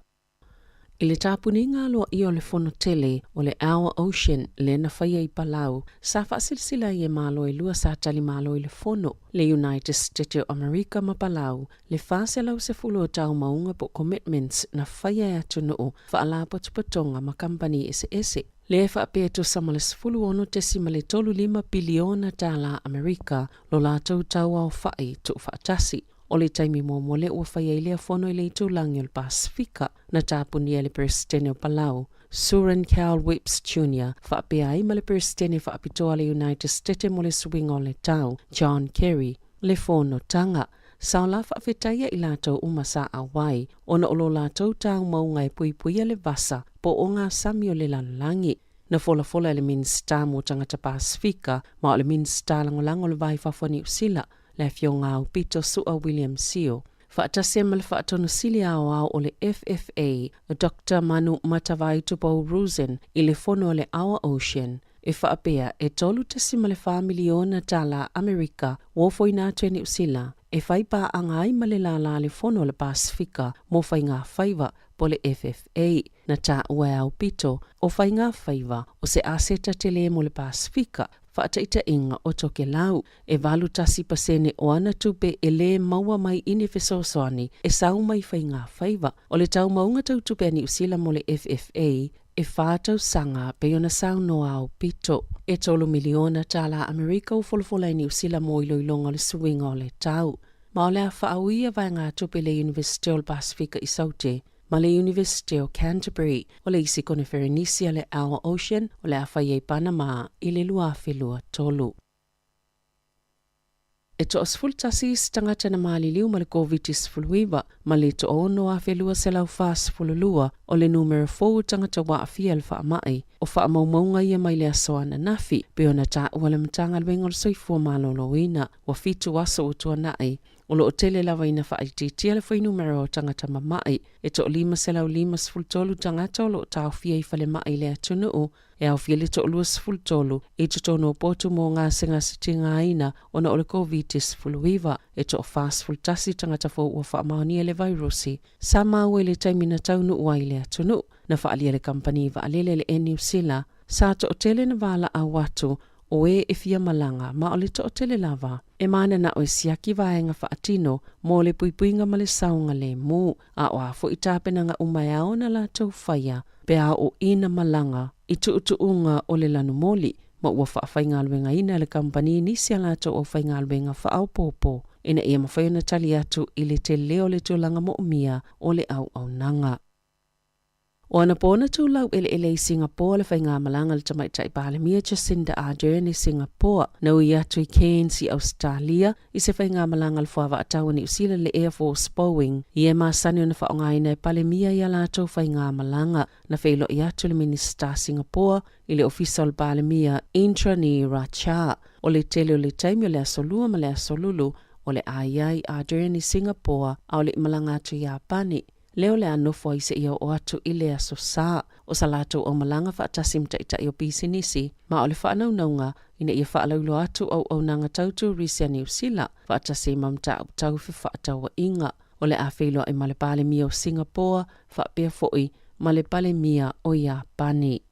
I le tapuniga aloaia o le fono tele o le Our Ocean lea na faia i Palau, sa faasilasila ai e Malo e lua sa tali malo i le fono, le United State o Amerika ma Palau, le 410 o taumauga po o commitments na faia e atunuu, faalapotopotoga ma kamupani eseese, lea e faapea e tusa ma le 16.35 piliona tala Amerika lo latou tauaofa'i tuufaatasi. O le taimi muamua lea ua faia ai lea fono i le itulagi o le Pasefika, na tapunia e le Peresetene o Palau, Surin Cal Whipps Jr. faapea ai ma le Peresetene faapitoa a le United Stete mo le Suiga o le Tau, John Kerry, le fonotaga. Sa la faafetaia i latou uma sa auai, ona o lo latou taumauga e puipuia le vasa po o ngā sami o le lalolagi. Na folafola e le Minisita mo Tagata Pasefika ma o le Minisita Lagolago o le Va i Fafo a Niu Sila, le Afioga Aupito Su'a William Sio, faatasi ai ma le Faatonu Sili Aoao o le FFA, Doctor Manu Matavai Tupou Rosen i le fono a le Our Ocean, e faapea e $3.4 miliona tala Amerika ua ofoina atu e Niu Sila e fai paaga ai ma le lālā le Fono a le Pasefika mo Faigafaiva po le FFA. Na taua e Aupito, o Faigafaiva o se aseta tele mo le Pasefika, faataitaiga o Tokelau, e 81% o ana tupe e lē maua mai i ni fesoasoani e sau mai faigafaiva. O le taumauga tau tupe a Niu Sila mo le FFA e whā tausaga pei ona saunoa Aupito. E tolu miliona tālā Amerika ua folafola e Niu Sila mo iloiloga o le suiga o le tau. Ma o le a faauia vaegatupe i le Iunivesite o le Pasefika i Saute ma le Iunivesite o Canterbury. O le isi koneferenisi a le Our Ocean o le a faia i Panama i le 2023. E toa-11 isi tagata na maliliu ma le Koviti-19 ma le 6,242 o le numera fou o tagata ua aafia i le faamai. O faamaumauga ia mai le aso ananafi, pei ona taua le Matagaluega o le Soifua Maloloina. Ua fitu aso ua tuanai, o lo o tele lava ina faaitiitia le fuainumera o tagata mama'i. E toa-553 tagata o lo o taofia i falemai i le atunuu, e aofia le toa-23 i totonu o potu mo gasegase tigaina ona o le Koviti-19. E toa-41 tagata fou ua faamaonia le vairusi sa maua i le taimi na taunuu ai i le atunuu. Na faaalia e le kamupani vaalele le Air New Sila sa toatele na valaau atu o e e fia malaga ma o le toatele lava e mananao e siaki vaega faatino mo le puipuiga ma le saogalemu, a o a foi tapenaga uma e ao ona latou faia pe a oo ina malaga i tuutuuga o le lanumoli, ma ua faafaigaluegaina e le kamupani nisi a latou aufaigaluega faaopoopo ina ia mafai ona tali atu i le tele o le tulaga moomia o le auaunaga. O ana po na tulau eleele i Singapoa le faigamalaga a le Tamaitai Palemia Jacinda Ardern i Singapoa, na ui atu i Cairns i Ausetalia i se faigamalaga a le fuavaatau a Niu Sila le Air Force Boeing ia e masani ona faaaogaina e Palemia i a latou faigamalaga. Na feiloai atu le Minisita Singapoa i le Ofisa o le Palemia Indranee Rajah. O le tele o le taimi o le aso Lua ma le aso Lulu o le a i ai Ardern i Singapoa a o le i malaga atu i Iapani. Lea o le a nofo ai seia oo atu i le aso Sa. O sa latou aumalaga faatasi ma taitai o pisinisi, ma o le faanaunauga ina ia faalauiloa atu auaunaga tau turisi a Niu Sila faatasi ai ma mataupu tau fefaatauaiga. O le a feiloai ma le Palemia o Singapoa faapea foi ma le Palemia o Iapani.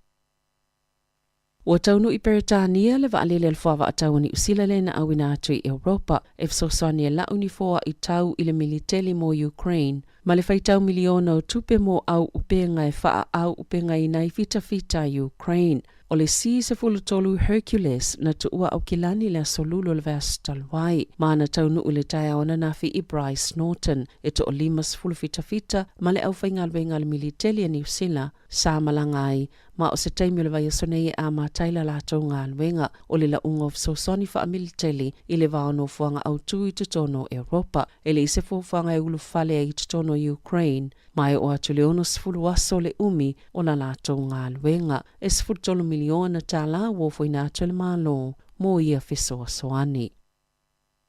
Ua taunuu i Peretania le vaalele a le Fuavaatau a Niu Sila lea na auina atu i Europa e fesoasoani e lau ni foai tau i le militeli mo Ukraine ma le faitau miliona o tupe mo auupega e faaauupegaina ai fitafita a Ukraine. O le C-13 Hercules na tuua Aukilani i le aso Lulu o le vaiaso talu ai, ma na taunuu i le taeao ananafi i Brize Norton e toa-50 fitafita ma le aufaigaluega a le militeli a Niu Sila sa malaga ai ma o se taimi o le vaiaso nei e amata ai la latou galuega o le lauga o fesoasoani faamiliteli i le va o nofoaga autū i totonu o Europa. E leai se fuafuaga e ulufale ai i totonu o Ukraine, ma e oo atu i le 60 aso le umi o la latou galuega. E $13 miliona tala ua ofoina atu e le Malo mo ia fesoasoani.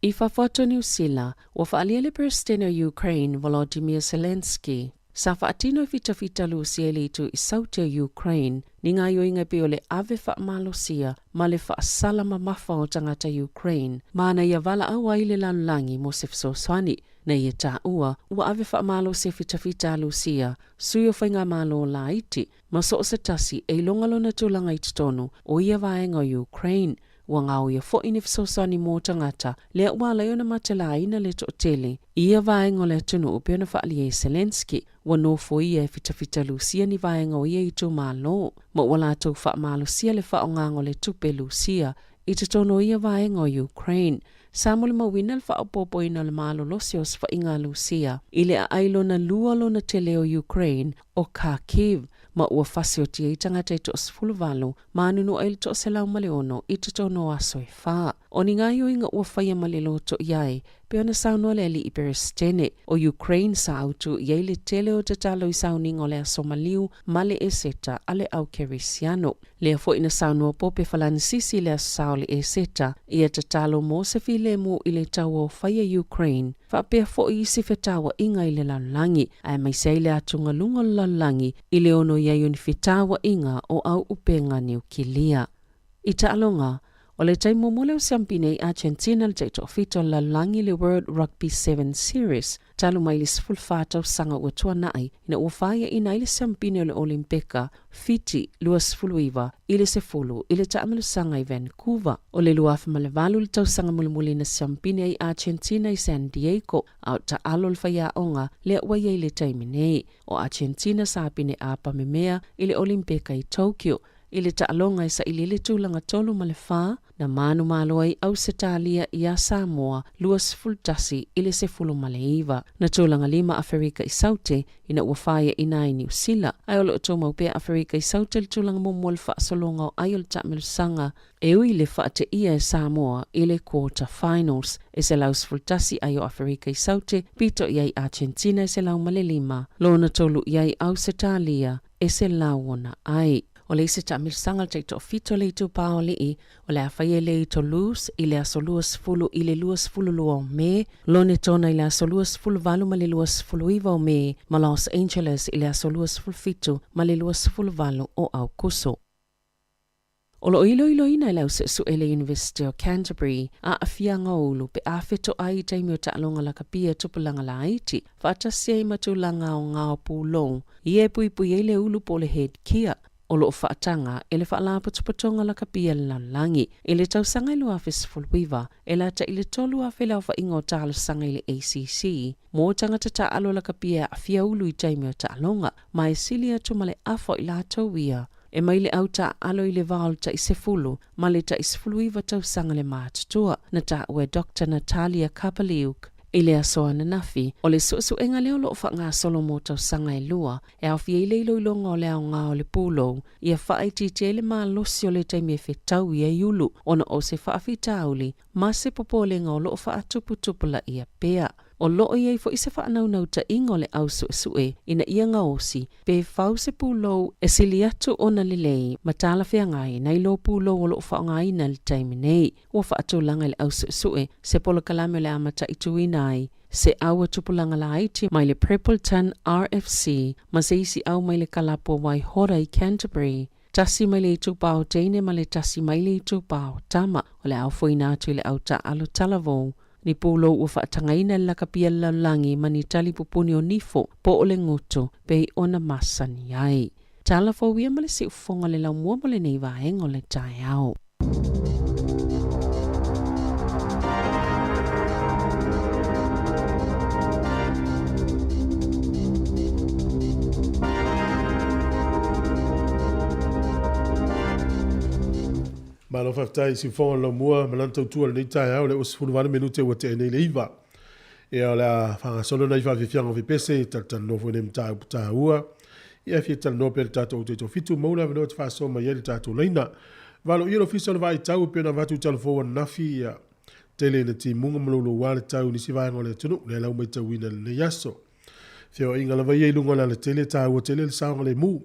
I fafo atu o Niu Sila, ua faaalia le Peresetene o Ukraine, Volodymyr Zelenskyy, sa faatino e fitafita Lusia i le itu i Saute o Ukraine ni gaoioiga e pei o le ave faamalosia ma le faasala mamafa o tagata Ukraine ma na ia valaau ai le lalolagi mo se fesoasoani. Na ia taua, ua ave faamalosia fitafita a Lusia, sui o faigamalo laiti, ma so o se tasi e iloga lona tulaga i totonu o ia vaega o Ukraine. Ua gaoia foi ni fesoasoani mo tagata lea ua ala ai ona matelaina le toatele i ia vaega o le atunuu pei ona faaalia e Zelenskyy. Ua nofoia e fitafita Lusia ni vaega o ia itumalo, ma ua latou faamalosia le faaaogaga o le tupe Lusia i totonu o ia vaega o Ukraine. Sa molimauina le faaopoopoina o le malolosi o osofaiga a Lusia i le aai lona lua lona tele o Ukraine o Kharkiv, ma ua fasioti ai tagata e toa-18 ma anunuʻu ai le 106 i totonu o aso e fa. O ni gaoioiga ua faia ma le loto i ai, pei ona saunoa le alii Peresetene o Ukraine sa autū i ai le tele o tatalo i sauniga o le aso maliu ma le Eseta a le au Kerisiano. Lea foi na saunoa Pope Falanisisi i le aso sa o le Eseta, ia tatalo mo se filemu i le taua o faia Ukraine, faapea foi isi fetauaiga i le lalolagi, aemaise ai le atugaluga o le lalolagi i le ono i ai o ni fetauaiga o auupega niukilia. I taaloga, o le taimi muamua lea o siampine ai Argentina le taitoafitu o le lalolagi i le World Rugby Sevens Series talu mai le 14 tausaga ua tuanai ina ua faiaina ai le siampine o le Olimpeka Fiti 29 i le 10 i le taamilosaga i Vancouver. O le 2008 le tausaga mulimuli na siampine ai Argentina i San Diego, a o taalo le faiaoga lea ua i ai i le taimi nei. O Argentina sa pine āpamemea i le Olimpeka i Tokyo i le taaloga e saili ai le tulaga tolu ma le fa, na manumalo ai Ausetalia iā Samoa 21 i le 19. Na tulaga lima Aferika i Saute ina ua faiaina ai Niu Sila, ae o lo o tumau pea Aferika i Saute i le tulaga muamua o le faasologa o ai o le taamilosaga e ui i le faateia e Samoa i le Quarter Finals. E 111 ai o Aferika i Saute, pito i ai Argentina e 105, lona tolu i ai Ausetalia e 106 ai. O le isi taamilosaga o le taitoafitu o le itupa o alii o le a faia i le i Toulouse i le aso 20 i le 22 o Me, Lonetona i le aso 28 ma le 29 o Me, ma Los Angeles i le aso 27 ma le 28 o Aokuso. O lo o iloiloina e le au suesue i le University o Canterbury aafiaga o ulu pe a fetoai i taimi o taaloga lakapia tupulaga laiti, faatasi ai ma tulaga aoga o pulou ia e puipui ai le ulu po o le head gear o lo o faataga e le Faalapotopotoga Lakapia le Lalolagi. I le tausaga e 2019, e lata i le 3,000 le aofaiga o talosaga i le ACC mo tagata taaalo lakapia e aafia ulu i taimi o taaloga, ma e sili atu ma le afa o i latou ia e mai le au taaalo i le va o le tai 10 ma le tai 19 tausaga le matutua, na taua e Doctor Natalia Kapaliuk i le aso ananafi. O le suesuega lea o lo o faagasolo mo tausaga e lua, e aofia ai le iloiloga o le aoga o le pulou, ia faaitiitia ai le malosi o le taimi e fetau i ai ulu ona o se faafitauli ma se popolega o lo o faatuputupulaia pea. O lo o i ai foi se faanaunautaiga o le au suesue ina ia gaosi pe fau se pulou e sili atu ona lelei ma talafeagai nai lo pulou o lo o faaaogaina i le taimi nei. Ua faatulaga e le au suesue se polokalame o le a mataituina ai se au a tupulaga laiti mai le Prebbleton RFC ma se isi au mai le kalapu o Waihora i Canterbury, tasi mai le itupa o teine ma le tasi mai le itupa o tama. O le a ofoina atu i le au taaalo talavou ni pulou ua faatagaina e le lakapia le lalolagi ma ni tali pupuni o nifo po o le gutu pei ona masani ai. Tala fou ia ma le siufofoga o le laumua mo lenei vaega o le taeao. Malo faafetai i siufofoga o le laumua ma lana tautua i lenei taeao, lea ua 18 minute ua tea nei le 9. Ia o le a faagasolo nai faafiafiaga o fepese e talatalanoa foi nei mataupu taua. Ia e fia talanoa pea le tatou taitoafitu maua le avanoa e te faasoa mai ai le tatou laina. Valoia le ofisa o le vaaitau e pei ona avatu i talafou ananafi ia tele ina timuga ma louloua le tau i nisi vaega o le atunuu lea la ua maitauina i lenei aso. Feoaiga lava ia i luga o le alatele e taua tele le saogalemu.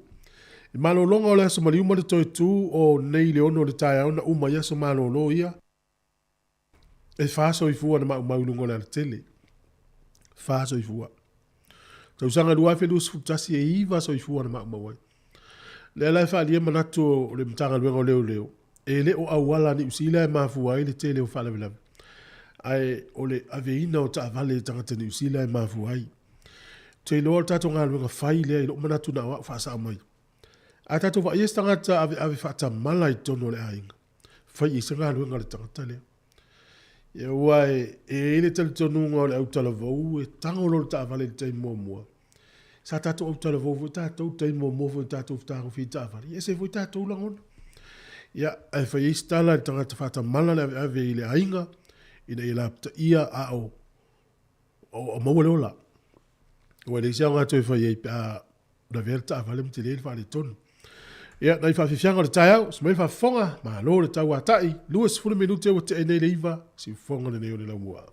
I malologa o le aso maliu ma le toe tu o nei i le 6 o le taeao na uma ai aso malolo ia, E fa soifua na maumau i luga o le alatele. Fa soifua. Tausaga 2021 e iva soifua na maumau ai. Lea la e faaalia manatu o le Matagaluega o Leoleo, e le o auala a Niu Sila e mafua ai le tele o faalavelave, ae o le aveina o taavale e tagata Niu Sila e mafua ai. Ou te iloa o le tatou galuega fai lea i lou manatu na o au faasao mai. A tatou vaaia se tagata aveave faatamala i totonu o le aiga, fai i ai se galuega a le tagata lea. Ia aua e i ai le talitonuga o le autalavou e tago loa le taavale i le taimi muamua. Sa tatou autalavou foi tatou i le taimi muamua foi na tatou fetagofi ai i taavale, ia e ese foi tatou lagona. Ia, ae fai ai se tala i le tagata faatamala le aveave i le aiga ina ia lapataia a o o maua le ola. Ua leai se aoga toe fai ai pe a lavea le taavale ma tele le faaletonu. Ia, nai faafiafiaga o le taeao, se mai faafofoga, malo le tauatai, 20 minute ua tea nei le 9, siufofoga lenei o le laumua.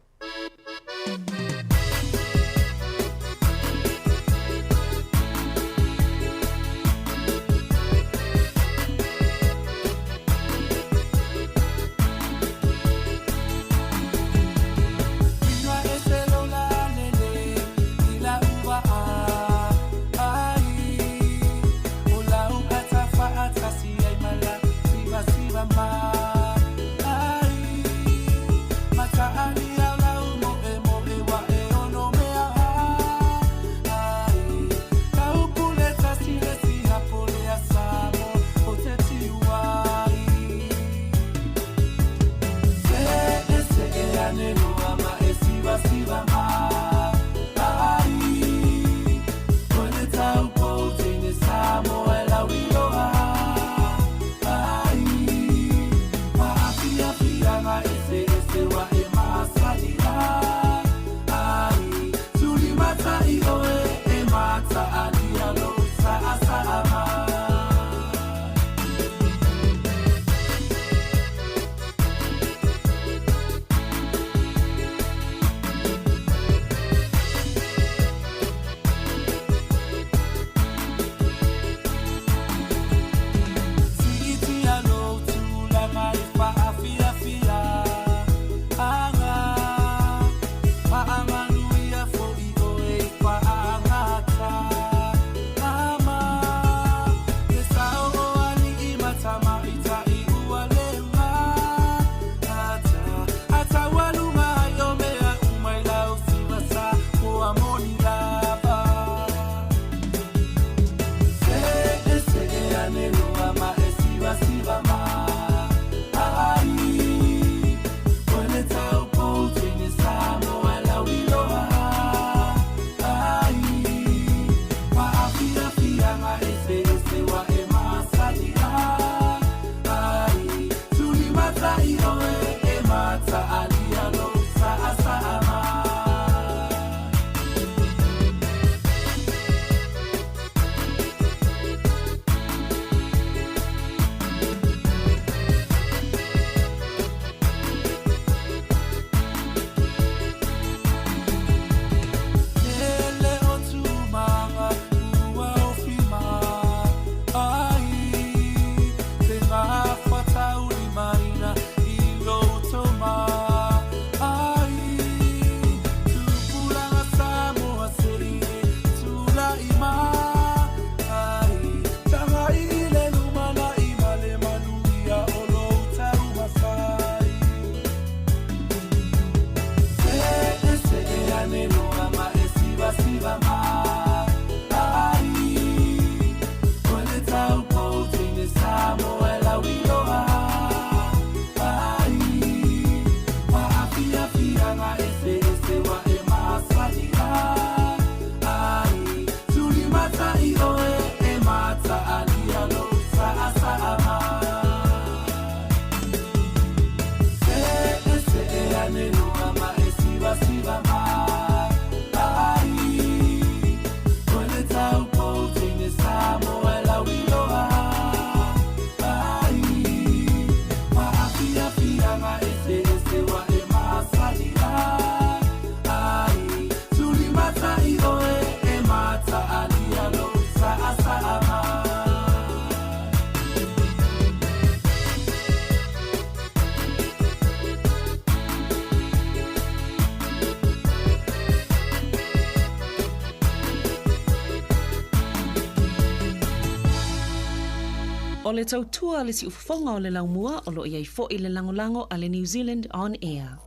O le tautua a le siufofoga o le laumua o lo o i ai foi le lagolago a le New Zealand On Air.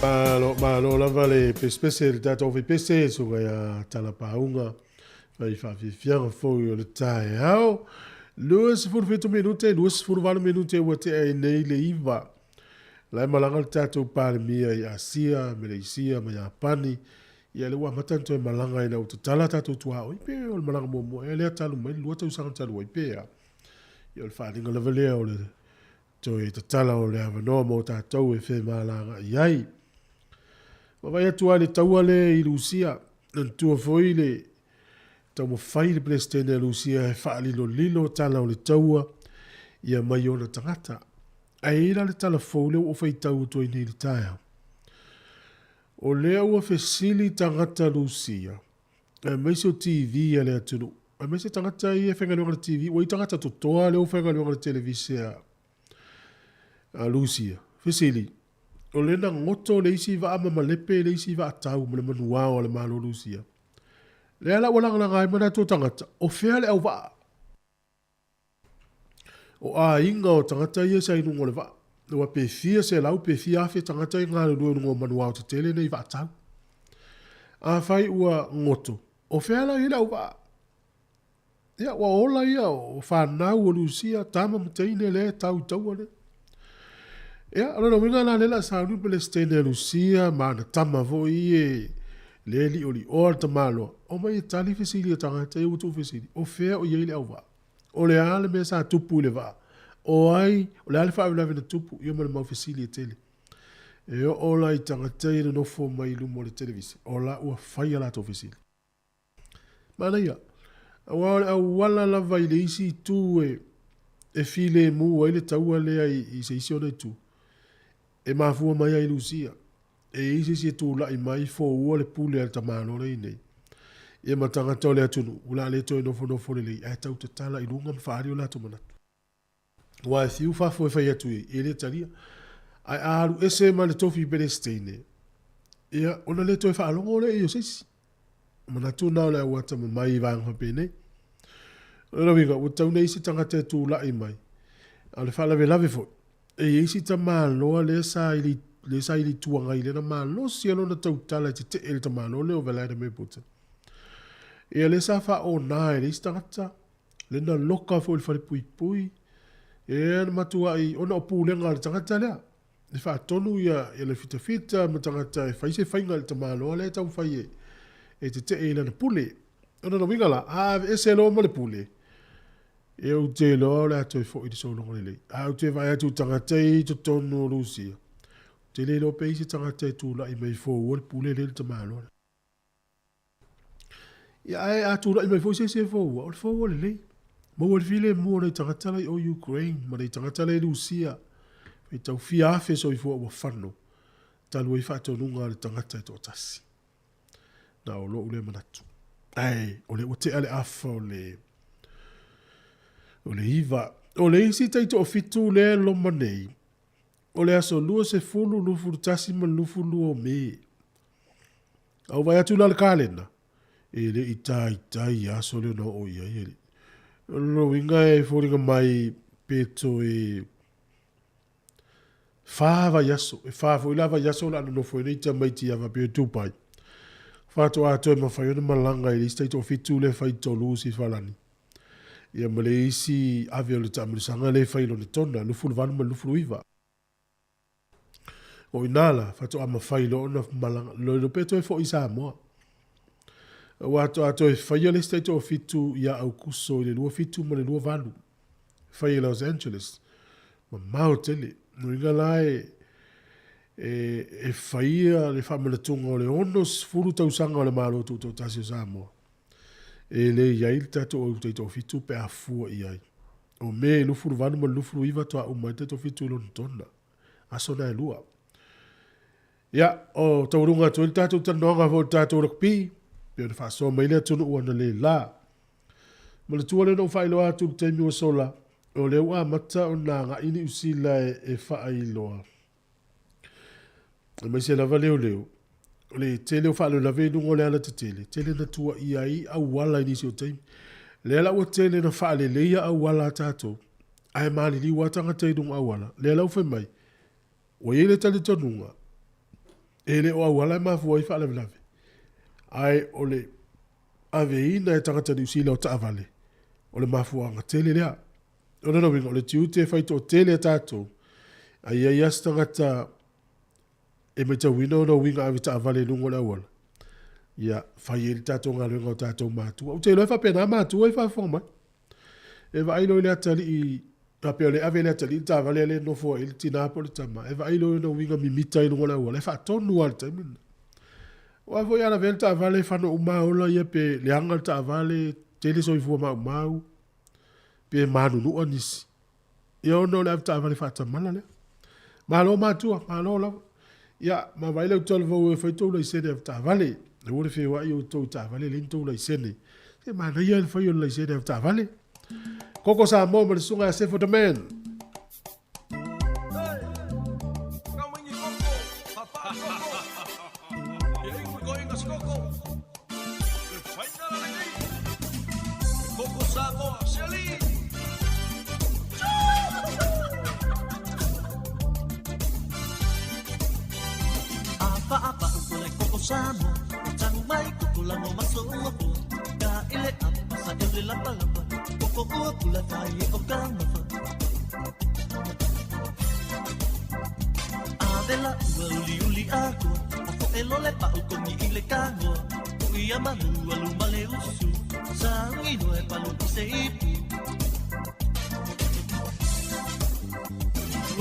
Malo, malo lava le pesepese le tatou faipese suka ia Talapauga fai faafiafiaga foi o le taeao. 27 minute, 28 minute ua tea ai nei le iva. La e malaga le tatou Palemia i Asia, Meleisia ma Iapani. Ia lea ua amata ona toe malaga ina ua tatala tatou tuaoi pe o le malaga muamua ea lea talu mai le lua tausaga talu ai pe a. Ia o le faaaliga lava lea o le Toe tatala o le avanoa mo tatou e femalagaai ai. Vaavaai atu lava i le taua lea i Lusia, manatua foi le taumafai le Peresetene a Lusia e faalilolilo tala o le taua ia mai ona tagata. Ae i ai la le tala fou lea ua ou faitau atu ai nei i le taeao. O lea ua fesili tagata Lusia, aemaise o TV a le atunuu, aemaise tagata ia e faigaluega i le TV, ua i ai tagata totoa lea ua faigaluega i le televise a, a Lusia. Fesili, o lea na goto le isi vaa ma malepe le isi vaa tau ma le manuao a le Malo Lusia. Lea la ua lagalaga ai manatu o tagata, o fea le auvaa? O aiga o tagata ia sa i luga o le vaa. Aua pe fia selau pe fia afe tagata i galulue i luga o manuao tetele nei vaa tau. Afai ua goto, o fea la i ai le auvaa? Ia, ua ola ia o fanau o Lusia, tama ma teine lea e tau i taua lea. Ia, o lona uiga la lea o le a sauni le Pelesitene a Lusia ma ana tama foi e lea e liolioa le tamaloa. Omai e tali fesili a tagata ia ua tuufesili, o fea o i ai le auvaa? O le a le mea sa tupu i le vaa? O ai, o le a le faalavelave na tupu? Ia ma le mau fesili e tele. E oo la i tagata ia nonofo mai i luma o le televise, o la ua fai a latou fesili. Manaia, aua o le auala lava i le isi itu e, e filemu ai le taua lea i, i se isi ona itu, e mafua mai ai Lusia. E i ai se isi e tulai mai foua le pule a le tamaloa lea i inei. Ia ma tagata o le atunuu, o le a le toe nofonofo lelei, ae tau tatala i luga ma faaali o latou manatu. Aua e fiu fafo e fai atu i ai, e le talia. Ae a alu ese ma le tofi Peresiteine, ia, ona le toe faalogo lea i ai o se isi. Manatu na o le au atamamai i vaega faapenei. O lona uiga, ua tatau ona i ai se tagata e tulai mai, a o le faalavelave foi, e i ai si tamaloa lea sa i le, lea sa i le Itu Agai lea na malosi ai lona tautala e tetee i le tamaloa lea o Vladimir Putin. Ia lea sa faaona e le isi tagata, lea na loka foi i le falepuipui, ia na matuai, ona o pulega a le tagata lea. E faatonu ia, ia le fitafita ma tagata e fai se faiga i le tamaloa lea e taumafai e, e tetee i lana pule. O lona uiga la, a aveese loa ma le pule, ia ou te iloa o le a toe foi i le sologa lelei. Ae ou te vaai atu i tagata ia i totonu o Rusia, ou te le iloa pe i ai se tagata e tulai mai e foua le pule lea i le tamaloa lea. Ia, ae a tulai mai foi se isi e foua, o le foua lelei. Maua le filemu o nai tagata la i o Ukraine ma nai tagata la i Rusia. Faitau fia afe soifua ua fano talu ai faatonuga a le tagata e toatasi. Na o lou lea manatu. Ae o lea ua tea le afa o le o le 9. O le isi taitoafitu lea e loma nei, o le aso 20, 21 ma le 22 o Me. A ou vaai atu la i le kalena, e le i taitai aso lea na oo i ai alii. O lona uiga e foliga mai pe toe fa vaiaso, e fa foi la vaiaso o le a nonofo ai nei tamaiti ia faapea e Dubai. Faatoa toe mafai ona malaga i le isi taitoafitu lea e fai i Toulouse i Farani. Ia ma le isi ave o le taamilosaga lea e fai i Lonetona, 28 ma le 29. O i nā la, faatoa mafai loa ona malaga, loilo pe toe foi i Samoa. Ua atoa toe faia le isi taitoafitu ia Aukuso i le 27 ma le 28. Fai i Los Angeles. Mamao tele. Uiga la e, e, e faia le faamanatuga o le 60 tausaga o le Malo Tutoatasi o Samoa. E le i ai le tatou au taitoafitu pe a fua i ai. O Me 28 ma le 29 toa uma ai le taitoafitu i Lonetona. Aso na e lua. Ia, o taualuga atu ai le tatou talanoaga foi i le tatou rugby, pei ona faasoa mai le atunuu analeila. Manatua lea na ou faailoa atu i le taimi ua sola, o lea ua amata ona agai Niu Sila e, e faailoa. Aemaise lava leoleo, o le tele o faalavelave i luga o le alatetele, tele na tuuaia ai auala i nisi o taimi. Lea la ua tele na faaleleia auala a tatou, ae maliliu lava tagata i luga auala. Lea la ua fai mai, ua i ai le talitonuga, e le o auala e mafua ai faalavelave, ae o le aveina e tagata Niu Sila o taavale, o le mafuaaga tele lea. O lona uiga, o le tiute e fai toatele a tatou, a i ai lava se tagata e matauina ona uiga ave taavale i luga o le auala, ia fai ai le tatou galuega o tatou matua. Ou te iloa e faapena matua e faafofoga mai. E vaai loa i le atalii, faapea o lea e ave e le atalii le taavale lea e nofo ai le tina po o le tama, e vaai loa i ona uiga mimita i luga o le auala, e faatonu lava i le taimi lena. Aua foi a lavea le taavale, e fano uma lava ola ia pe leaga le taavale, tele soifua maumau, pe manunua nisi. Ia ona o le avetaavale faatamala lea. Malo matua, malo lava. Ia, ma vaai le autalavou e fai tou laisene avetaavale. Aua le feoai outou i taavale e leai ni tou laisene. Se manaia le fai o le laisene avetaavale. Koko Samoa ma le susuga ia Sefo The Man.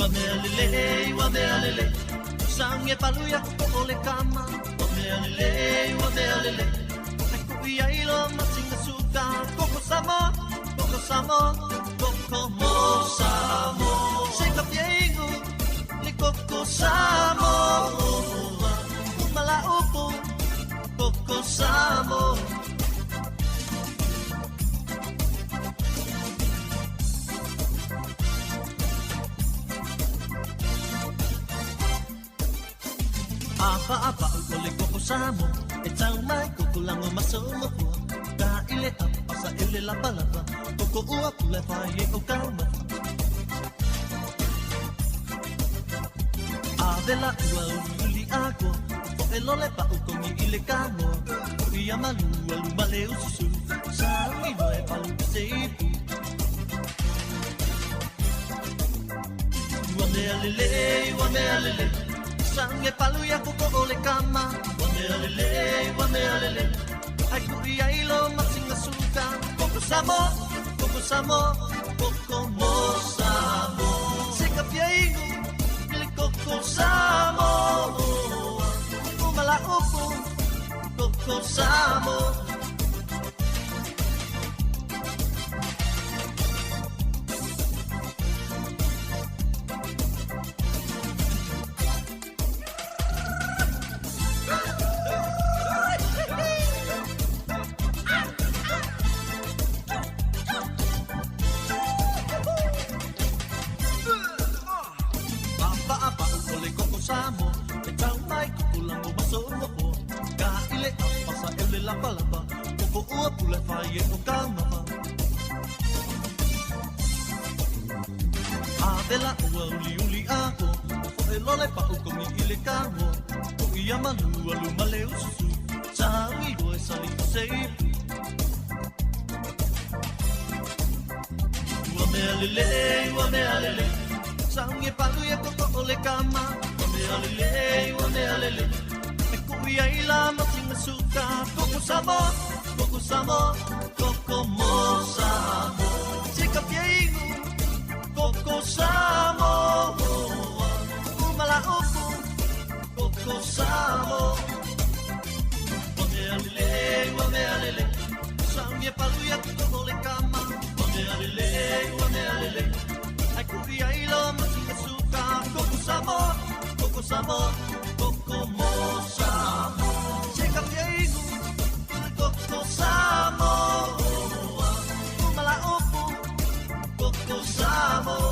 Ua mea lelei, ua mea lelei, Sange palu ia koko o le kama. Ua mea lelei, ua mea lelei, Ai kui ai lo matinga suka. Koko Samoa, koko Samoa, koko mo Samoa. Se ka piengu, le koko Samoa. Umala upu, koko Samoa. Apa apa o le koko Samoa, e tau mai koko lango maso mofua. Ka ile apa sa ele lapa lapa, koko ua pule fai e o kauma. A vela ua uli ako, fo e lole pa o kongi ile kango. Ia malu alu male ususu, sa ui loe palu se ipu. Ua mea lelei, ua mea lelei, sange palu ia koko o le kama. Ua mea lelei, ua mea lelei, ai kui ai lo matinga suka. Koko Samoa, koko Samoa, koko mo Samoa. Se ka piaingu, le koko Samoa. Umala upu, koko Samoa. Apa o le koko Samoa, e tau mai koko lango maso mofua. Ka ile apa sa ele lapa lapa, koko ua pule fai e o kaumama. A vela ua uli uli ako, fo e lole pa o kongi ile kango. O ia malu alu male ususu, sa ui roe sali se ipu. Ua mea lelei, ua mea lelei, sange palu ia koko o le kama. Ua mea lelei, ua mea lelei, e kui ai la matinga suka. Koko Samoa, koko Samoa, koko mo Samoa. Se ka piaingu, koko Samoa. Umala upu, koko Samoa. Ua mea lelei, ua mea lelei, sange palu ia koko o le kama. Ua mea lelei, ua mea lelei, ai kui ai lo matinga suka. Koko Samoa, koko Samoa, koko mo Samoa. Se ka piaingu, koko Samoa. Umala upu, koko Samoa.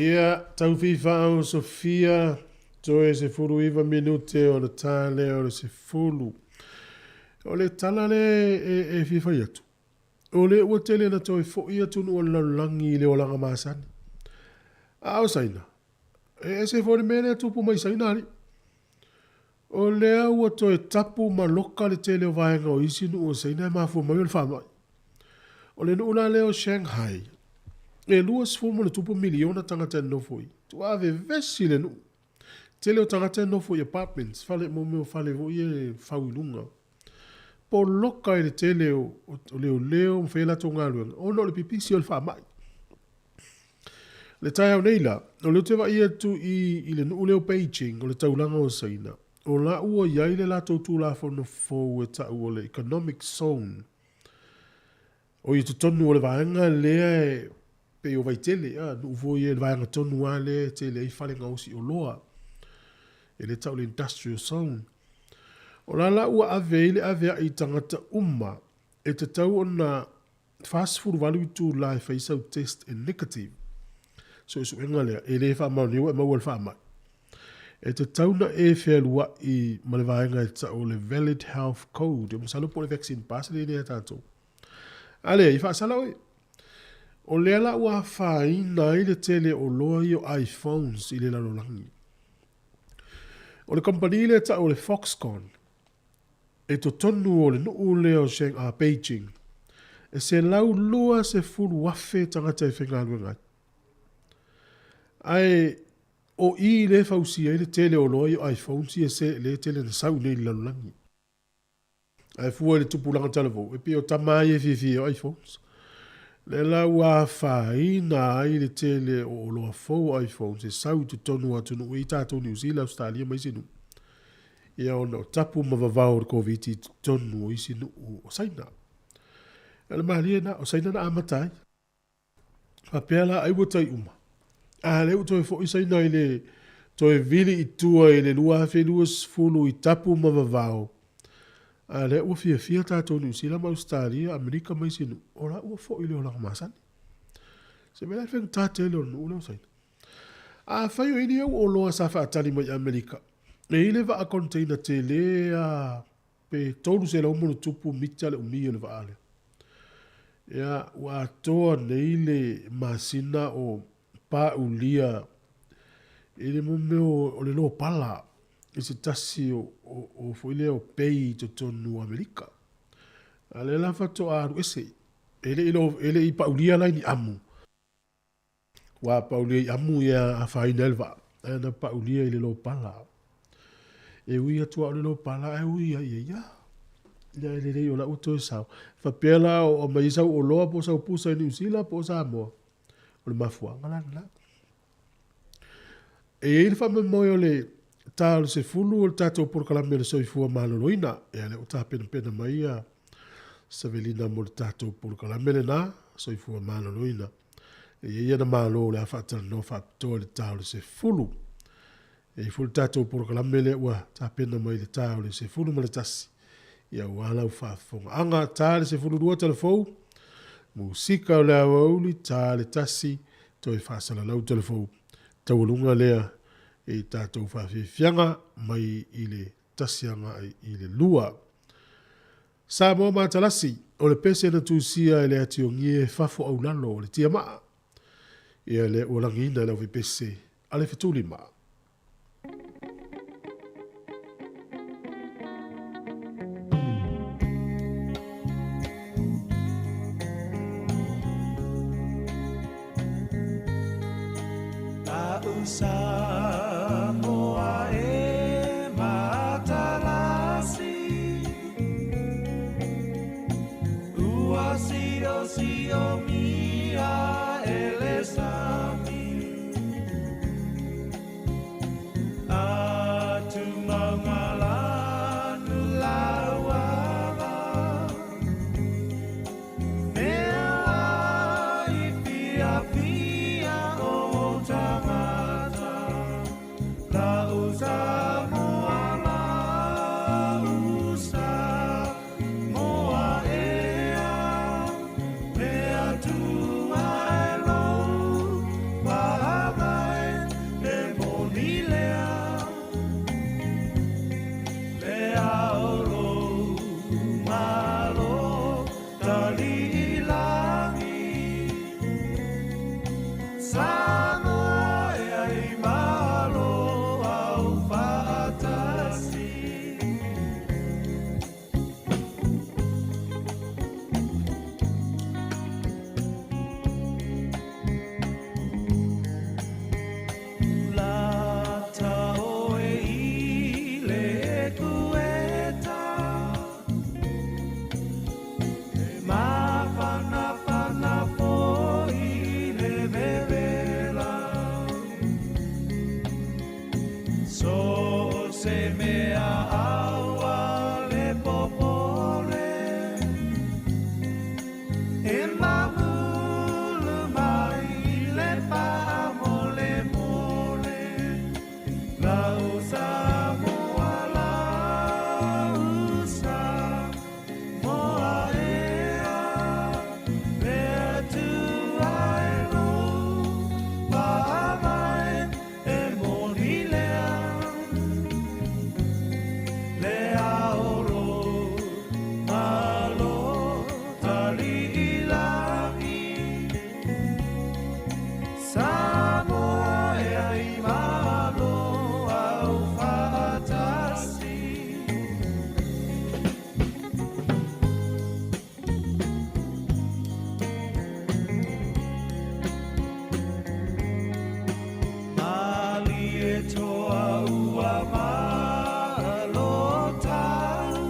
Ia, tau fifaau Sofia, toe 19 minute ona ta lea o le 10. O le tala lea e, e fia fai atu, o lea ua tele na toe fo'i atunuu o le lalolagi i le olaga masani. A o Saina, e ese foi le mea lea e tupu mai Saina alii. O lea ua toe tapu ma loka le tele o vaega o isi nuu o Saina e mafua mai o le faamai. O le nuu la lea o Shanghai, e 20+ miliona tagata e nonofo i ai. Matua vevesi le nuu. Tele o tagata e nonofo i apartments, fale, mo mea o fale foi ia e fau i luga. Poloka i le tele o, o leoleo ma fai a latou galuega ona o le pipisi o le faamai. Le taeao nei la, o lea ou te vaai atu i, i le nuu lea o Beijing, o le taulaga o Saina, o la ua i ai le latou tulafono fou e tau o le Economic Zone. O i totonu o le vaega lea e pei o Vaitele, a, nuu foi e le vaega tonu lava lea e tele ai fale gaosi oloa. E le tau le Industrial Zone. O la la ua ave ai le aveai i tagata uma e tatau ona 48 itula e fai sau test e negative. Suesuega lea, e le faamaonia ua e maua le faamai. E tatau na e fealuai ma le vaega e tau o le valid health code. Masalo po o le vaccine pass lea ia tatou. A lea, i faasala oe. O lea la ua afaina ai le tele o oloa ia o iPhones i le lalolagi. O le kamupani lea e tau o le Foxconn, I totonu o le nuu lea o Shang, Beijing, e 120,000 tagata e faigaluega ai. Ae o i lea e fausia ai le tele o oloa ia o iPhones ia se lea e tele na sau nei i le lalolagi. Ae fua i le tupulaga talavou, e pei o tama lava ia e fiafia i iPhones. Lea la ua afaina ai le tele o oloa fou o iPhones e sau i totonu o atunuu i tatou Niu Sila, Ausetalia ma isi nuu. Ia ona o tapu ma vavao o le Koviti i totonu o isi nuu o Saina. O le malie lena, o Saina na amata ai. Faapea la ai ua tai uma. A lea ua toe foi Saina i le toe vili i tua i le 2020 i tapu ma vavao. A lea ua fiafia tatou Niu Sila ma Ausetalia, Amerika ma isi nuu, o la ua foi i le olaga masani. Se mea la e faigata tele o le nuu lea o Saina. Afai o i ai ni au oloa sa faatali mai Amerika, e i ai le vaa container tele lava pe 300+ mita le umi o le vaa lea. Ia, ua atoa nei le masina o paulia i le mea o le lopala i se tasi o, o, o foi lea o pei i totonu o Amerika. A lea la faatoa alu ese. E le i, e le i paulia la i ni amu. Ua paulia i amu ia afaina ai le vaa, ae na paulia i le lopala. E ui atu lava o le lopala ae ui ai ia. Ia e lelei o la ua toe sao. Faapea la o aumai ai sau oloa po o sau pusa i Niu Sila po o Samoa. O le mafuaaga la lena. E i ai le faamoemoe o le ta o le 10 o le tatou polokalame o le soifua maloloina. Ia lea ua tapenapena mai ia Savelina mo le tatou polokalame lena, soifua maloloina. E i ai ana malo o le a faatalanoa faapitoa i le ta o le 10. E i ai foi le tatou polokalame lea ua tapena mai i le ta o le 11, ia aua lau faafofogaaga. Ta le 12 talafou, musika o le aoauli, ta le 1, toe faasalalau talafou. Taualuga lea i tatou faafiafiaga mai i le 1 agai i le 2. Samoa Matalasi, o le pese na tusia e le atiogie fafo aulalo o le tiamaa. Ia lea ua lagiina e le aufaipese a le fetulima. Samoa e Matalasi Ua siosiomia e le sami Atu maunga lanu lauava Mea i fiafia o tagata Lau Samoa lau Samoa ea Mea tua e lou. Taliilagi Samoa e ai malo au faatasi. Lata oe i le ekueta, E mafanafana foi le vevela. So se mea aua le popole, E mamulu mai le faamolemole. Lau Samoa, lau Samoa ea, Le Atua e lou faavae e moni lea. Le ao lou Malo taliilagi Samoa e ai malo au faatasi. Malie toa ua malo tau,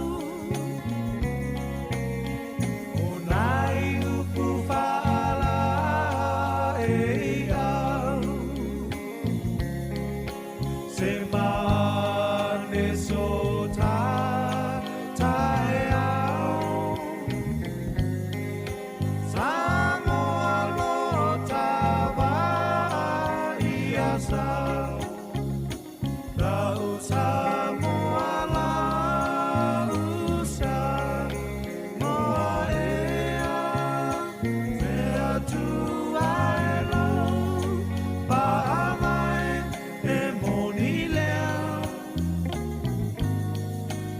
O nai upu faala e au. Se mane so ta tae au, Samoa lo tava ia sau. Lau Samoa, lau Samoa ea, Le Atua e lou faavae e moni lea.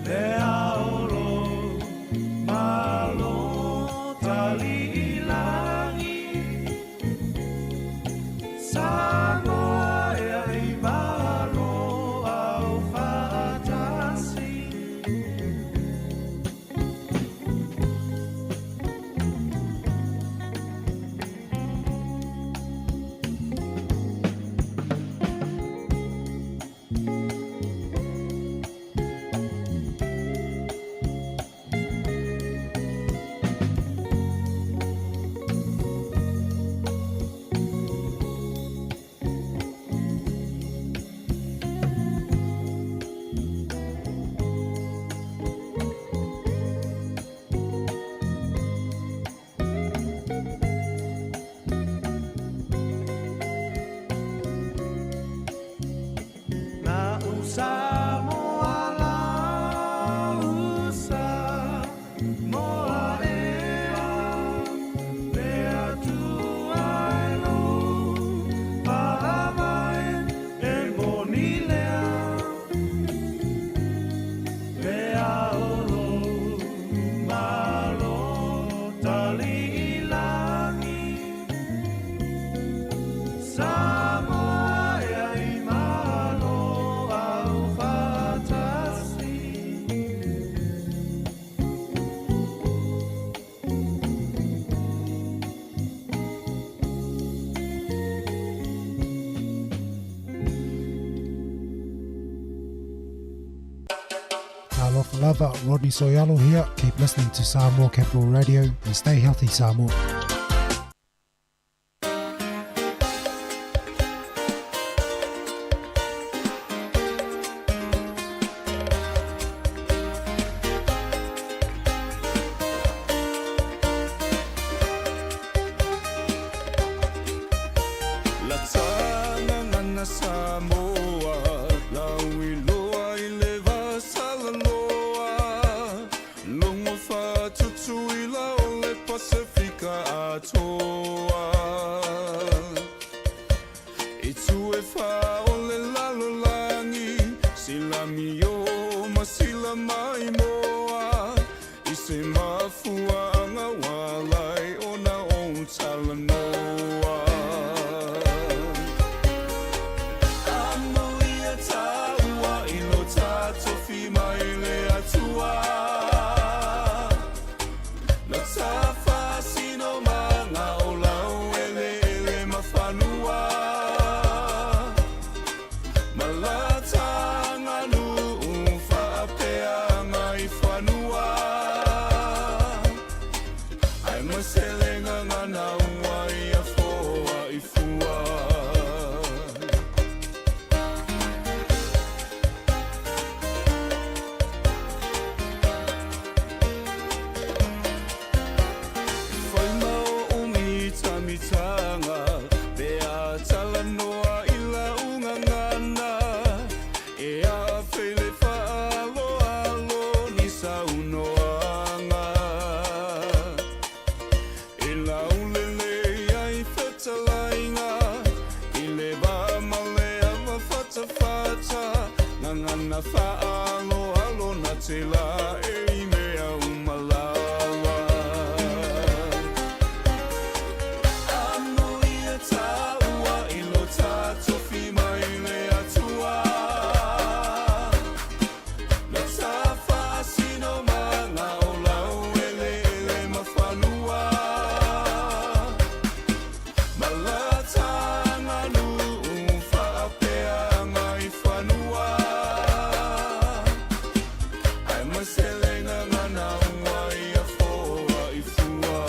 Le ao lou Malo taliilagi Samoa e ai malo au faatasi. Lau Samoa, lau Samoa ea, Le Atua e lou faavae e moni lea. Le ao lou Malo taliilagi Samoa e ai malo au faatasi. Talofa lava, Rodney So'oialo here. Keep listening to Samoa Capital Radio and stay healthy, Samoa. Lata gagana Samoa, lauiloa i le vasalaloa, logo faatutuila o le Pasefika atoa. Itu e fa o le lalolagi, sila mio ma sila maimoa, i se mafuaaga se le gagana ua ia foaʻi fua. Fai ma oʻu mitamitaga pe a talanoa i lau gagana, e afe i le faaaloalo ni saunoaga. E laulelei ai fetalaiga i le va ma le ava fatafata, gagana faaaloalo na te laei i mea uma lava. Amuia tāua i lo tātofi mai le Atua, lo tā faasinomaga o laueleele ma fanua, ma la taganuu faapeaga i fanua, ae ma se le gagana ua ia foaʻi fua.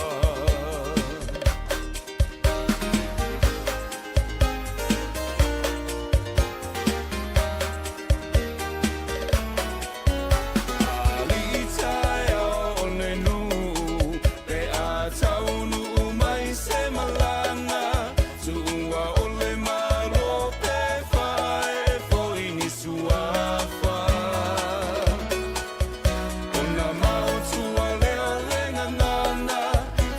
Alii taeao o le nuu, pe a taunuu mai se malaga, tuua o le malo pe faaee foi ni suafa. Ona maotua lea o le gagana,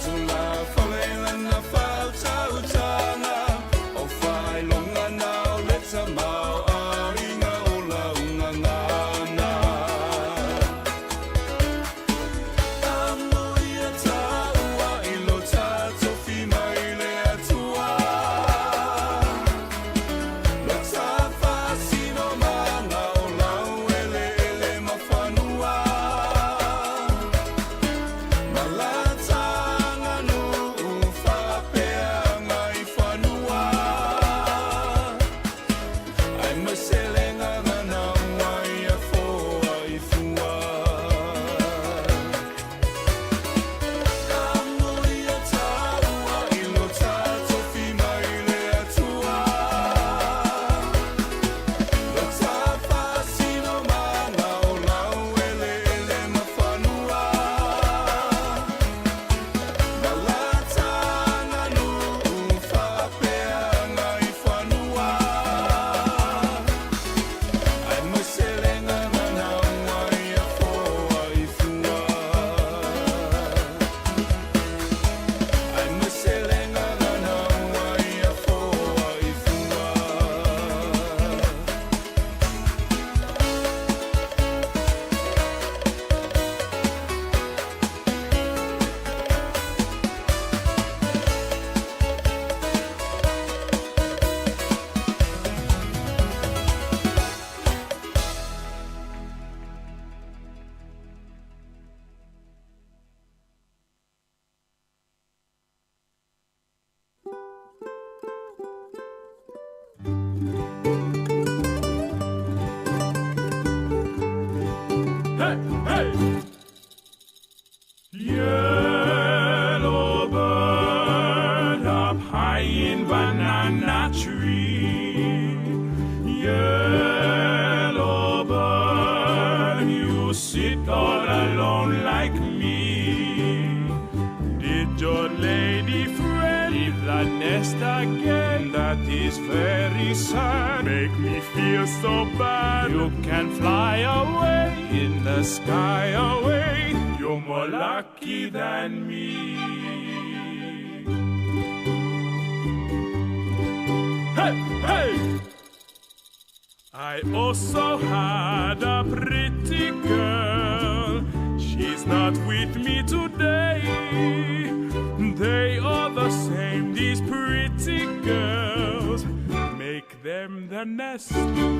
tulafale lana faautautaga, o faailoga na o le tamaoaiga o lau gagana. Amuia tāua i lo tātofi mai le Atua, lo tā faasinomaga o laueleele ma fanua, ma la taganuu faapeaga i fanua, ae ma se le gagana ua ia foaʻi fua. Amuia tāua i lo tātofi mai le Atua, lo tā faasinomaga o laueleele ma fanua, ma la taganuu faapeaga i fanua, ae ma se le gagana ua ia foaʻi fua. Ae ma se le gagana ua ia foaʻi fua. Hey, hey! Yellow bird up high in banana tree. Yellow bird, you sit all alone like me. Did your lady friend leave the nest again? That is very sad. Make me feel so bad. You can fly away in the sky away. You're more lucky than me. Hey, hey! I also had a pretty girl. She's not with me today. They are the same, these pretty girls. Make them the nest,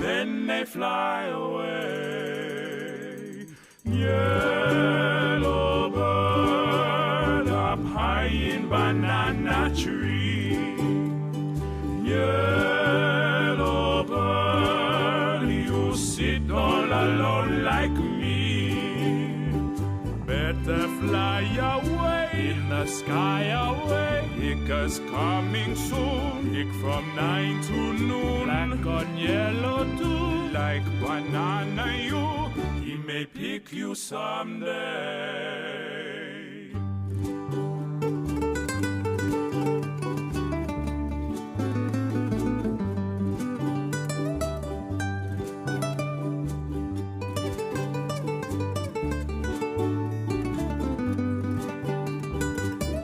then they fly away. Yellow bird up high in banana tree. Yellow bird, you sit all alone like me. Better fly away in the the sky away. Picker's coming soon. Pick from 9 to noon. Black on yellow too. Like banana you. He may pick you someday.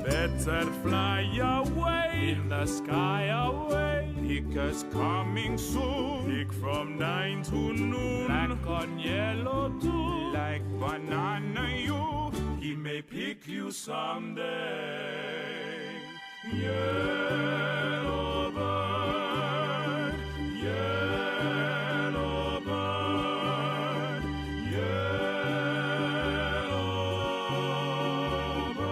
Better fly away in the sky away. Picker's coming soon. Pick from 9 to noon. Black on yellow too. Like banana you. He may pick you someday. Yellow bird, yellow bird, yellow bird.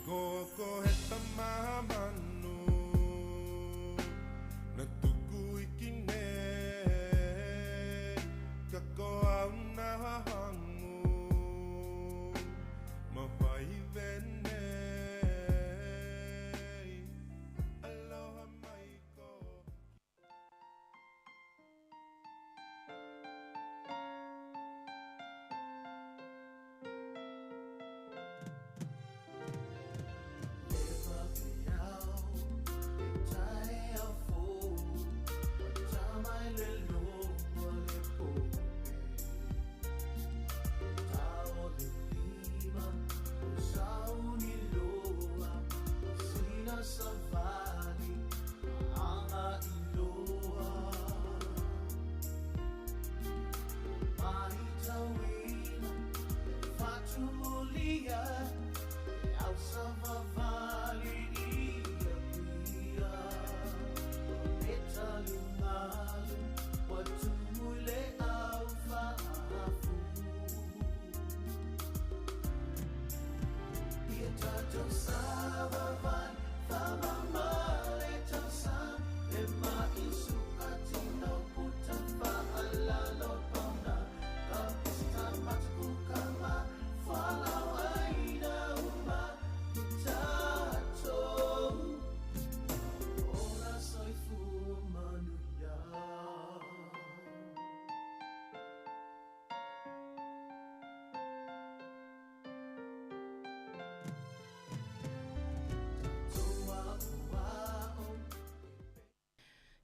Koko heta mahamanu Na tuku ikine Kako au na hangu Mawai vene Aloha mai ko. Le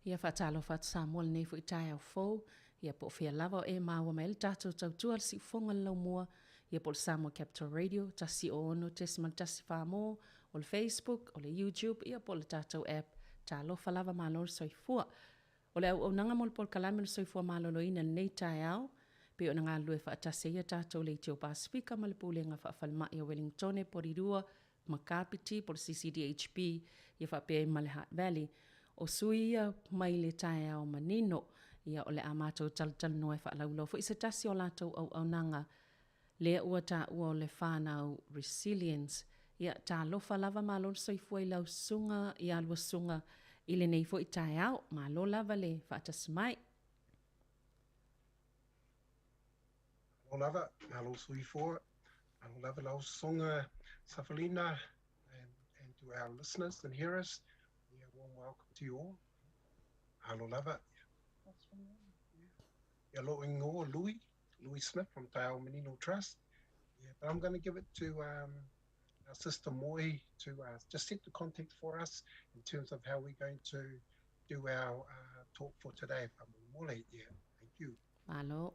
Ia faatalofa atu Samoa lenei foi taeao fou, ia po o fea lava o e maua mai ai le tatou tautua le siufofoga le laumua, ia po o le Samoa Capital Radio 106.1 mo, o le Facebook, o le YouTube, ia po o le tatou app. Talofa lava malo le soifua. O le auaunaga mo le polokalame o le soifua maloloina i lenei taeao, pei ona galulue faatasi ai a tatou Leitio Pasefika ma le Pulega Faafalemai o Wellingtone, Porirua, ma Kapiti po o le CCDHB ia faapea ai ma le Hutt Valley. O sui ia mai le taeao manino, ia o le a matou talatalanoa e faalauiloa foi se tasi o latou auaunaga lea ua taua o le whanau resilience. Ia talofa lava malo le soifua i lau susuga ia lua susuga i lenei foi taeao. Malo lava le faatasi mai. Malo lava, malo soifua. Malo lava lau susuga Safalina and, and to our listeners and hearers. Yeah, warm welcome to you all. Malo lava. Yeah, lo ingoa Louis, Louis Smith from Taiao Manino Trust. Yeah, but I'm going to give it to um, our sister Moi to uh, just set the context for us in terms of how we're going to do our uh, talk for today. Mole, yeah, thank you. Malo.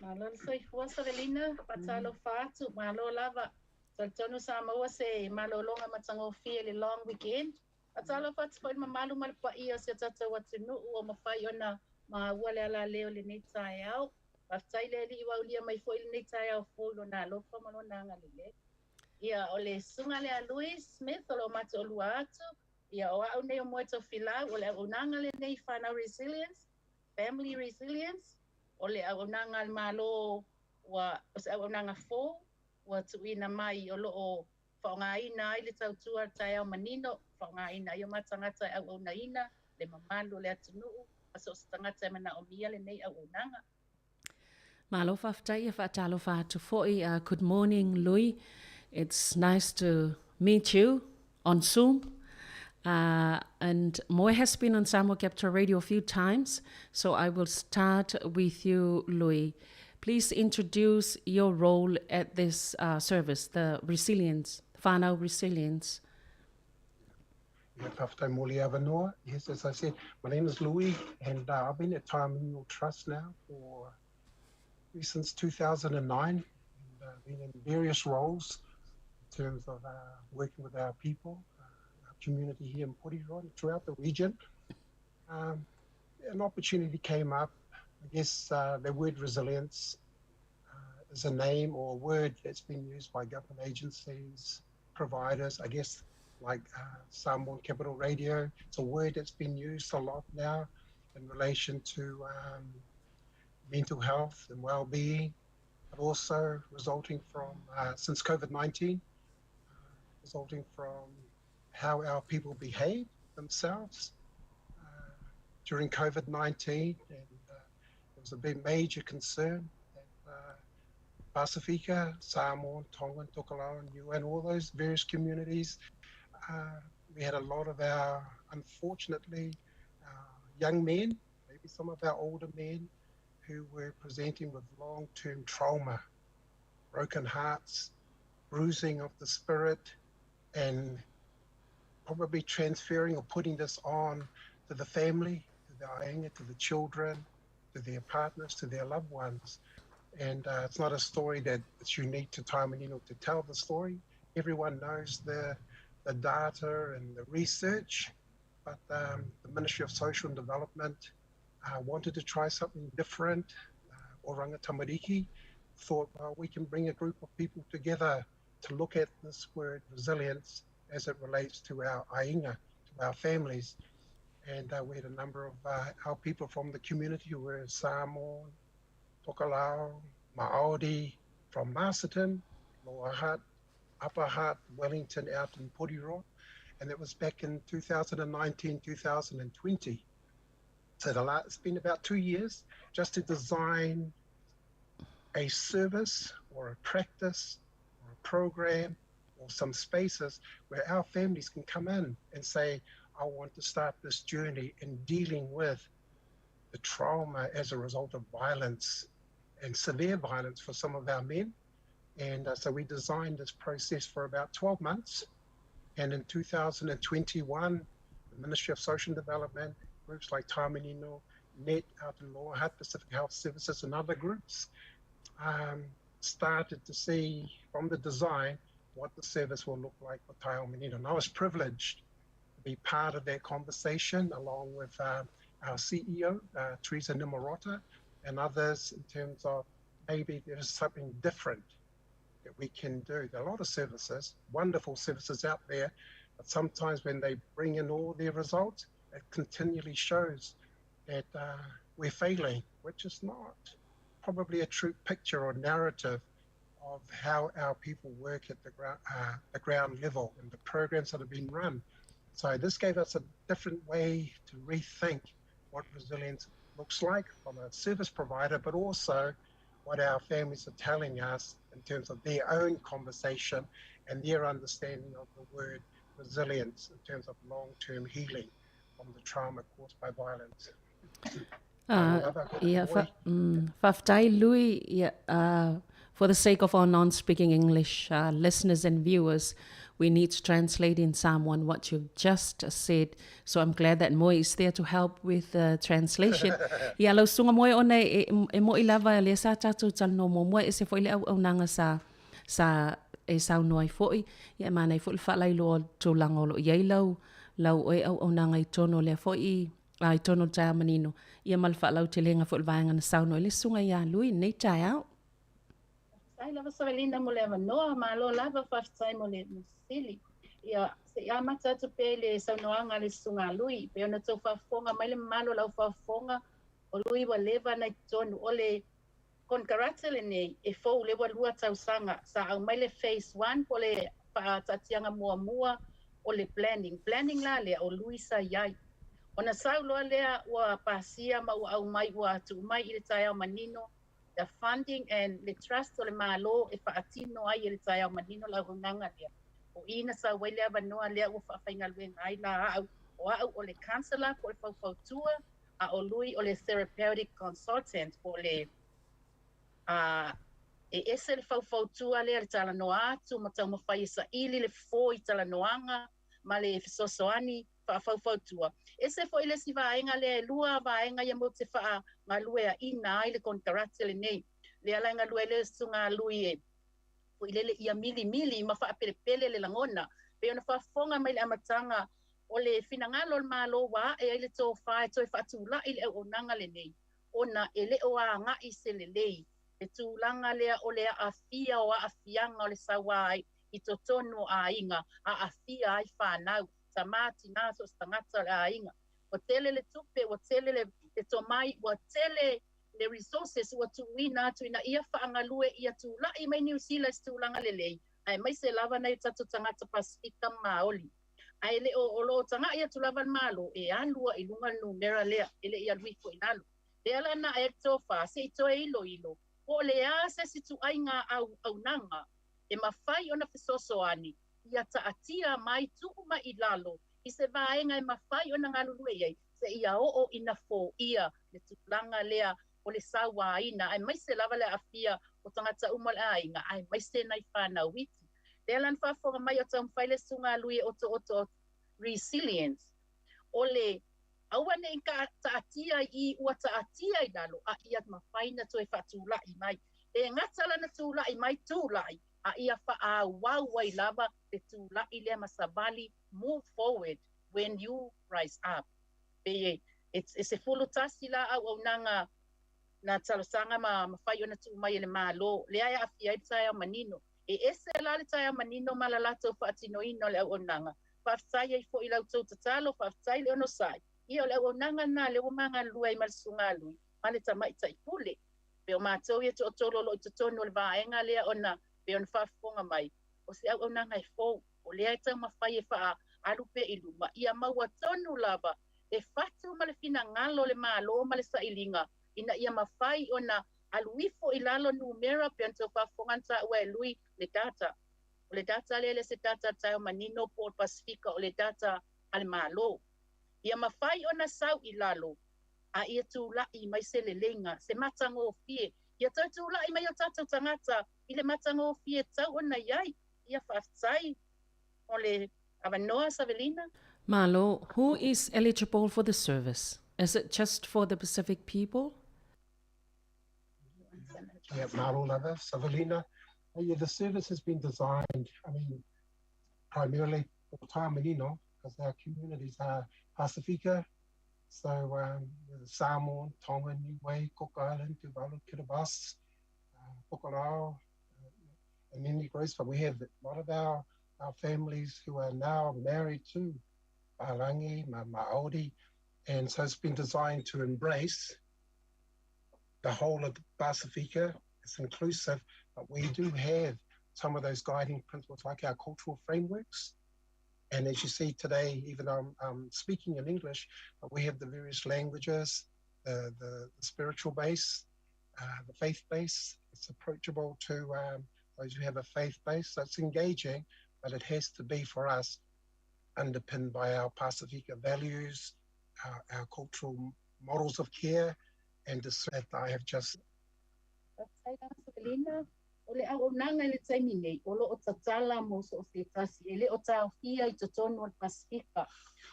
Malo le soifua Savelina, faatalofa atu, malo lava. Talitonu sa maua se malologa matagofie i le long weekend. Faatalofa atu foi i le mamalu ma le paia o si o tatou atunuu ua mafai ona maua le alaleo i lenei taeao. Faafetai le Alii ua aulia mai foi lenei taeao fou i Lona alofa ma Lona agalelei. Ia, o le susuga lea Louis Smith o lo o matoalua atu, ia o au nei o Moe Tofilau, o le auaunaga lenei Whanau Resilience, Family Resilience, o le auaunaga a le Malo ua, o se auaunaga fou ua tuuina mai o lo o faaaogaina ai le tautua a le taeao manino, faaaogaina ai o ma tagata e auaunaina le mamalu o le atunuu ma so o se tagata e manaomia lenei auaunaga. Malo faafetai ia faatalofa atu foi. Uh, good morning, Louis. It's nice to meet you on Zoom. Uh, and Moe has been on Samoa Capital Radio a few times, so I will start with you, Louis. Please introduce your role at this uh, service, the Resilience, Whanau Resilience. Yeah, faafetai mo le avanoa. Yes, as I said, my name is Louis, and uh, I've been at Time Trust now for since 2009, and uh, been in various roles in terms of uh, working with our people, uh, our community here in Porirua and throughout the region. Um, an opportunity came up. I guess uh, the word resilience uh, is a name or a word that's been used by government agencies, providers, I guess like uh, Samoan Capital Radio. It's a word that's been used a lot now in relation to um, mental health and well-being, but also resulting from, uh, since COVID-19, uh, resulting from how our people behave themselves uh, during COVID-19. And uh, it was a big major concern that uh, Pasifika, Samoan, Tongan, Tokelau, Niue, and all those various communities, uh, we had a lot of our, unfortunately, uh, young men, maybe some of our older men, who were presenting with long-term trauma, broken hearts, bruising of the spirit, and probably transferring or putting this on to the family, to the aiga, to the children, to their partners, to their loved ones. And uh, it's not a story that it's unique to Taimanino to tell the story. Everyone knows the, the data and the research, but um, the Ministry of Social and Development uh, wanted to try something different. Uh, Oranga Tamariki thought, well, we can bring a group of people together to look at this word resilience as it relates to our aiga, to our families. And uh, we had a number of uh, our people from the community who were Samoan, Tokelau, Maori, from Masterton, Lower Hutt, Upper Hutt, Wellington, out in Porirua. And that was back in 2019, 2020. So the last, it's been about two years just to design a service or a practice or a program or some spaces where our families can come in and say, I want to start this journey in dealing with the trauma as a result of violence and severe violence for some of our men. And uh, so we designed this process for about 12 months. And in 2021, the Ministry of Social Development groups like Taeaomanino, NET out in Lower Hutt, Pacific Health Services and other groups, started to see from the design what the service will look like for Taeaomanino. And I was privileged to be part of that conversation along with our CEO, Teresa Nimarata, and others in terms of maybe there's something different that we can do. There are a lot of services, wonderful services out there, but sometimes when they bring in all their results, it continually shows that we're failing, which is not probably a true picture or narrative of how our people work at the ground level and the programs that have been run. So this gave us a different way to rethink what resilience looks like from a service provider, but also what our families are telling us in terms of their own conversation and their understanding of the word resilience in terms of long-term healing from the trauma caused by violence. Ia, faafetai Lui, ia, for the sake of our non-speaking English listeners and viewers, we need to translate in Samoan what you've just said. So I'm glad that Moe is there to help with the translation. Ia, lau susuga Moe ona e, e mo'i lava lea sa tatou talanoa muamua, e ese foi le auaunaga sa, sa e saunoa ai foi, ia e manaia foi le faalailoa o le tulaga o lo o i ai lau, lau oe auaunaga i totonu o lea foi a i totonu o le taeao manino, ia ma le faalautelega foi o le vaega na saunoa ai le susuga ia Lui i lenei taeao. Faafetai lava Savelina mo le avanoa, malo lava faafetai mo le fesili. Ia, se i amata atu pea i le saunoaga a le Susuga a Lui, pei ona tou faafofoga mai le mamalu o lau faafofoga, o Lui ua leva na i totonu o le konekarate lenei e fou lea ua 2 tausaga sa aumai le phase 1 po o le faataatiaga muamua o le planning. Planning la lea o Lui sa i ai. Ona sau loa lea ua pasia ma ua aumai ua tuu mai i le taeao manino the funding and le trust o le Malo e faatino ai e le taeao manino le auaunaga lea. O i na sau ai le avanoa lea ua faafaigaluega ai la au, o au o le counsellor po o le faufautua, a o Lui o le therapeutic consultant po o le a e ese le faufautua lea le talanoa atu ma taumafai e saili le fofo i talanoaga ma le fesoasoani faafaufautua. Ese foi le isi vaega lea, e 2 vaega ia mo te faagalueaina ai le konekarate lenei. Lea la e galue ai le susuga a Lui e foi lele ia milimili ma faapelepele le lagona. Pei ona faafofoga mai le amataga o le finagalo o le Malo ua ae ai le tofa e toe faatulai le auaunaga lenei, ona e le o agai se lelei le tulaga lea o le aafia o aafiaga o le sauā ai i totonu o aiga, aafia ai fanau, tama, tinā, so o se tagata o le aiga. Ua tele le tupe, ua tele le tomai, ua tele le resources ua tuuina atu ina ia faagalue ia tulai mai Niu Sila i se tulaga lelei, aemaise lava nai o tatou tagata Pasifika ma Maoli. Ae le o o lo o taga'i atu lava le Malo e alu ai i luga le numera lea, e le i alu ifo i lalo. Lea la na ae le tofa, se i toe iloilo, po o le a se isi ituaiga auaunaga e mafai ona fesoasoani ia taatia mai tuu mai i lalo i se vaega e mafai ona galulue i ai seia oo ina foia le tulaga lea o le sauaina, aemaise lava le aafia o tagata uma o le aiga, aemaise nai fanau iti. Lea la na faafofoga mai o taumafai le susuga a Lui e otooto resilience, o le aua ne i taatia i ua taatia i lalo, a ia mafai na toe faatulai mai. E gata lana tulai mai tulai, a ia faaauau ai lava le tulai lea ma savali, move forward when you rise up. Pei e 11 la auaunaga na talosaga ma mafai ona tuu mai e le Malo, lea e aafia ai le taeao manino. E ese la le taeao manino ma la latou faatinoina o le auaunaga. Faafetai ai foi i la outou tatalo, faafetai le onosai. Ia o le auaunaga lena lea ua magalulue ai ma le Susuga a Lui ma le Tamaitai Pule. Pei o matou ia toatolu o lo o i totonu o le vaega lea ona pei ona faafofoga mai, o se auaunaga e fou, o lea e taumafai e faaalu pea i luma, ia maua tonu lava le fatu ma le finagalo o le Malo ma le sailiga ina ia mafai ona alu ifo i lalo numera pei ona tou faafofoga na taua e Lui le data. O le data lea e le se data a le taeao manino po o le Pasifika, o le data a le Malo. Ia mafai ona sau i lalo a ia tula'i mai se leleiga, se matagofie, ia toe tula'i mai o tatou tagata i le matagofie tau ona i ai. Ia faafetai mo le avanoa, Savelina. Malo, who is eligible for the service? Is it just for the Pacific people? Yeah, Malo lava, Savelina. Yeah, the service has been designed, I mean, primarily for Tamanino, because our communities are Pasifika. So Samoan, Tonga, Niue, Cook Island, Tuvalu, Kiribati, Tokelau, and many groups. But we have a lot of our, our families who are now married to Palangi, Maori, and so it's been designed to embrace the whole of the Pasifika. It's inclusive, but we do have some of those guiding principles like our cultural frameworks. And as you see today, even though I'm, I'm speaking in English, but we have the various languages, the, the, the spiritual base, the faith base. It's approachable to those who have a faith base. So it's engaging, but it has to be for us underpinned by our Pasifika values, our, our cultural models of care, and that I have just O le auaunaga i le taimi nei, o lo o tatala mo so o se tasi, e le o taofia i totonu o le Pasifika.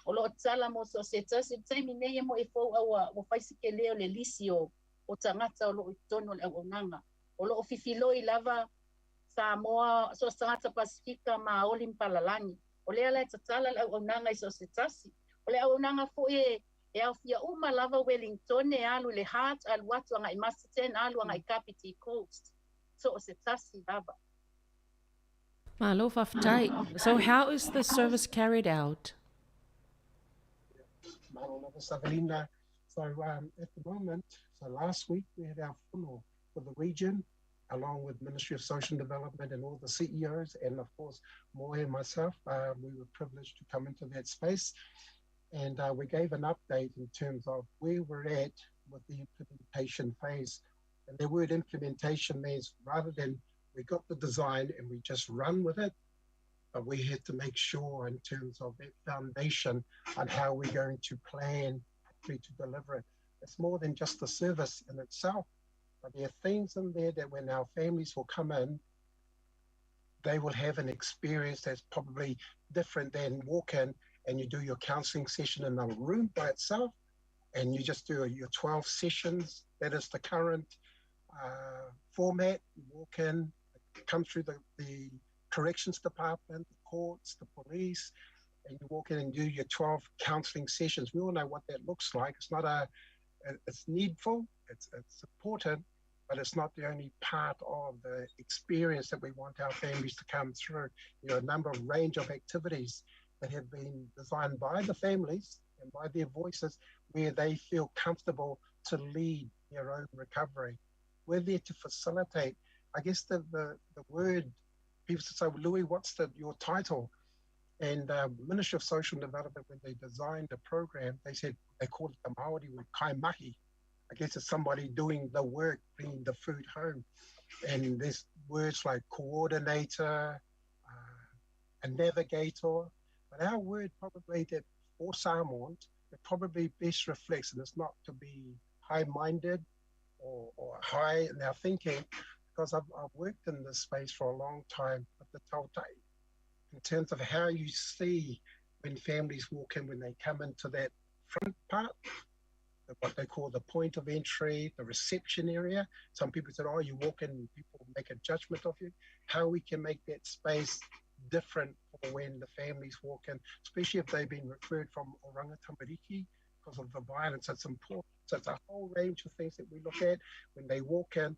O lo o tatala mo so o se tasi, le taimi nei e mo e fou aua ua fai se kele o le lisi o, o tagata o lo o i totonu o le auaunaga. O lo o fifiloi lava Samoa, so o se tagata Pasifika, Maoli ma Palalagi. O lea la e tatala le auaunaga i so o se tasi. O le auaunaga foi e e aofia uma lava Wellingtone, alu i le Hart, alu atu agai Masterton, alu agai Kapiti Coast. So o se tasi lava. Malo faafetai. So how is the service carried out? Malo lava Savelina. So at the moment, so last week we had our funnel for the region, along with Ministry of Social Development and all the CEOs, and of course, Moe and myself, we were privileged to come into that space. And we gave an update in terms of where we're at with the implementation phase. And the word implementation means rather than we got the design and we just run with it, but we had to make sure in terms of that foundation on how we're going to plan properly to deliver it. It's more than just the service in itself, but there are things in there that when our families will come in, they will have an experience that's probably different than walk in and you do your counseling session in a room by itself and you just do your 12 sessions. That is the current format. You walk in, come through the, the corrections department, the courts, the police, and you walk in and do your 12 counseling sessions. We all know what that looks like. It's not a, it's needful, it's, it's important, but it's not the only part of the experience that we want our families to come through. You know, a number of range of activities that have been designed by the families and by their voices where they feel comfortable to lead their own recovery. We're there to facilitate. I guess the, the, the word, people say, well, Louis, what's the, your title? And Ministry of Social Development, when they designed the program, they said, they called it the Maori word, kaimahi. I guess it's somebody doing the work, bringing the food home. And there's words like coordinator, a navigator. But our word probably that for Samoans, it probably best reflects, and it's not to be high-minded or, or high in our thinking, because I've, I've worked in this space for a long time, but the tautai, in terms of how you see when families walk in, when they come into that front part, what they call the point of entry, the reception area. Some people said, oh, you walk in and people make a judgment of you. How we can make that space different for when the families walk in, especially if they've been referred from Oranga Tamariki because of the violence. It's important. So it's a whole range of things that we look at when they walk in,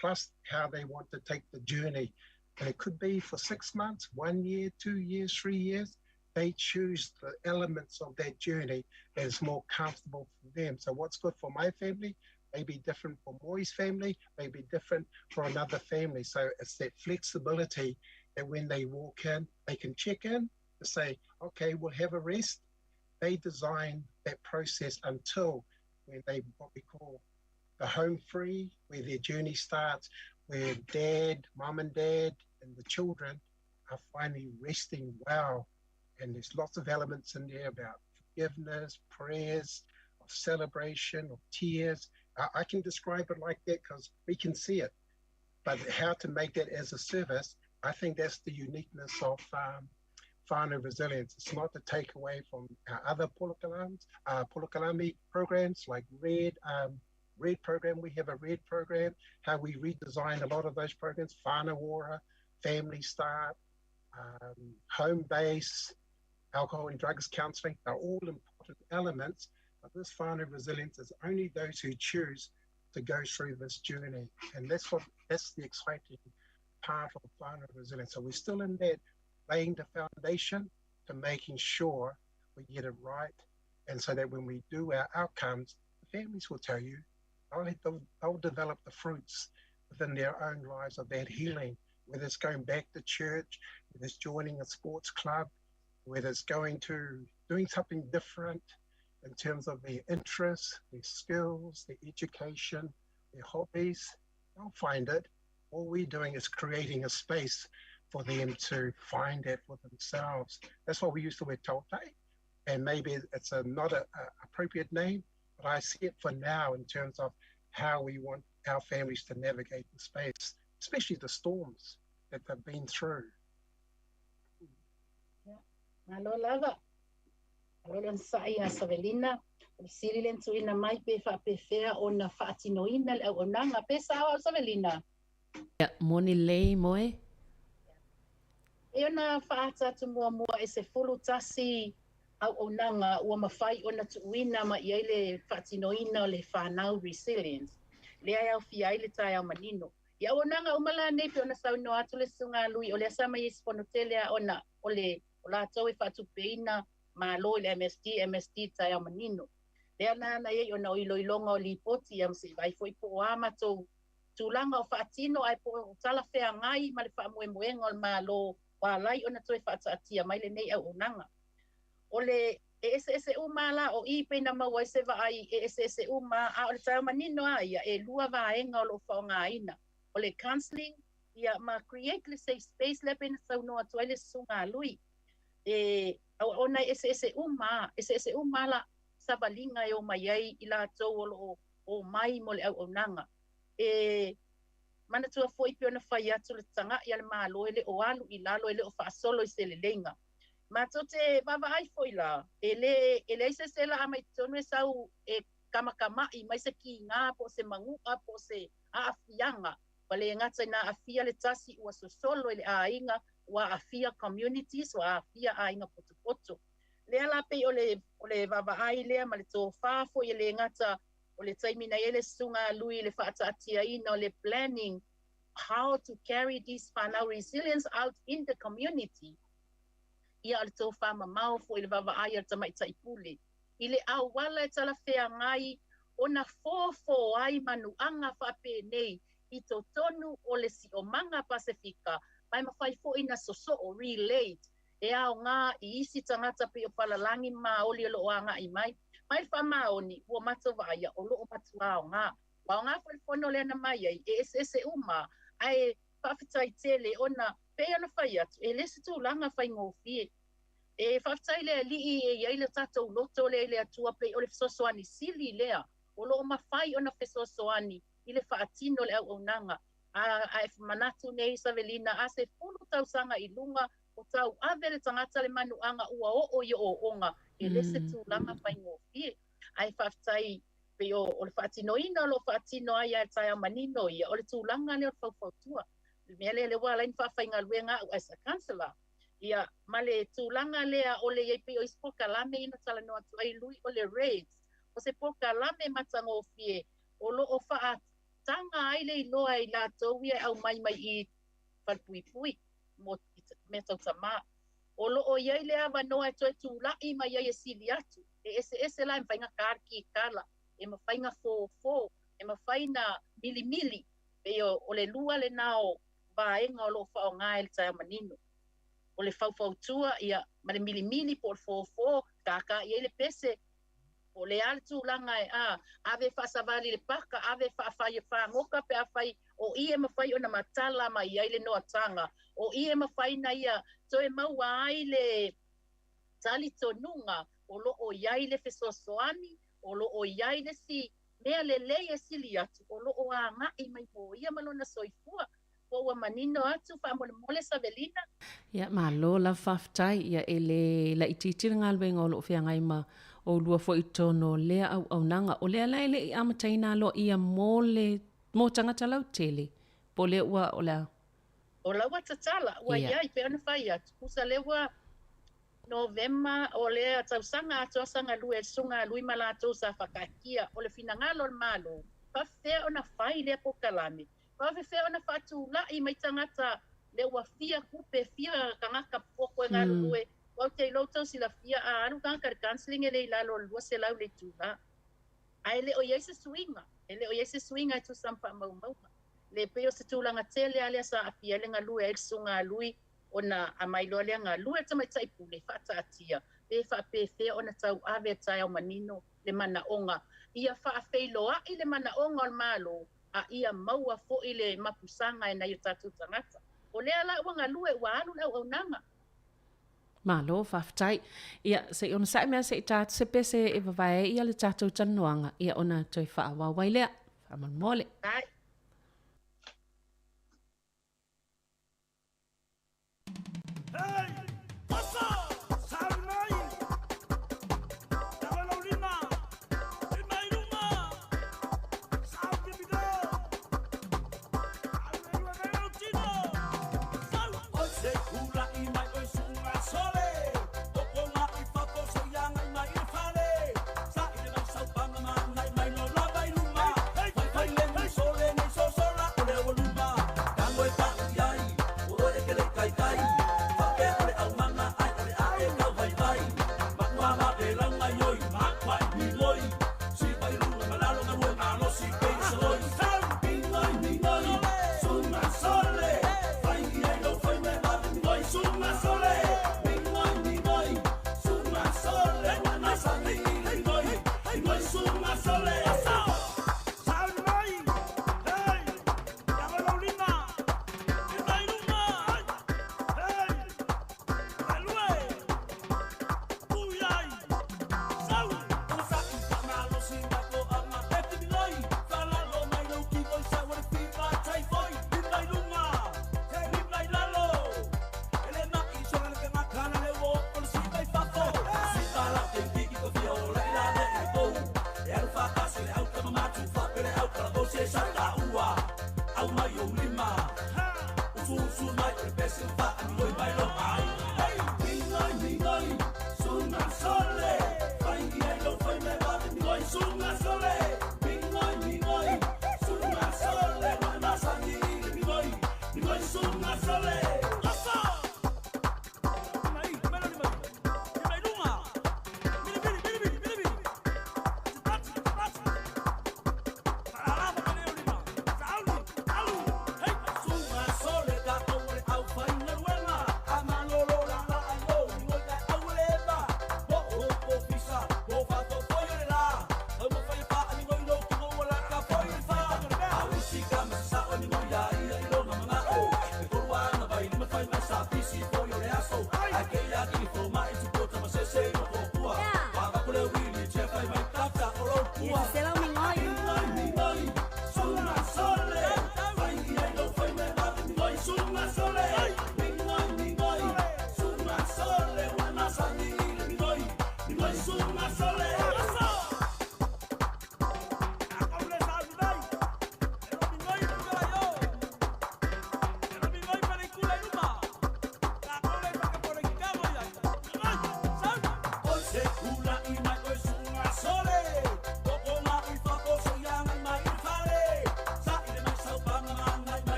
plus how they want to take the journey. And it could be for 6 months, 1 year, 2 years, 3 years. They choose the elements of that journey that is more comfortable for them. So what's good for my family may be different for Moi's family, may be different for another family. So it's that flexibility that when they walk in, they can check in to say, okay, we'll have a rest. They design that process until when they, what we call the home free, where their journey starts, where dad, mum and dad, and the children are finally resting well. And there's lots of elements in there about forgiveness, prayers, of celebration, of tears. I, I can describe it like that because we can see it. But how to make that as a service, I think that's the uniqueness of whānau resilience. It's not to take away from our other polokalams, polokalame programs like RED, RED program. We have a RED program, how we redesigned a lot of those programs, Whānau Ora, Family Start, Home Base, alcohol and drugs counselling. They're all important elements, but this whānau resilience is only those who choose to go through this journey. And that's the exciting part of whānau resilience. So we're still in that laying the foundation to making sure we get it right. And so that when we do our outcomes, the families will tell you, they'll develop the fruits within their own lives of that healing, whether it's going back to church, whether it's joining a sports club, whether it's going to doing something different in terms of their interests, their skills, their education, their hobbies, they'll find it. All we're doing is creating a space for them to find it for themselves. That's why we use the word tautai, and maybe it's not an appropriate name, but I see it for now in terms of how we want our families to navigate the space, especially the storms that they've been through. Yeah. Malo lava. Malo le sa'i a Savelina. O le sili le tuina mai pe whaapewhea o na whaatinoina le au onanga. Pe sawa o Savelina. Yeah, moni lei moe. E ona whaatatu mua mua e se fulu tasi au onanga ua mawhai ona tuuina ma ia le whaatinoina o le whanau resilience. Lea au fia ai le tai au manino. Ia onanga umala nei pe ona sauno atu le sunga lui o le asama i siponotele a ona o le o lātou e whaatupeina malo i le MSD, MSD tai au manino. Lea nana iei ona o iloilonga o lipoti ia mse vai foi po o amatou tūlanga o whaatino ai po o talawhea ngai ma le whaamuemuenga o le malo wa lai ona toe whaataatia mai le nei au onanga. O le e ese ese uma la o i pena maua i se vaai e ese ese uma a o le tai au manino a ia e lua vaenga o lo whaongaina. O le counseling ia ma create le safe space le pena saunoa atu ai le susuga a Lui. E au ona e ese ese uma la savalinga e o mai ai i lātou o lo o mai mo le au onanga. E manatua foi pe ona fai atu le tanga ia le malo e le o alu i lalo e le o faasolo i se leleiga. Matou te vaavaai foi la e le se se la mai tonu e sau e kamakama'i mai se kiga po o se magu'a po o se aafiaga ua le gata ina aafia le tasi ua sosolo i le aiga ua aafia communities ua aafia aiga potopoto. Lea la pei o le vaavaai lea ma le tofā foi e le gata o le taimi na ia le susuga a Lui le faataatiaina o le planning how to carry this whānau resilience out in the community. Ia o le tofā mamao foi le vaavaai a le tamaitai pule. I le auala e talafeagai ona fōfō ai manuaga faapenei i totonu o le siomaga Pasifika mai mawhai foi na sosoo relate e ao ngā i isi tangata pe o palalangi maoli o loo anga i mai. Mai le whamaoni ua mato vaia o loo matua o ngā. Wa o ngā whalifono lea na mai ai e ese ese uma ai whaawhitai tele ona pe ona whai atu e lese tūlanga whai ngōfie. E whaawhitai lea lii e iai le tātou loto lea i le atua pe o le fesoasoani sili lea o loo mawhai ona fesoasoani i le whaatino le au aunanga. A e manatu nei Savelina a se fulu tausaga i lunga o tau ave le tangata le manuaga ua oo i o onga e lese tūlanga whai ngōfie. Ai whaawhitai pe o le whaatinoina o lo whaatino ai a tai au manino ia o le tūlanga le o le faufautua. Le mea lea le wā lain whaawhainga luenga au as a counselor. Ia ma le tūlanga lea o le iei pe o isi pokalame ina talanoa atu ai lui o le RAIDS. O se pokalame matangōfie o lo o whaatanga ai le iloa i lātou ia au mai mai i whalpuipui mo mea tautamā. O lo o iai le awanoa e toe tūla'i mai ai e sili atu. E ese ese la e mawhainga karki kala, e mawhainga fōfō, e mawhaina milimili. E o le lua le nao vaenga o lo whaonga e le tai manino. O le faufautua ia ma le milimili po o le fōfō, kākā i le pese. O le ale tūlanga e a, ave whaasavali le paka, ave whaawhai e whangoka pe awhai o i e mawhai o na matala mai ai le noatanga. O i e mawhai na ia toe maua ai le tali tonunga o lo o iai le fesoasoani, o lo o iai le si mea le lei e sili atu, o lo o a ngai mai po ia malona soifua. Po ua manino atu faamolemole Savelina? Ia, malo lava faafetai. Ia, e le laitiiti le galuega o lo o feagai ma oulua foi i totonu o lea auaunaga. O lea la e le i amataina aloaia mo le, mo tagata lautele, po o lea ua, o le a? O la ua tatala, ua iai, pei ona fai atu, tusa lea ua Novema o lea tausaga atoa sa galue ai le Susuga a Lui ma latou sa faataatia. O le finagalo o le Malo, faafefea ona fai lea polokalame? Faafefea ona faatulai mai tagata lea ua fia tupe, fia tagata poto e galulue? Aua ou te iloa ua tau silafia a alu tagata i le counselling e le i lalo o le 200 i le itula. Ae le o i ai se suiga, e le o i ai se suiga e tusa ma faamaumauga. Le pei o se tulaga tele lava lea sa aafia ai le galue ai le Susuga a Lui ona aumai loa lea galue le tamaitai pule faataatia pe faapefea ona tauave e taeao manino le manaoga ia faafeiloai le manaoga o le Malo a ia maua foi le mapusaga e nai o tatou tagata. O lea la ua galue ua alu le auaunaga. Malo, faafetai. Ia, se i onosai mai se i ta atu se pese e vavae ai ia le tatou talanoaga, ia ona toe faaauau ai lea. Faamolemole. Ai.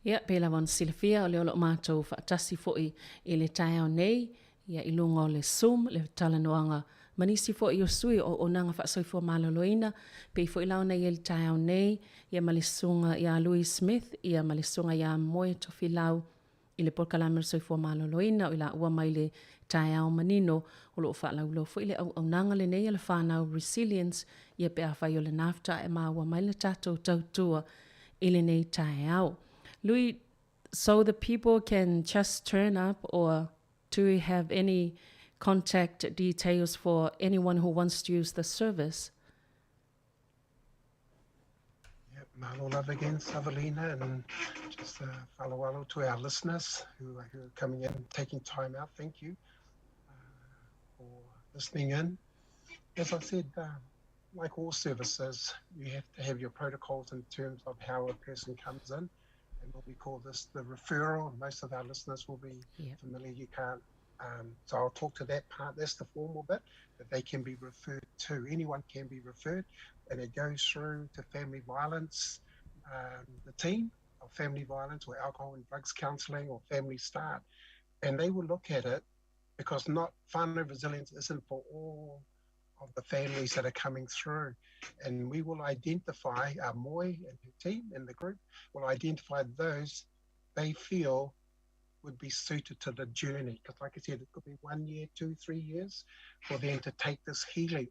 Ia, pei lava ona silafia, o lea o lo o matou faatasi foi i le taeao nei, ia, i luga o le Zoom, le talanoaga ma nisi foi o sui o auaunaga faasoifua maloloina, pei foi la ona i ai i le taeao nei, ia ma le susuga ia Louis Smith, ia ma le susuga ia Moe Tofilau i le polokalame o le soifua maloloina o i laua mai le taeao manino o lo o faalauiloa foi le auaunaga lenei a le whānau Resilience ia pe afai o le NAFTA e maua mai le tatou tautua i lenei taeao. Louis, so the people can just turn up or do you have any contact details for anyone who wants to use the service? Yep, malo love again, Savelina, and just a whaloalo to our listeners who are, who are coming in, taking time out. Thank you for listening in. As I said, like all services, you have to have your protocols in terms of how a person comes in. And what we call this the referral. Most of our listeners will be familiar. You can't. So I'll talk to that part. That's the formal bit that they can be referred to. Anyone can be referred, and it goes through to family violence, the team of family violence or alcohol and drugs counselling or Family Start, and they will look at it because not whānau resilience isn't for all of the families that are coming through. And we will identify, our Moi and her team and the group will identify those they feel would be suited to the journey. Because like I said, it could be 1 year, 2, 3 years for them to take this healing.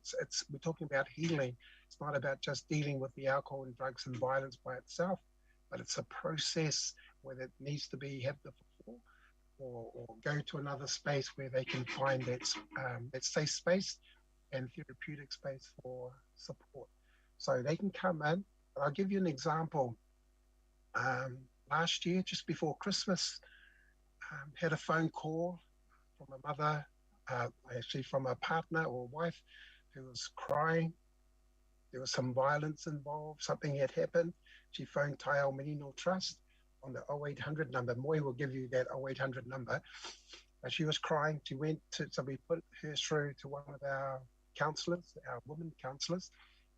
We're talking about healing. It's not about just dealing with the alcohol and drugs and violence by itself, but it's a process where it needs to be have the or go to another space where they can find that safe space and therapeutic space for support. So they can come in. But I'll give you an example. Last year, just before Christmas, had a phone call from a mother, actually from a partner or wife who was crying. There was some violence involved. Something had happened. She phoned Taiao Manino Trust on the 0800 number. Moi will give you that 0800 number. But she was crying. She went to, so we put her through to one of our counsellors, our women counsellors.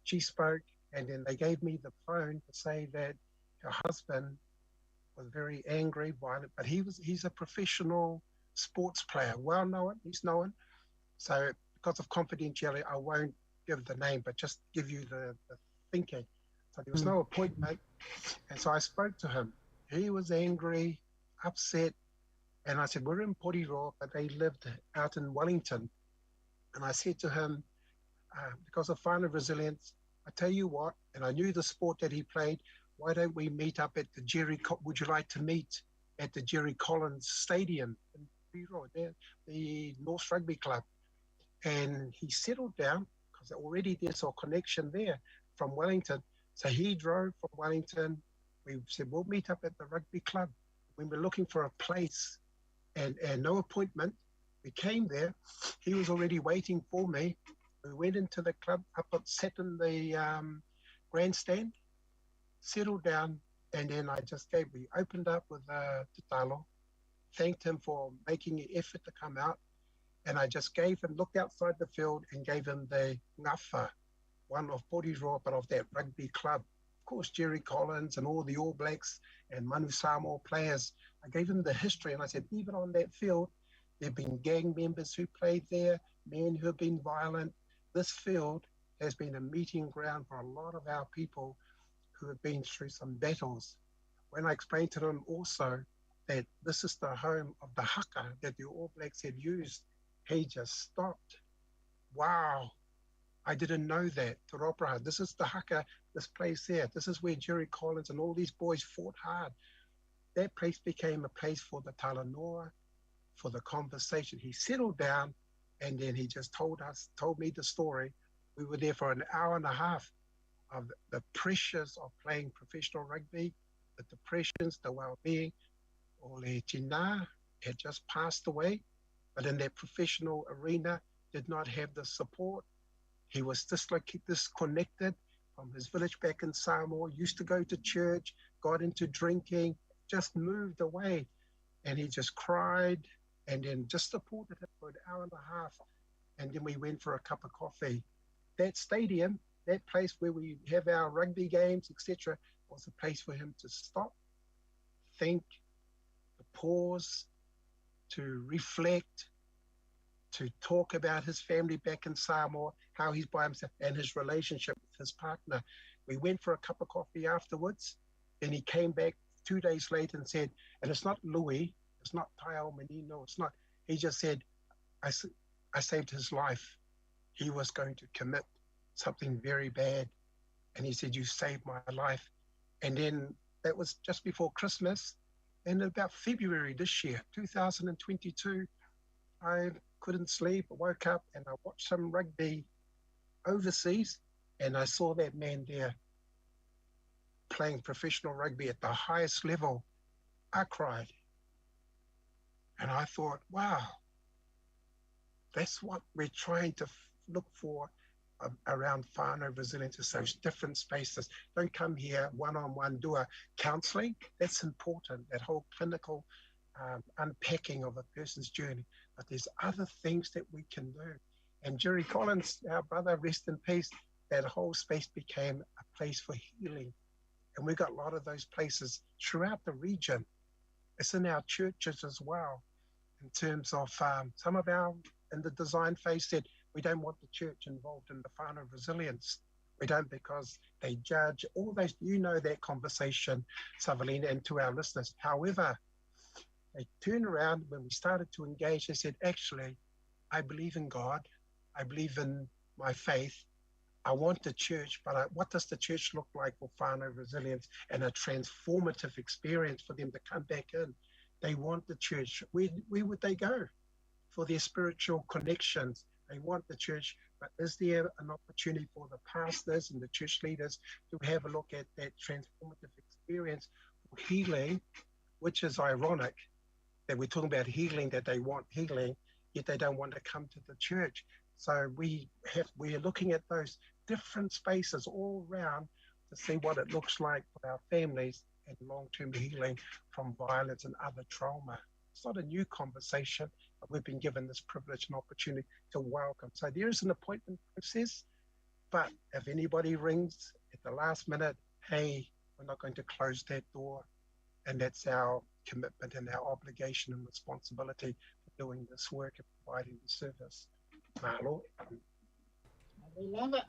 She spoke, and then they gave me the phone to say that her husband was very angry, violent, but he's a professional sports player, well known, he's known. So because of confidentiality, I won't give the name, but just give you the thinking. So there was no appointment. And so I spoke to him. He was angry, upset. And I said, we're in Porirua, but they lived out in Wellington. And I said to him, because of whānau resilience, I tell you what, and I knew the sport that he played, why don't we meet up at the Jerry, would you like to meet at the Jerry Collins Stadium in Porirua, the North Rugby Club? And he settled down, because already there's a connection there from Wellington. So he drove from Wellington. We said, we'll meet up at the rugby club. When we're looking for a place and no appointment, we came there. He was already waiting for me. We went into the club, up and sat in the grandstand, settled down, and then I just gave, we opened up with Tatalo, thanked him for making the effort to come out, and I just gave him, looked outside the field and gave him the ngafa, one of Porirua, but of that rugby club. Of course, Jerry Collins and all the All Blacks and Manu Samoa players. I gave him the history, and I said, even on that field, there have been gang members who played there, men who have been violent. This field has been a meeting ground for a lot of our people who have been through some battles. When I explained to them also that this is the home of the haka that the All Blacks had used, he just stopped. Wow, I didn't know that. Te Ropraha, this is the haka, this place here. This is where Jerry Collins and all these boys fought hard. That place became a place for the talanoa, for the conversation. He settled down, and then he just told me the story. We were there for an hour and a half of the pressures of playing professional rugby, the depressions, the well-being. Ole Tina had just passed away, but in that professional arena, did not have the support. He was disconnected from his village back in Samoa, used to go to church, got into drinking, just moved away. And he just cried and then just supported him for an hour and a half. And then we went for a cup of coffee. That stadium, that place where we have our rugby games, etc., was a place for him to stop, think, to pause, to reflect, to talk about his family back in Samoa, how he's by himself, and his relationship with his partner. We went for a cup of coffee afterwards. Then he came back 2 days later and said, and it's not Louis, it's not Taeaomanino, it's not, he just said, I saved his life. He was going to commit something very bad. And he said, you saved my life. And then that was just before Christmas. And about February this year, 2022, I couldn't sleep. I woke up and I watched some rugby overseas, and I saw that man there playing professional rugby at the highest level. I cried. And I thought, wow, that's what we're trying to look for around whānau resilience, is those different spaces. Don't come here one-on-one, do a counselling. That's important, that whole clinical unpacking of a person's journey. But there's other things that we can do. And Jerry Collins, our brother, rest in peace, that whole space became a place for healing. And we've got a lot of those places throughout the region. It's in our churches as well, in terms of some of our, in the design phase, said, we don't want the church involved in the whānau resilience. We don't, because they judge all those, you know that conversation, Savelina, and to our listeners. However, they turned around when we started to engage, they said, actually, I believe in God. I believe in my faith. I want the church, but what does the church look like for whānau resilience and a transformative experience for them to come back in? They want the church. Where would they go for their spiritual connections? They want the church, but is there an opportunity for the pastors and the church leaders to have a look at that transformative experience for healing, which is ironic that we're talking about healing, that they want healing, yet they don't want to come to the church. So we are looking at those different spaces all round to see what it looks like for our families and long-term healing from violence and other trauma. It's not a new conversation, but we've been given this privilege and opportunity to welcome. So there is an appointment process, but if anybody rings at the last minute, hey, we're not going to close that door. And that's our commitment and our obligation and responsibility for doing this work and providing the service. Malo. Lava.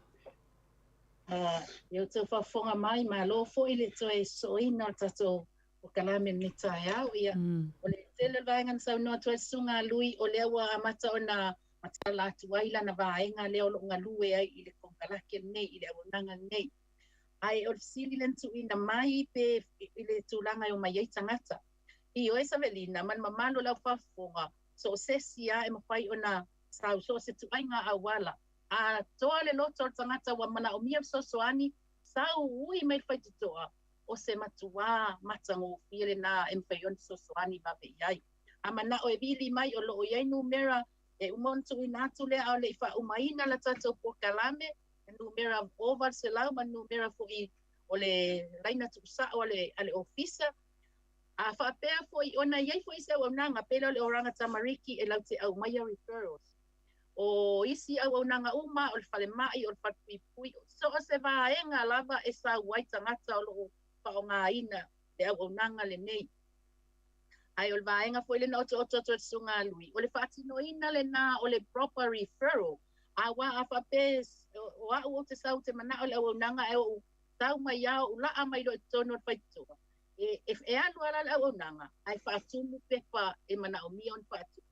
Ia te whafonga mai, malo fo i le toe soina o tatou o kalame ni taeao ia. O le tele vaenga sa no toe sunga lui o lea ua amata ona matala atu ai lana vaenga lea o loo galue ai i le kokalake nei i le auaunaga nei. Ai o le fesili le na tuuina mai pe i le tulaga e o mai ai tagata. I oe Savelina ma le mamalu o le aufafofoga so o sesi a e mafai ona sau so o se tuaiga auala. A toa le loto o le tagata ua manaomia fesoasoani sau ui mai le faitotoa o se matuā matagofie lenā e mafai ona fesoasoani vave i ai. A manao e vili mai o loo iai numera e uma ona tuuina atu lea ao le'i faaumaina la tatou pokalame, numera 800 ma numera fo'i o le laina tuusa'o a le ofisa. A faapea fo'i ona iai fo'i se auaunaga pele o le oranga tamariki e laute aumaia referrals. O isi auaunaga uma o le falema'i o le falepuipui so o se vaega lava e sau ai tagata o loo faaaogāina le auaunaga lenei. Ai o le vaega foi lena o otooto atu e le susuga a Lui o le faatinoina lenā o le proper referral. Auā a faapea o a'u ou te sau te mana'o le auaunaga e o'u tau mai a o'u la'a mai loa i totonu o le faitotoa e alu ala le auaunaga ae faatumu pepa e manaomia ona faatumu.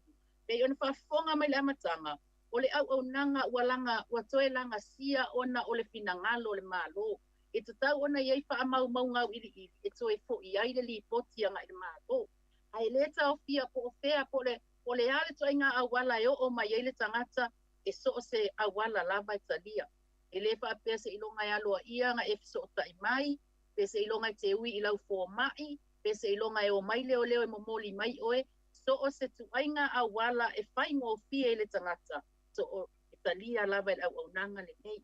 Pei ona faafofoga mai le amataga o le auaunaga ua laga ua toe lagasia ona o le finagalo o le Malo. E tatau ona iai faamaumauga auiliili e toe fo'i ai le lipoti aga'i le Malo. Ae lē taofia po o fea po o le a le toaiga auala e oo mai ai le tagata e so o se auala lava e talia. E lē faapea seiloga e aloaia aga e fesoota'i mai, pe seiloga e te ui i lau foma'i, pe seiloga e o mai leoleo e momoli mai oe, so o se tuaiga auala e faigofie i le tagata so o e talia lava e le auaunaga lenei.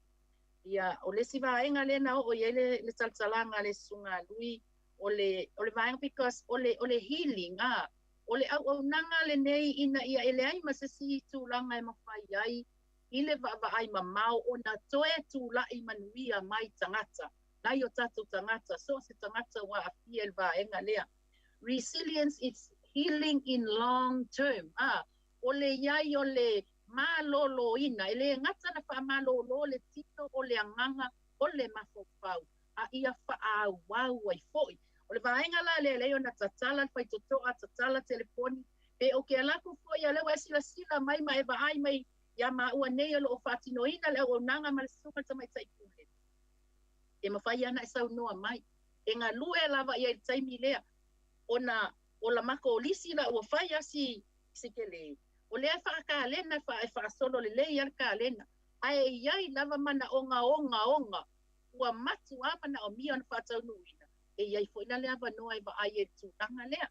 Ia o le isi vaega lea na oo i ai le talatalaga a le susuga a Lui o le vaega because o le healing a o le auaunaga lenei ina ia e leai ma se isi tulaga e mafai ai i le vaavaai mamao ona toe tula'i manuia mai tagata nai o tatou tagata so o se tagata ua aafia i le vaega lea. Resilience it's healing in long term, a, o le i ai o le malōlōina, e lē gata na faamalōlō le tino o le agaga o le mafaufau, a ia faaauau ai foʻi. O le vaega la lea e leai ona tatala le faitotoa, tatala telefoni, pe o ke ala aku foʻi a lea ua e silasila mai ma e vaai mai iā māua nei o loo faatinoina le auaunaga ma le susuga i le tamaitai pule, e mafai ana e saunoa mai. E galue lava i ai le taimi lea, ona o la makou lisi la ua fai a si si telē, o lea e faakalena e faasolo lelei a le kalena, ae e i ai lava manaoga ogaoga ua matuā manaomia ona faataunuuina, e i ai foi la le avanoa e vaai ai i le tulaga lea.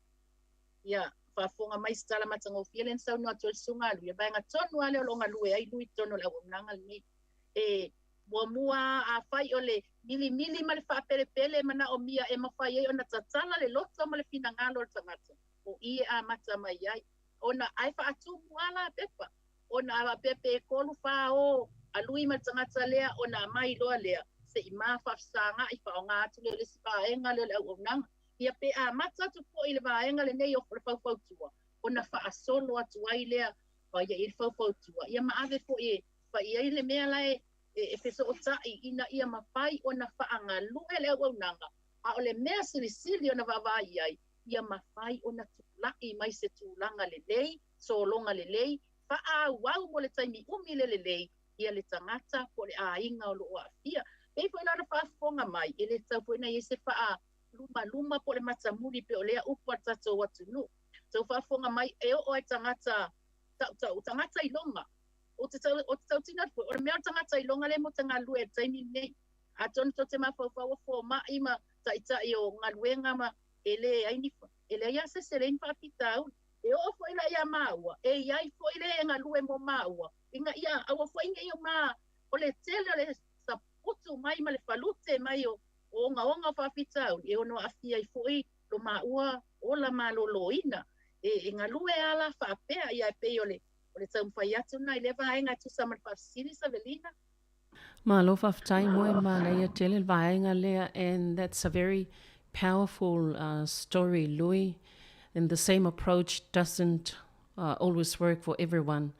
Ia, faafofoga mai se tala matagofie lea na saunoa atu ai le Susuga a Lui, o le vaega tonu lava lea o lo o galue ai Lui i totonu o le auaunaga lenei. E muamua lava, afai o le milimili ma le faapelepele e manaomia e mafai ai ona tatala le loto ma le finagalo o le tagata, o i e amata mai ai. Ona ae faatumu lava la pepa, ona a faapea pe 3, 4 o a Lui ma le tagata lea ona aumai loa lea, se i ma faafesagaai, faaaoga atu lea o le isi vaega lea o le auaunaga. Ia pe amata atu foi i le vaega lenei o le faufautua, ona faasolo atu ai lea, faia i ai le faufautua, ia ma ave foi e fai i ai le mea la e e fesootai ina ia mafai ona faagalue le auaunaga, a o le mea silisili ona vaavaai i ai, ia mafai ona tulai mai se tulaga lelei, sologa lelei, faaauau mo le taimi umi le lelei, ia le tagata po o le aiga o lo o aafia. Pei foi la ona faafofoga mai, e le tatau foi ona i ai se faa lumaluma po o le matamuli pei o lea upu a le tatou atunuu. Tou faafofoga mai, e oo lava i tagata tautau, tagata iloga. Ou te tau, ou te tautino atu foi, o le mea o le tagata iloga lea mo te galulue ai i le taimi lenei. Atonu tou te mafaufau o fomai ma taitai o galuega ma e leai ni, e leai lava se isi e leai ni faafitauli. E oo foi la iā māua, e i ai foi le e galue mo māua, ina ia aua foi ne i o ma, o le tele o le saputu mai ma le falute mai o ogaoga o faafitauli, e ono aafia ai foi lo māua ola malōlōina. E galue lava la faapea, ia e pei o le o le taumafai atu lena i lea vaega e tusa ma le faafesili, Savelina. Malo faafetai moe manaia tele le vaega lea and that's a very powerful story Lui and the same approach doesn't always work for everyone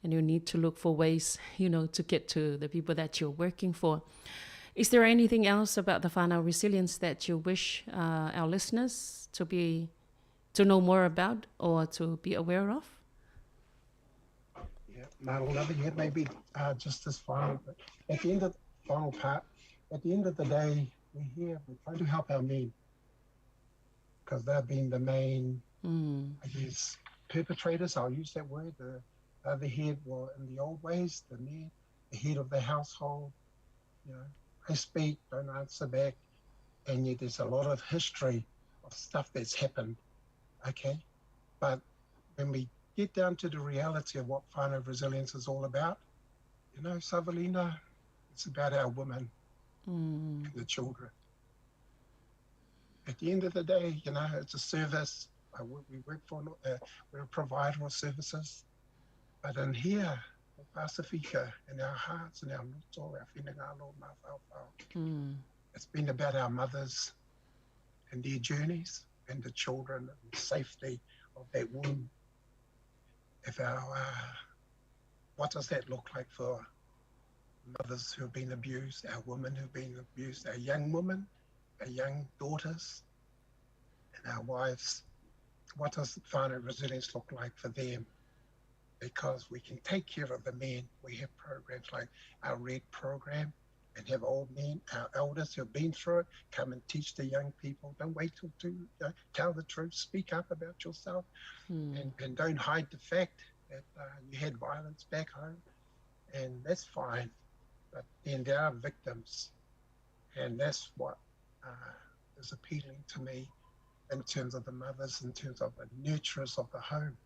and you need to look for ways you know to get to the people that you're working for. Is there anything else about the whānau resilience that you wish uh, our listeners to be to know more about or to be aware of? Yeah, Malo lava, yeah, maybe uh, just this final, but at the end of the final part, at the end of the day, we're here, we're trying to help our men because they've been the main, mm. I guess, perpetrators. I'll use that word. The, they're the head, well, in the old ways, the men, the head of the household. You know, I speak, don't answer back. And yet there's a lot of history of stuff that's happened. Okay. But when we get down to the reality of what whānau resilience is all about, you know, Savelina, it's about our women mm. and the children. At the end of the day, you know, it's a service. We work for, we're a provider of services. But in here, Pasifika, in our hearts, in our loto, our finagalo, mawhauwhau, mm. it's been about our mothers and their journeys and the children and the safety of that womb. If our, uh, what does that look like for mothers who have been abused, our women who've been abused, our young women, our young daughters, and our wives? What does final resilience look like for them? Because we can take care of the men. We have programs like our RED program and have old men, our elders who have been through it, come and teach the young people. Don't wait till to uh, tell the truth. Speak up about yourself, mm. and, and don't hide the fact that uh, you had violence back home, and that's fine. But then there are victims, and that's what uh, is appealing to me in terms of the mothers, in terms of the nurturers of the home.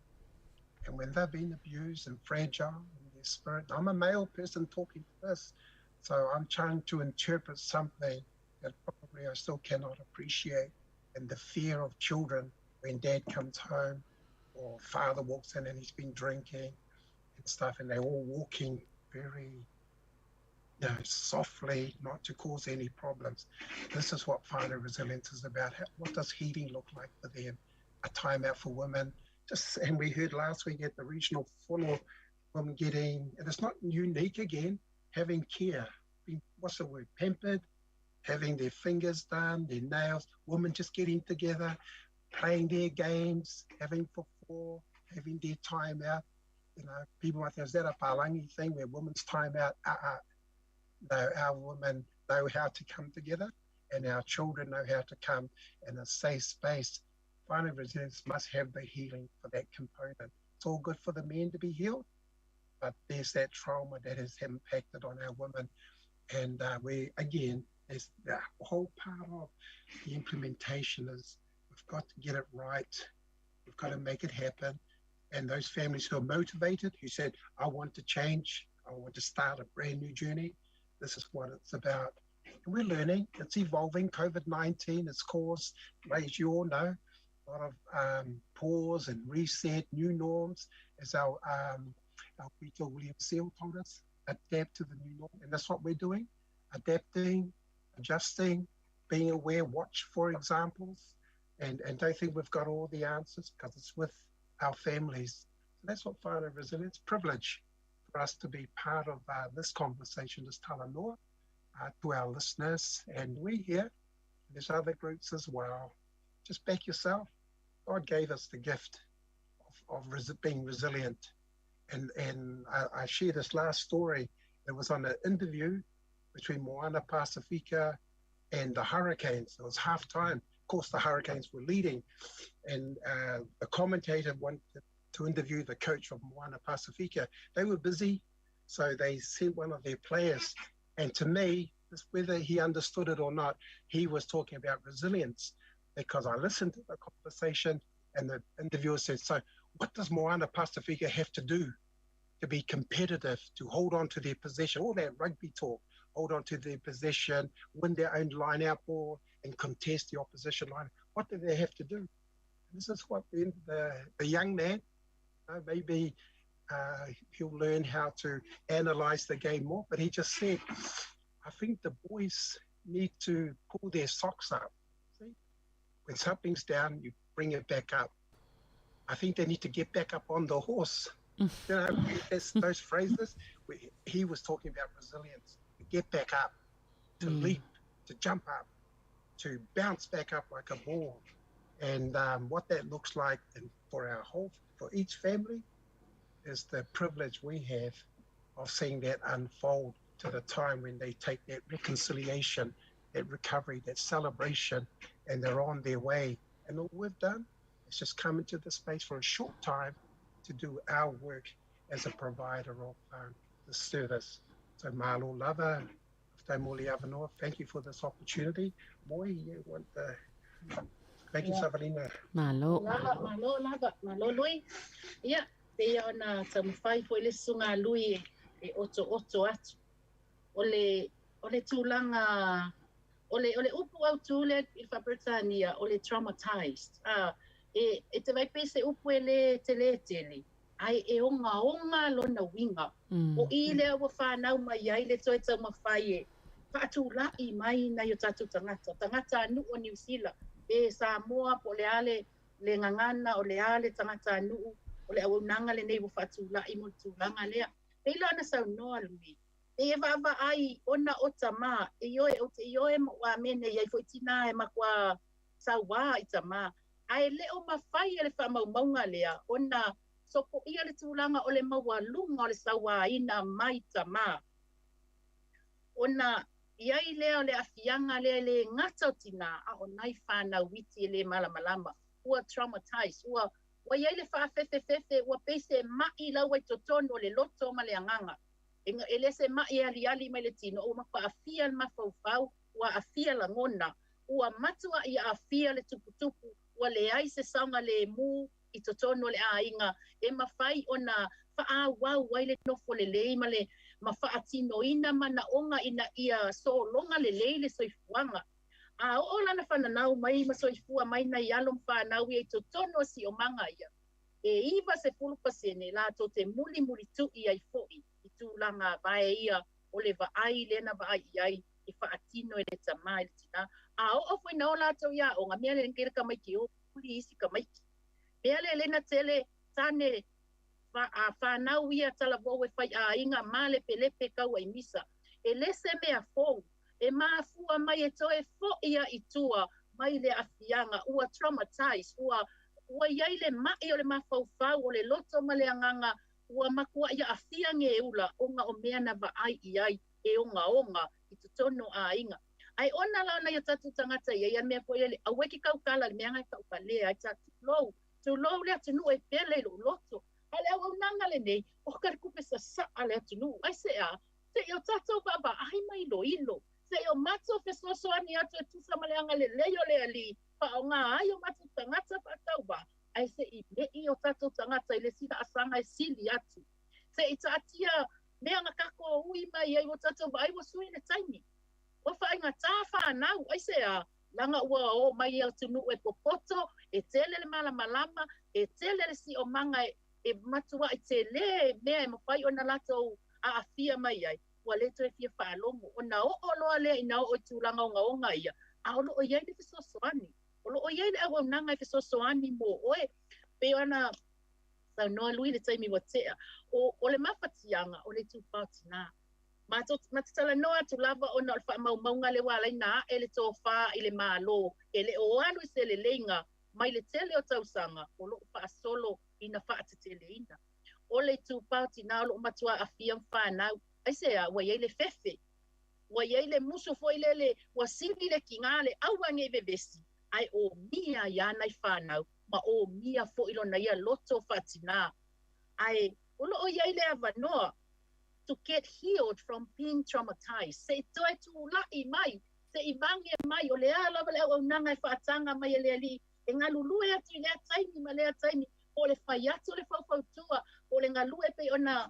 And when they've been abused and fragile in their spirit, I'm a male person talking to this, so I'm trying to interpret something that probably I still cannot appreciate. And the fear of children when dad comes home or father walks in and he's been drinking and stuff, and they're all walking very you know, softly, not to cause any problems. This is what finding resilience is about. What does healing look like for them? a time out for women. Just and we heard last week at the regional fono, women getting, and it's not unique again, having care, being, what's the word, pampered, having their fingers done, their nails, women just getting together, playing their games, having for four, having their time out. You know, people might think, is that a palangi thing where women's time out? No, our women know how to come together and our children know how to come in a safe space. Whānau resilience must have the healing for that component. It's all good for the men to be healed, but there's that trauma that has impacted on our women. And we, again, there's the whole part of the implementation is we've got to get it right. We've got to make it happen. And those families who are motivated, who said, I want to change, I want to start a brand new journey, this is what it's about. And we're learning, it's evolving. COVID-19 has caused, as you all know, a lot of pause and reset, new norms, as our Peter William Seal told us, adapt to the new norm. And that's what we're doing, adapting, adjusting, being aware, watch for examples, and don't think we've got all the answers because it's with our families. So that's what Whānau Resilience, privilege for us to be part of this conversation, this talanoa, to our listeners. And we here, there's other groups as well. Just back yourself. God gave us the gift of being resilient. And I share this last story. It was on an interview between Moana Pasifika and the Hurricanes. It was halftime. Of course, the Hurricanes were leading. And the commentator wanted to interview the coach of Moana Pasifika. They were busy, so they sent one of their players. And to me, whether he understood it or not, he was talking about resilience, because I listened to the conversation and the interviewer said, so what does Moana Pasifika have to do to be competitive, to hold on to their position, all that rugby talk, hold on to their position, win their own line-out ball and contest the opposition line? What do they have to do? And this is what the young man, maybe he'll learn how to analyze the game more, but he just said, I think the boys need to pull their socks up. See? When something's down, you bring it back up. I think they need to get back up on the horse. You know, those phrases, he was talking about resilience, to get back up, to leap, to jump up, to bounce back up like a ball. And what that looks like and for for each family is the privilege we have of seeing that unfold to the time when they take that reconciliation, that recovery, that celebration, and they're on their way. And all we've done is just come into the space for a short time to do our work as a provider of the service. So malo lava, thank you for this opportunity. Boy, you want the... Thank you, Savalina. Malo. Malo lava, malo lui. Ia, te ona taumafai foi le susuga lui e oto oto atu. O le tulaga, o le upu autū lea i le Faaperetania, o le traumatized. E te vai pe se upu e le tele tele. Ai e onga onga lona winga. O i lea ua whanau mai ai le toe taumafai e faatulai mai nai o tatou tagata. Tagata anu'u o New Zealand. E Samoa po le ale le ngangana o le ale tagata anu'u o le auaunaga lenei ua faatulai mo le tulaga lea. Leila ona saunoa lui. E vaavaai ona o tamā. E ioe o te ioe ma ua mene iai foi tina e makua sauā i tamā. Ae leo mawhai e le whaamaumauga lea ona sopoia le tulaga o le maualuga o le sauāina mai tamā. Ona iai lea o le afiaga lea le gata o tinā a o nai whanau iti e le malamalama. Ua traumatized, ua iai le whaafefefefe, ua peise mai lau ai totonu o le loto ma le agaga. E le se mai e aliali mai le tino, ua makuaafia le mafaufau, ua afia lagona, ua matua ia afia le tuputupu, ua leai se saoga lemu i totonu o le aiga e mafai ona faaauau ai le nofo lelei ma le ma faatinoina manaoga ina ia sologa lelei le soifuaga. A oo lana fananau mai ma soifua mai nai alo ma fanau ia i totonu o siomaga ia. E 90% latou te mulimulitu'i ai fo'i i tulaga vae ia o le vaai lena vaai iai e faatino e le tamā i le tinā. A oo foi na o latou ia aoga mea le kele kamaiki o puli isi kamaiki. Mea lea e lena tele tane fa, a whanau ia talavou e whai āinga mālepelepe kaua i misa. E le se mea fou, e mafua mai e toe fo'i ia i tua mai le aafiaga, ua traumatized, ua i ai le ma'i o le mafaufau, o le loto ma le agaga, ua matua'i aafia geula ona o mea na vaai i ai e ogaoga i totonu o aiga. Ae ona la ona ia tatou tagata i ai a mea foi le aua e ke tautala i le mea na e tauvalea ai ta tulou, tulou le atunuu e pele i lou loto. A o le auaunaga lenei, o ka le tupe sasaa le atunuu. Aisea? Seia o tatou vaavaai ma iloilo, seia o matou fesoasoani atu e tusa ma le agalelei o le Alii, faaaoga ai o matou tagata faatauvaa, ae se'i me'i o tatou tagata i le isi laasaga e sili atu. Se'i taatia mea na tatou ui mai ai, ua tatou vaai ua sui le taimi. Ua faaigatā fanau, aisea? Leaga ua o mai i atunuu e popoto, e tele le malamalama, e tele le siomaga e matuai telē mea e mafai ona latou aafia mai ai, ua le toe fia faalogo. Ona oo loa lea ina oo i tulaga ogaoga ia, a o loo i ai le fesoasoani. O loo i ai le auaunaga e fesoasoani mo oe. Pei ona saunoa Lui i le taimi ua tea, o le mafatiaga o le itupa o tinā. Matou ma te talanoa atu lava ona o le faamaumauga lea ua ala ai ona ae le tofā i le Malo e le o alu i se leleiga mai le tele o tausaga o loo faasolo ina faateteleina. O le itupa o tinā o loo matua aafia ma fanau. Aisea? Ua i ai le fefe, ua i ai le musu foi lele, ua sili le kigā le aua nei vevesi, ae omia ai lava nai fanau ma omia foi lona ia loto faatinā. Ae o loo i ai le avanoa to get healed from being traumatized. Se'i toe tula'i mai, se'i vage mai, o le a lava le auaunaga e faataga mai e le Alii, e galulue atu i lea taimi ma lea taimi, po o le fai atu o le faufautua, po o le galue pei ona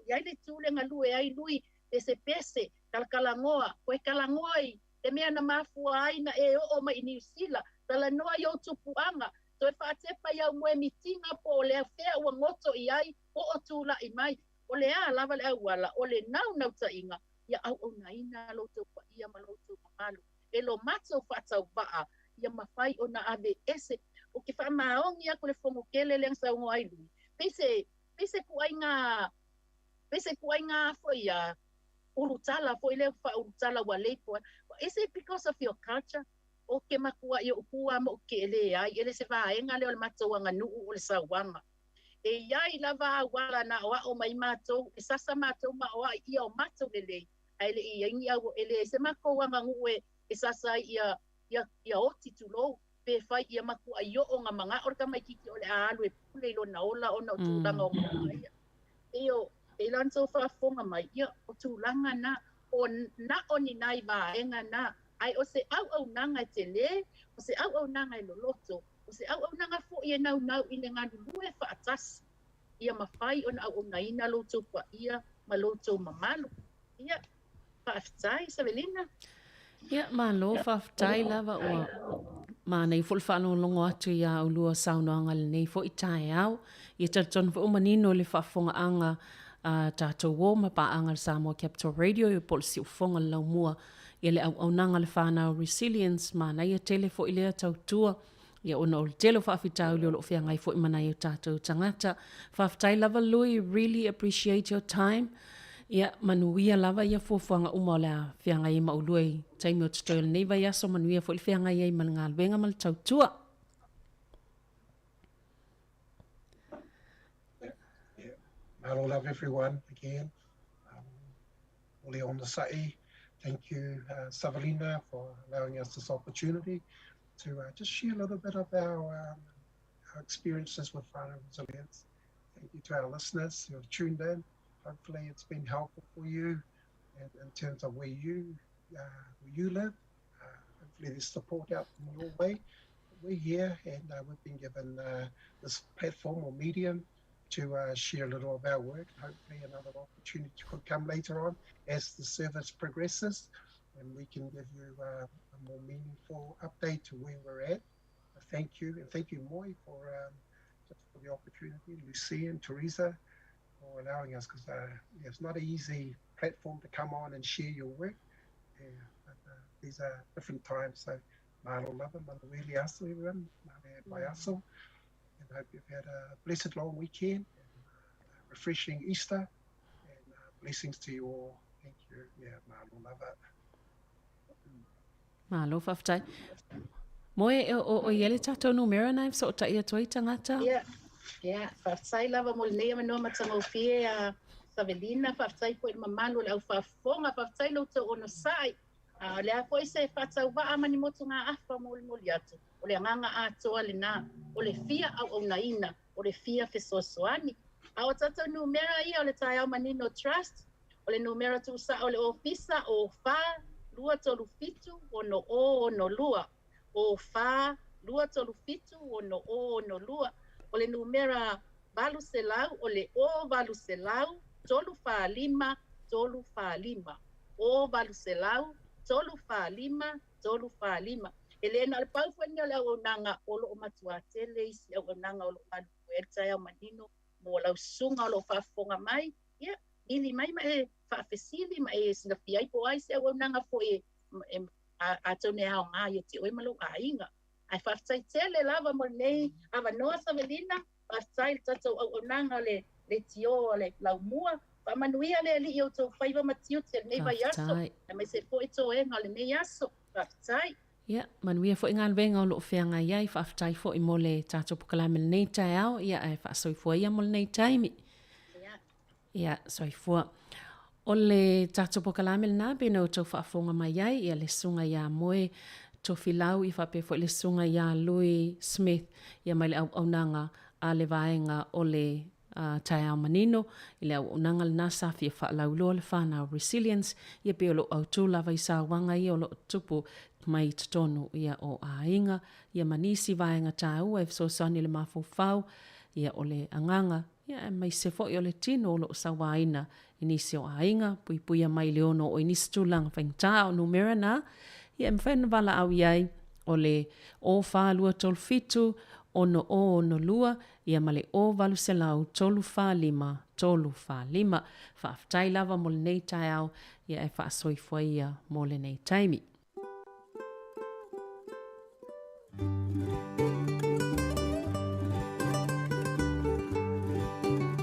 i ai le itu le galue ai Lui, pesepese, talatalanoa, toe talanoa i le mea na mafua ai na e oo mai i Niu Sila, talanoa i ou tupuaga, toe faatepa i au moemitiga po o le fea ua goto i ai, po o tula'i mai. O le a lava le auala, o le naunautaiga, ia auaunaina lo outou paia ma lo outou mamalu e lo matou faatauvaa, ia mafai ona aveese. Ou te faamaoni atu le fono tele lea na saunoa ai Lui, pei se tuaiga foi a ulutala foi lea faaulutala ua leipo. Is it because of your culture? O ke matuai oʻu tu a ma ou ke leai, e le se vaega lea o le matou aganuu o le sauaga. E iai lava auala na aoao mai matou, e sasa matou ma aoai ia o matou lelei, ae le i ai ni au e leai se matou aganuu e sasa ai ia oti tulou, pe fai ia matuai oo na manao le tamaititi o le a alu e pule i lona ola ona o tulaga ogaoga ia. E o e la na faafofoga mai ia o tulaga na o na o ni nai vaega na, ae o se auaunaga e telē, o se auaunaga e loloto, o se auaunaga fo'i e naunau i le galulue faatasi ia mafai ona auaunaina lo outou paia ma lo outou mamalu. Ia, faafetai, Savelina. Ia, malo, faafetai lava ua manaia foi le faalogologo atu iā ulua saunoaga i lenei foi taeao. Ia talitonu foi ua manino le faafofogaaga a tatou uo ma paaga a le Samoa Capital Radio ia po o le siufofoga o le laumua ia le auaunaga a le whānau resilience, manaia tele foi lea tautua ia ona o le tele o faafitauli o lo o feagai foi ma nai o tatou tagata. Faafetai lava Lui, really appreciate your time. Ia, manuia lava ia fuafuaga uma o le a feagai ai ma ulua i taimi o totoe o lenei vaiaso, manuia foi le feagai ai ma le galuega ma le tautua. Yeah. Malo love everyone again. Ole on the sa'i. Thank you, Savelina, for allowing us this opportunity to just share a little bit of our experiences with Whānau Resilience. Thank you to our listeners who have tuned in. Hopefully it's been helpful for you in terms of where you live. Hopefully there's support out in your way. We're here and we've been given this platform or medium to share a little of our work. Hopefully another opportunity could come later on as the service progresses and we can give you a more meaningful update to where we're at. Thank you, and thank you, Moi, for just for the opportunity, Lucy and Teresa, for allowing us, because yeah, it's not an easy platform to come on and share your work. Yeah, but these are different times, so malo lava, manuia le aso everyone, male vaiaso. And I hope you've had a blessed long weekend, and a refreshing Easter, and blessings to you all. Thank you. Yeah, malo lava. Malo faafetai. Moe e o o ia le tatou numera na e fesootai atu ai tagata. Ia, ia, faafetai lava mo lenei avanoa matagofie a Savelina, faafetai foi i le mamalu o le au faafofoga, faafetai lo outou onosai. A o le a foi se faatauvaa ma ni motugaafa molimoli atu, o le agaga atoa lena, o le fia auaunaina, o le fia fesoasoani. A o tatou numera ia o le Taeao Manino Trust, o le numera tuusao o le ofisa o 4 2 3 7 6 6 2, o 4 2 3 7 6 6 2. O le numera 800 o le o 800 3 4 5 3 4 5, o 800 3 4 5 3 4 5. E le na o le pau foi lenei o le auaunaga o loo matuā tele isi auaunaga o loo galulue ai le taeao manino mo lau susuga o loo faafofoga mai. Ia vili mai ma e faafesili ma e silafia ai po o ai se auaunaga foi e atonu e aoga ia te oe ma lou aiga. Ae faafetai tele lava mo lenei avanoa Savelina, faafetai i le tatou auaunaga o le leitio o le laumua. Faamanuia le Alii i outou faiva ma tiute i lenei vaiaso, aemaise foi toega o lenei aso. Faafetai. Ia, manuia foi galuega o lo o feagai ai. Faafetai foi mo le tatou polokalame i lenei taeao, ia ae faasoifua ia mo lenei taimi. Ia, soifua. O le tatou polokalame lena pei ona outou faafofoga mai ai, ia le susuga ia Moe Tofilau, ia faapea foi le susuga ia Lui Smith, ia mai le auaunaga a le vaega o le Taeao Manino, i le auaunaga lena sa fia faalauiloa le whānau resilience, ia pei o loo autū lava i sauaga ia o loo tupu mai i totonu ia o aiga, ia ma nisi vaega tāua e fesoasoani i le mafaufau, ia o le agaga, ia aemaise foi o le tino o loo sauaina i nisi o aiga, puipuia mai le ono oo i nisi tulaga faigata. O numera na, ia e mafai ona valaau i ai, o le 04237 6062, ia ma le 0800 345 345. Faafetai lava mo lenei taeao, ia e faasoifua ia mo lenei taimi.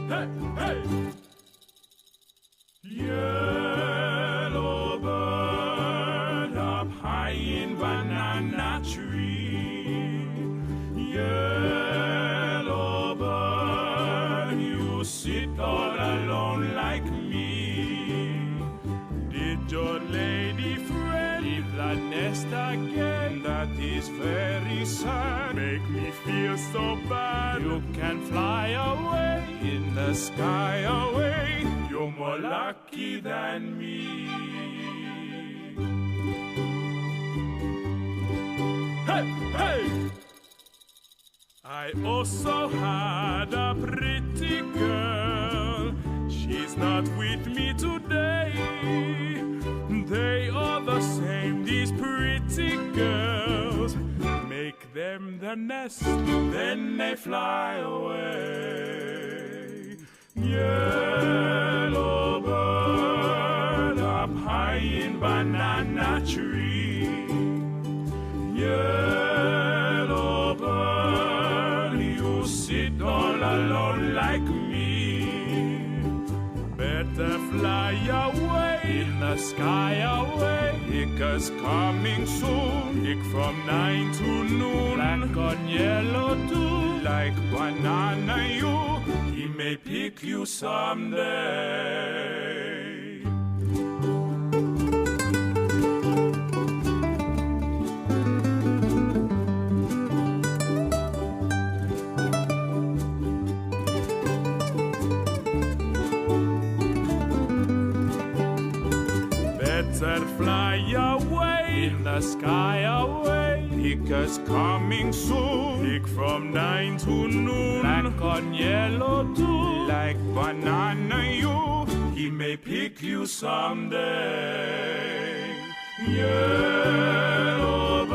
Hey, hey! Yellow bird up high in banana tree. Yellow bird, you sit all alone like me. Did your lady friend leave the nest again? That is very sad. Make me feel so bad. You can fly away in the sky away. You're more lucky than me. Hey, hey! I also had a pretty girl. She's not with me today. They are the same, these pretty girls. Make them the nest, then they fly away. Yellow bird up high in banana tree. Yellow bird, you sit all alone like me. Better fly away in the sky away. Hicker's coming soon. Hick from 9 to noon. Black on yellow too. Like banana you. He may pick you someday. Better fly away in the sky away. Picker's coming soon. Pick from 9 to noon. Black on yellow too. Like banana you. He may pick you someday. Yellow.